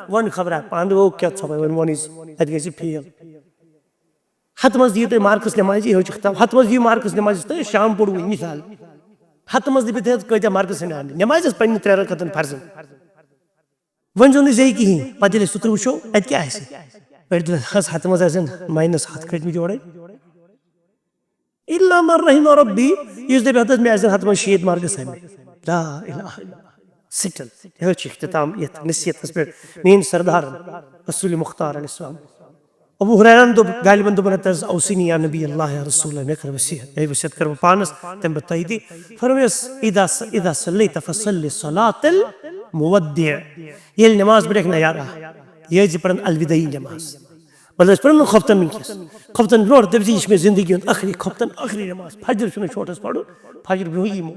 وَن خبرا، پانہٕ گوٚو کیٛاہ ژھۄپَے وۄنۍ وَنٕے، اَتہِ گژھِ فیل۔ ہتہٕ منٛز دِیِو تُہۍ مارکس نٮ۪مازِ، یِہوٚے چھُ خطاب۔ ہتہٕ منٛز دِیِو مارکس نٮ۪مازِ، تُہۍ شام پوٚرمُت مثال۔ ہتہٕ منٛز دِیِو تُہۍ کۭتیٛاہ مارکس ہٮ۪ن آمٕتۍ نٮ۪مازِ ٲس پننہِ ترٛےٚ رکعتن فرضن۔ وۄنۍ زیوٗ نہٕ زیٚیہِ کِہیٖنۍ، پتہٕ ییٚلہِ أسۍ سُترٕ وٕچھو، اَتہِ کیٛاہ آسہِ؟ پٮ۪ٹھٕ دِوان حظ ہتہٕ منٛز آسن ماینس ہتھ کھٔتۍ مٕتۍ یورے۔ الا من رحم ربی، یُس دَپہِ ہتس مےٚ آسن ہتہٕ منٛز شیٖتھ مارکس آمٕتۍ۔ لا الہ الا اللہ۔ سٹل۔ یہِ حظ چھُ اختتام یتھ نصیحتس پٮ۪ٹھ میٲنۍ سردارن رسول مختار علیہ السلام۔ ابو ہریرن دوٚپ، غالباً دوٚپُن ہتس، اوصنی یا نبی اللہ یا رسول اللہ، مےٚ کر وصیت، یہِ وصیت کر بہٕ پانس، تمہِ پتہٕ تۄہہِ تہِ۔ فرمٲیس، اذا س-، اذا صلیت فصل صلاة المودع۔ ییٚلہِ نماز پرکھ نہ یارا، یہِ ٲسۍ زِ پران الوداعی نماز۔ مطلب، أسۍ پران نہٕ خۄفتن وٕنکیٚس۔ خۄفتن برونٛٹھ دٔپۍ زِ یہِ چھِ مےٚ زندگی ہُنٛد ٲخری خۄفتن، ٲخری نماز۔ فجر چھُنہٕ شوٹھس پرُن، فجر برونٛہٕے یِمو۔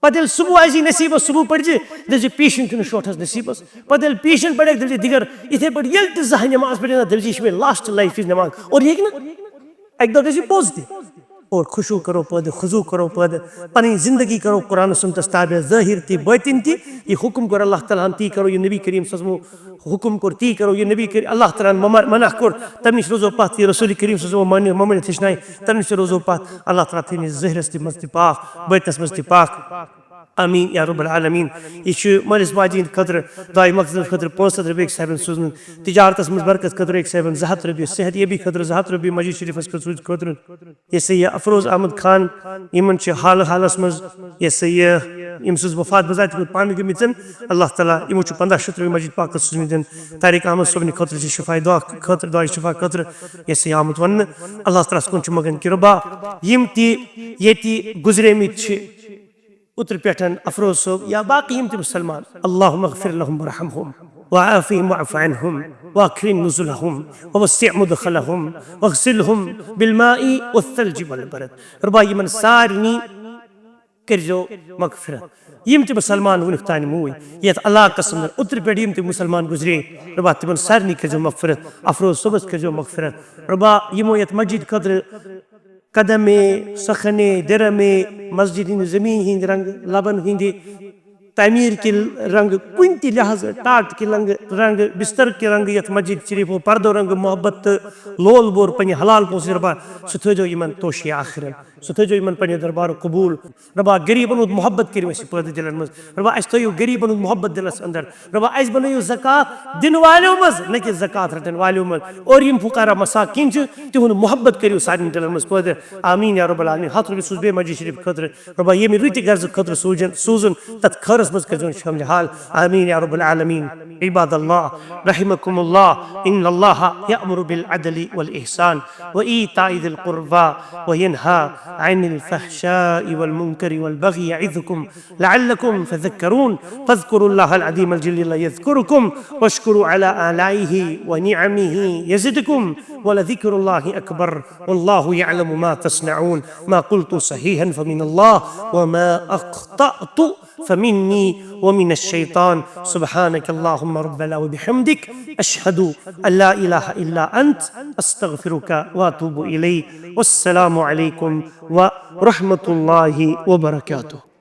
پتہٕ ییٚلہِ صبح آسی نصیبس، صبح پرِ زِ، دٔپۍ زِ پیشن چھُنہٕ شوٹھس نصیبس۔ پتہٕ ییٚلہِ پیشن پرکھ، دٔپۍ زِ دِگر، یِتھے پٲٹھۍ ییٚلہِ تہِ زانٛہہ نماز پرِ نہ، دٔپۍ زِ یہِ چھِ مےٚ لاسٹ لایف ہٕنٛز نماز۔ اور یہِ ہیٚکہِ نہٕ، اکہِ دۄہ گژھِ یہِ پوٚز تہِ۔ اور خشوع کرو پٲدٕ، خضوع کرو پٲدٕ، پنٕنۍ زندگی کرو قرآن و سنتس تابع، ظٲہر تہِ، باطن تہِ۔ یہِ حکم کوٚر اللہ تعالیٰ ہن، تی کرو، یہِ نبی کریم صلی اللہ علیہ وسلم حکم کوٚر، تی کرو، یہِ نبی کریم، اللہ تعالیٰ ہن ممر-، منع کوٚر، تمہِ نِش روزو پتھ، یہِ رسول کریم صلی اللہ علیہ وسلم مانہِ-، ممٲنِتھ ہیٚچھنایہِ، تمہِ نِش تہِ روزو پتھ۔ اللہ تعالیٰ تھٲینہِ ظٲہرس تہِ منٛز تہِ پاک، باطنس منٛز تہِ پاک۔ آمین یا رب العالمین۔ یہِ چھُ مٲلِس ماجہِ ہِنٛدِ خٲطرٕ، دعائے مغفرت خٲطرٕ پانٛژھ ہتھ رۄپیہِ أکۍ صاحبن سوٗزمٕژ، تجارتس منٛز برکت خٲطرٕ أکۍ صاحبن زٕ ہتھ رۄپیہِ، صحت یٲبی خٲطرٕ زٕ ہتھ رۄپیہِ، مسجد شریفس خٲطرٕ سوٗزِتھ خٲطرٕ۔ یہِ سا یہِ افروز احمد خان، یِمن چھِ حال حالس منٛز یہِ سا یہِ، یِم سٕنٛز وفات بذات خود پانہٕ گٔمٕژ۔ اللہ تعالیٰ یِمو چھُ پنٛداہ شیٚتھ رۄپیہِ مسجد پاکس سوٗزمٕتۍ۔ طارق احمد صٲبنہِ خٲطرٕ چھِ شفاء دعا خٲطرٕ، دعائے شفاء خٲطرٕ یہِ سا یہِ آمُت وننہٕ۔ اللہ تعالیٰ ہس کُن چھُ منٛگان کہِ رۄبا، یِم تہِ ییٚتہِ گُزریمٕتۍ چھِ، اوترٕ پٮ۪ٹھ افروز صٲب یا باقٕے یِم تہِ مسلمان، اللہم اغفر لہم ورحمہم وعافہم واعف عنہم واکرم نزلہم ووسع مدخلہم واغسلہم بالماء والثلج والبرد۔ رۄبا، یِمن سارنٕے کٔرزیو مغفرت۔ یِم تہِ مسلمان وُنیُک تام موٗدۍ یتھ علاقس اندر، اوترٕ پٮ۪ٹھ یِم تہِ مسلمان گُزرے، رۄبا، تِمن سارنٕے کٔرزیو مغفرت۔ افروز صٲبس کٔرزیو مغفرت۔ رۄبا، یِمو یتھ مسجد خٲطرٕ قدمے، سخنے، درمے، مسجد ہٕنٛدِ زمین ہٕنٛدِ رنگہٕ، لبن ہٕنٛدِ تعمیٖر کہِ رنگہٕ، کُنہِ تہِ لحاظہٕ، ٹاٹ کہِ رنگہٕ، رنگہٕ، بستر کہِ رنگہٕ، یتھ مسجد شریفو پردو رنگہٕ محبت تہٕ لول بور پننہِ حلال پونٛسہٕ رۄبا، سُہ تھٲوزیو یِمن توشہِ آخرت، سُہ تھٲوزیو یِمن پننہِ دربارُک قبوٗل۔ رۄبا، غریٖبن ہُنٛد محبت کٔرِو اَسہِ پٲدٕ دِلن منٛز۔ رۄبا، اَسہِ تھٲیِو غریٖبن ہُنٛد محبت دِلس اندر۔ رۄبا، اَسہِ بنٲیِو زکوٰۃ دِنہٕ والیو منٛز، نہ کہِ زکوٰۃ رٹن والیو منٛز۔ اور یِم فقراء مساکین چھِ، تِہُنٛد محبت کٔرِو سانٮ۪ن دِلن منٛز پٲدٕ۔ آمین یا رب العالمین۔ ہتھ رۄپیہِ سوٗز بیٚیہِ مسجد شریف خٲطرٕ۔ رۄبا، ییٚمہِ رٕتہِ غرضہٕ خٲطرٕ سوٗزِن، سوٗزُن، تتھ خٲرس منٛز کٔرۍزیون شٲمِل حال۔ آمین یا رب العالمین۔ عباد اللہ، رحمکم اللہ، ان اللہ یأمر بالعدل والإحسان وإيتاء ذي القربى وينهى عن الفحشاء والمنكر والبغي يعظكم لعلكم تذكرون۔ فاذكروا الله العظيم الجليل يذكركم واشكروا على آلائه ونعمه يزدكم ولذكر الله أكبر والله يعلم ما تصنعون۔ ما قلت صحيحا فمن الله وما أخطأت فمني ومن الشيطان۔ سبحانك اللهم ربنا وبحمدك، أشهد أن لا إله إلا أنت، أستغفرك وأتوب إليك۔ والسلام عليكم ورحمة الله وبركاته۔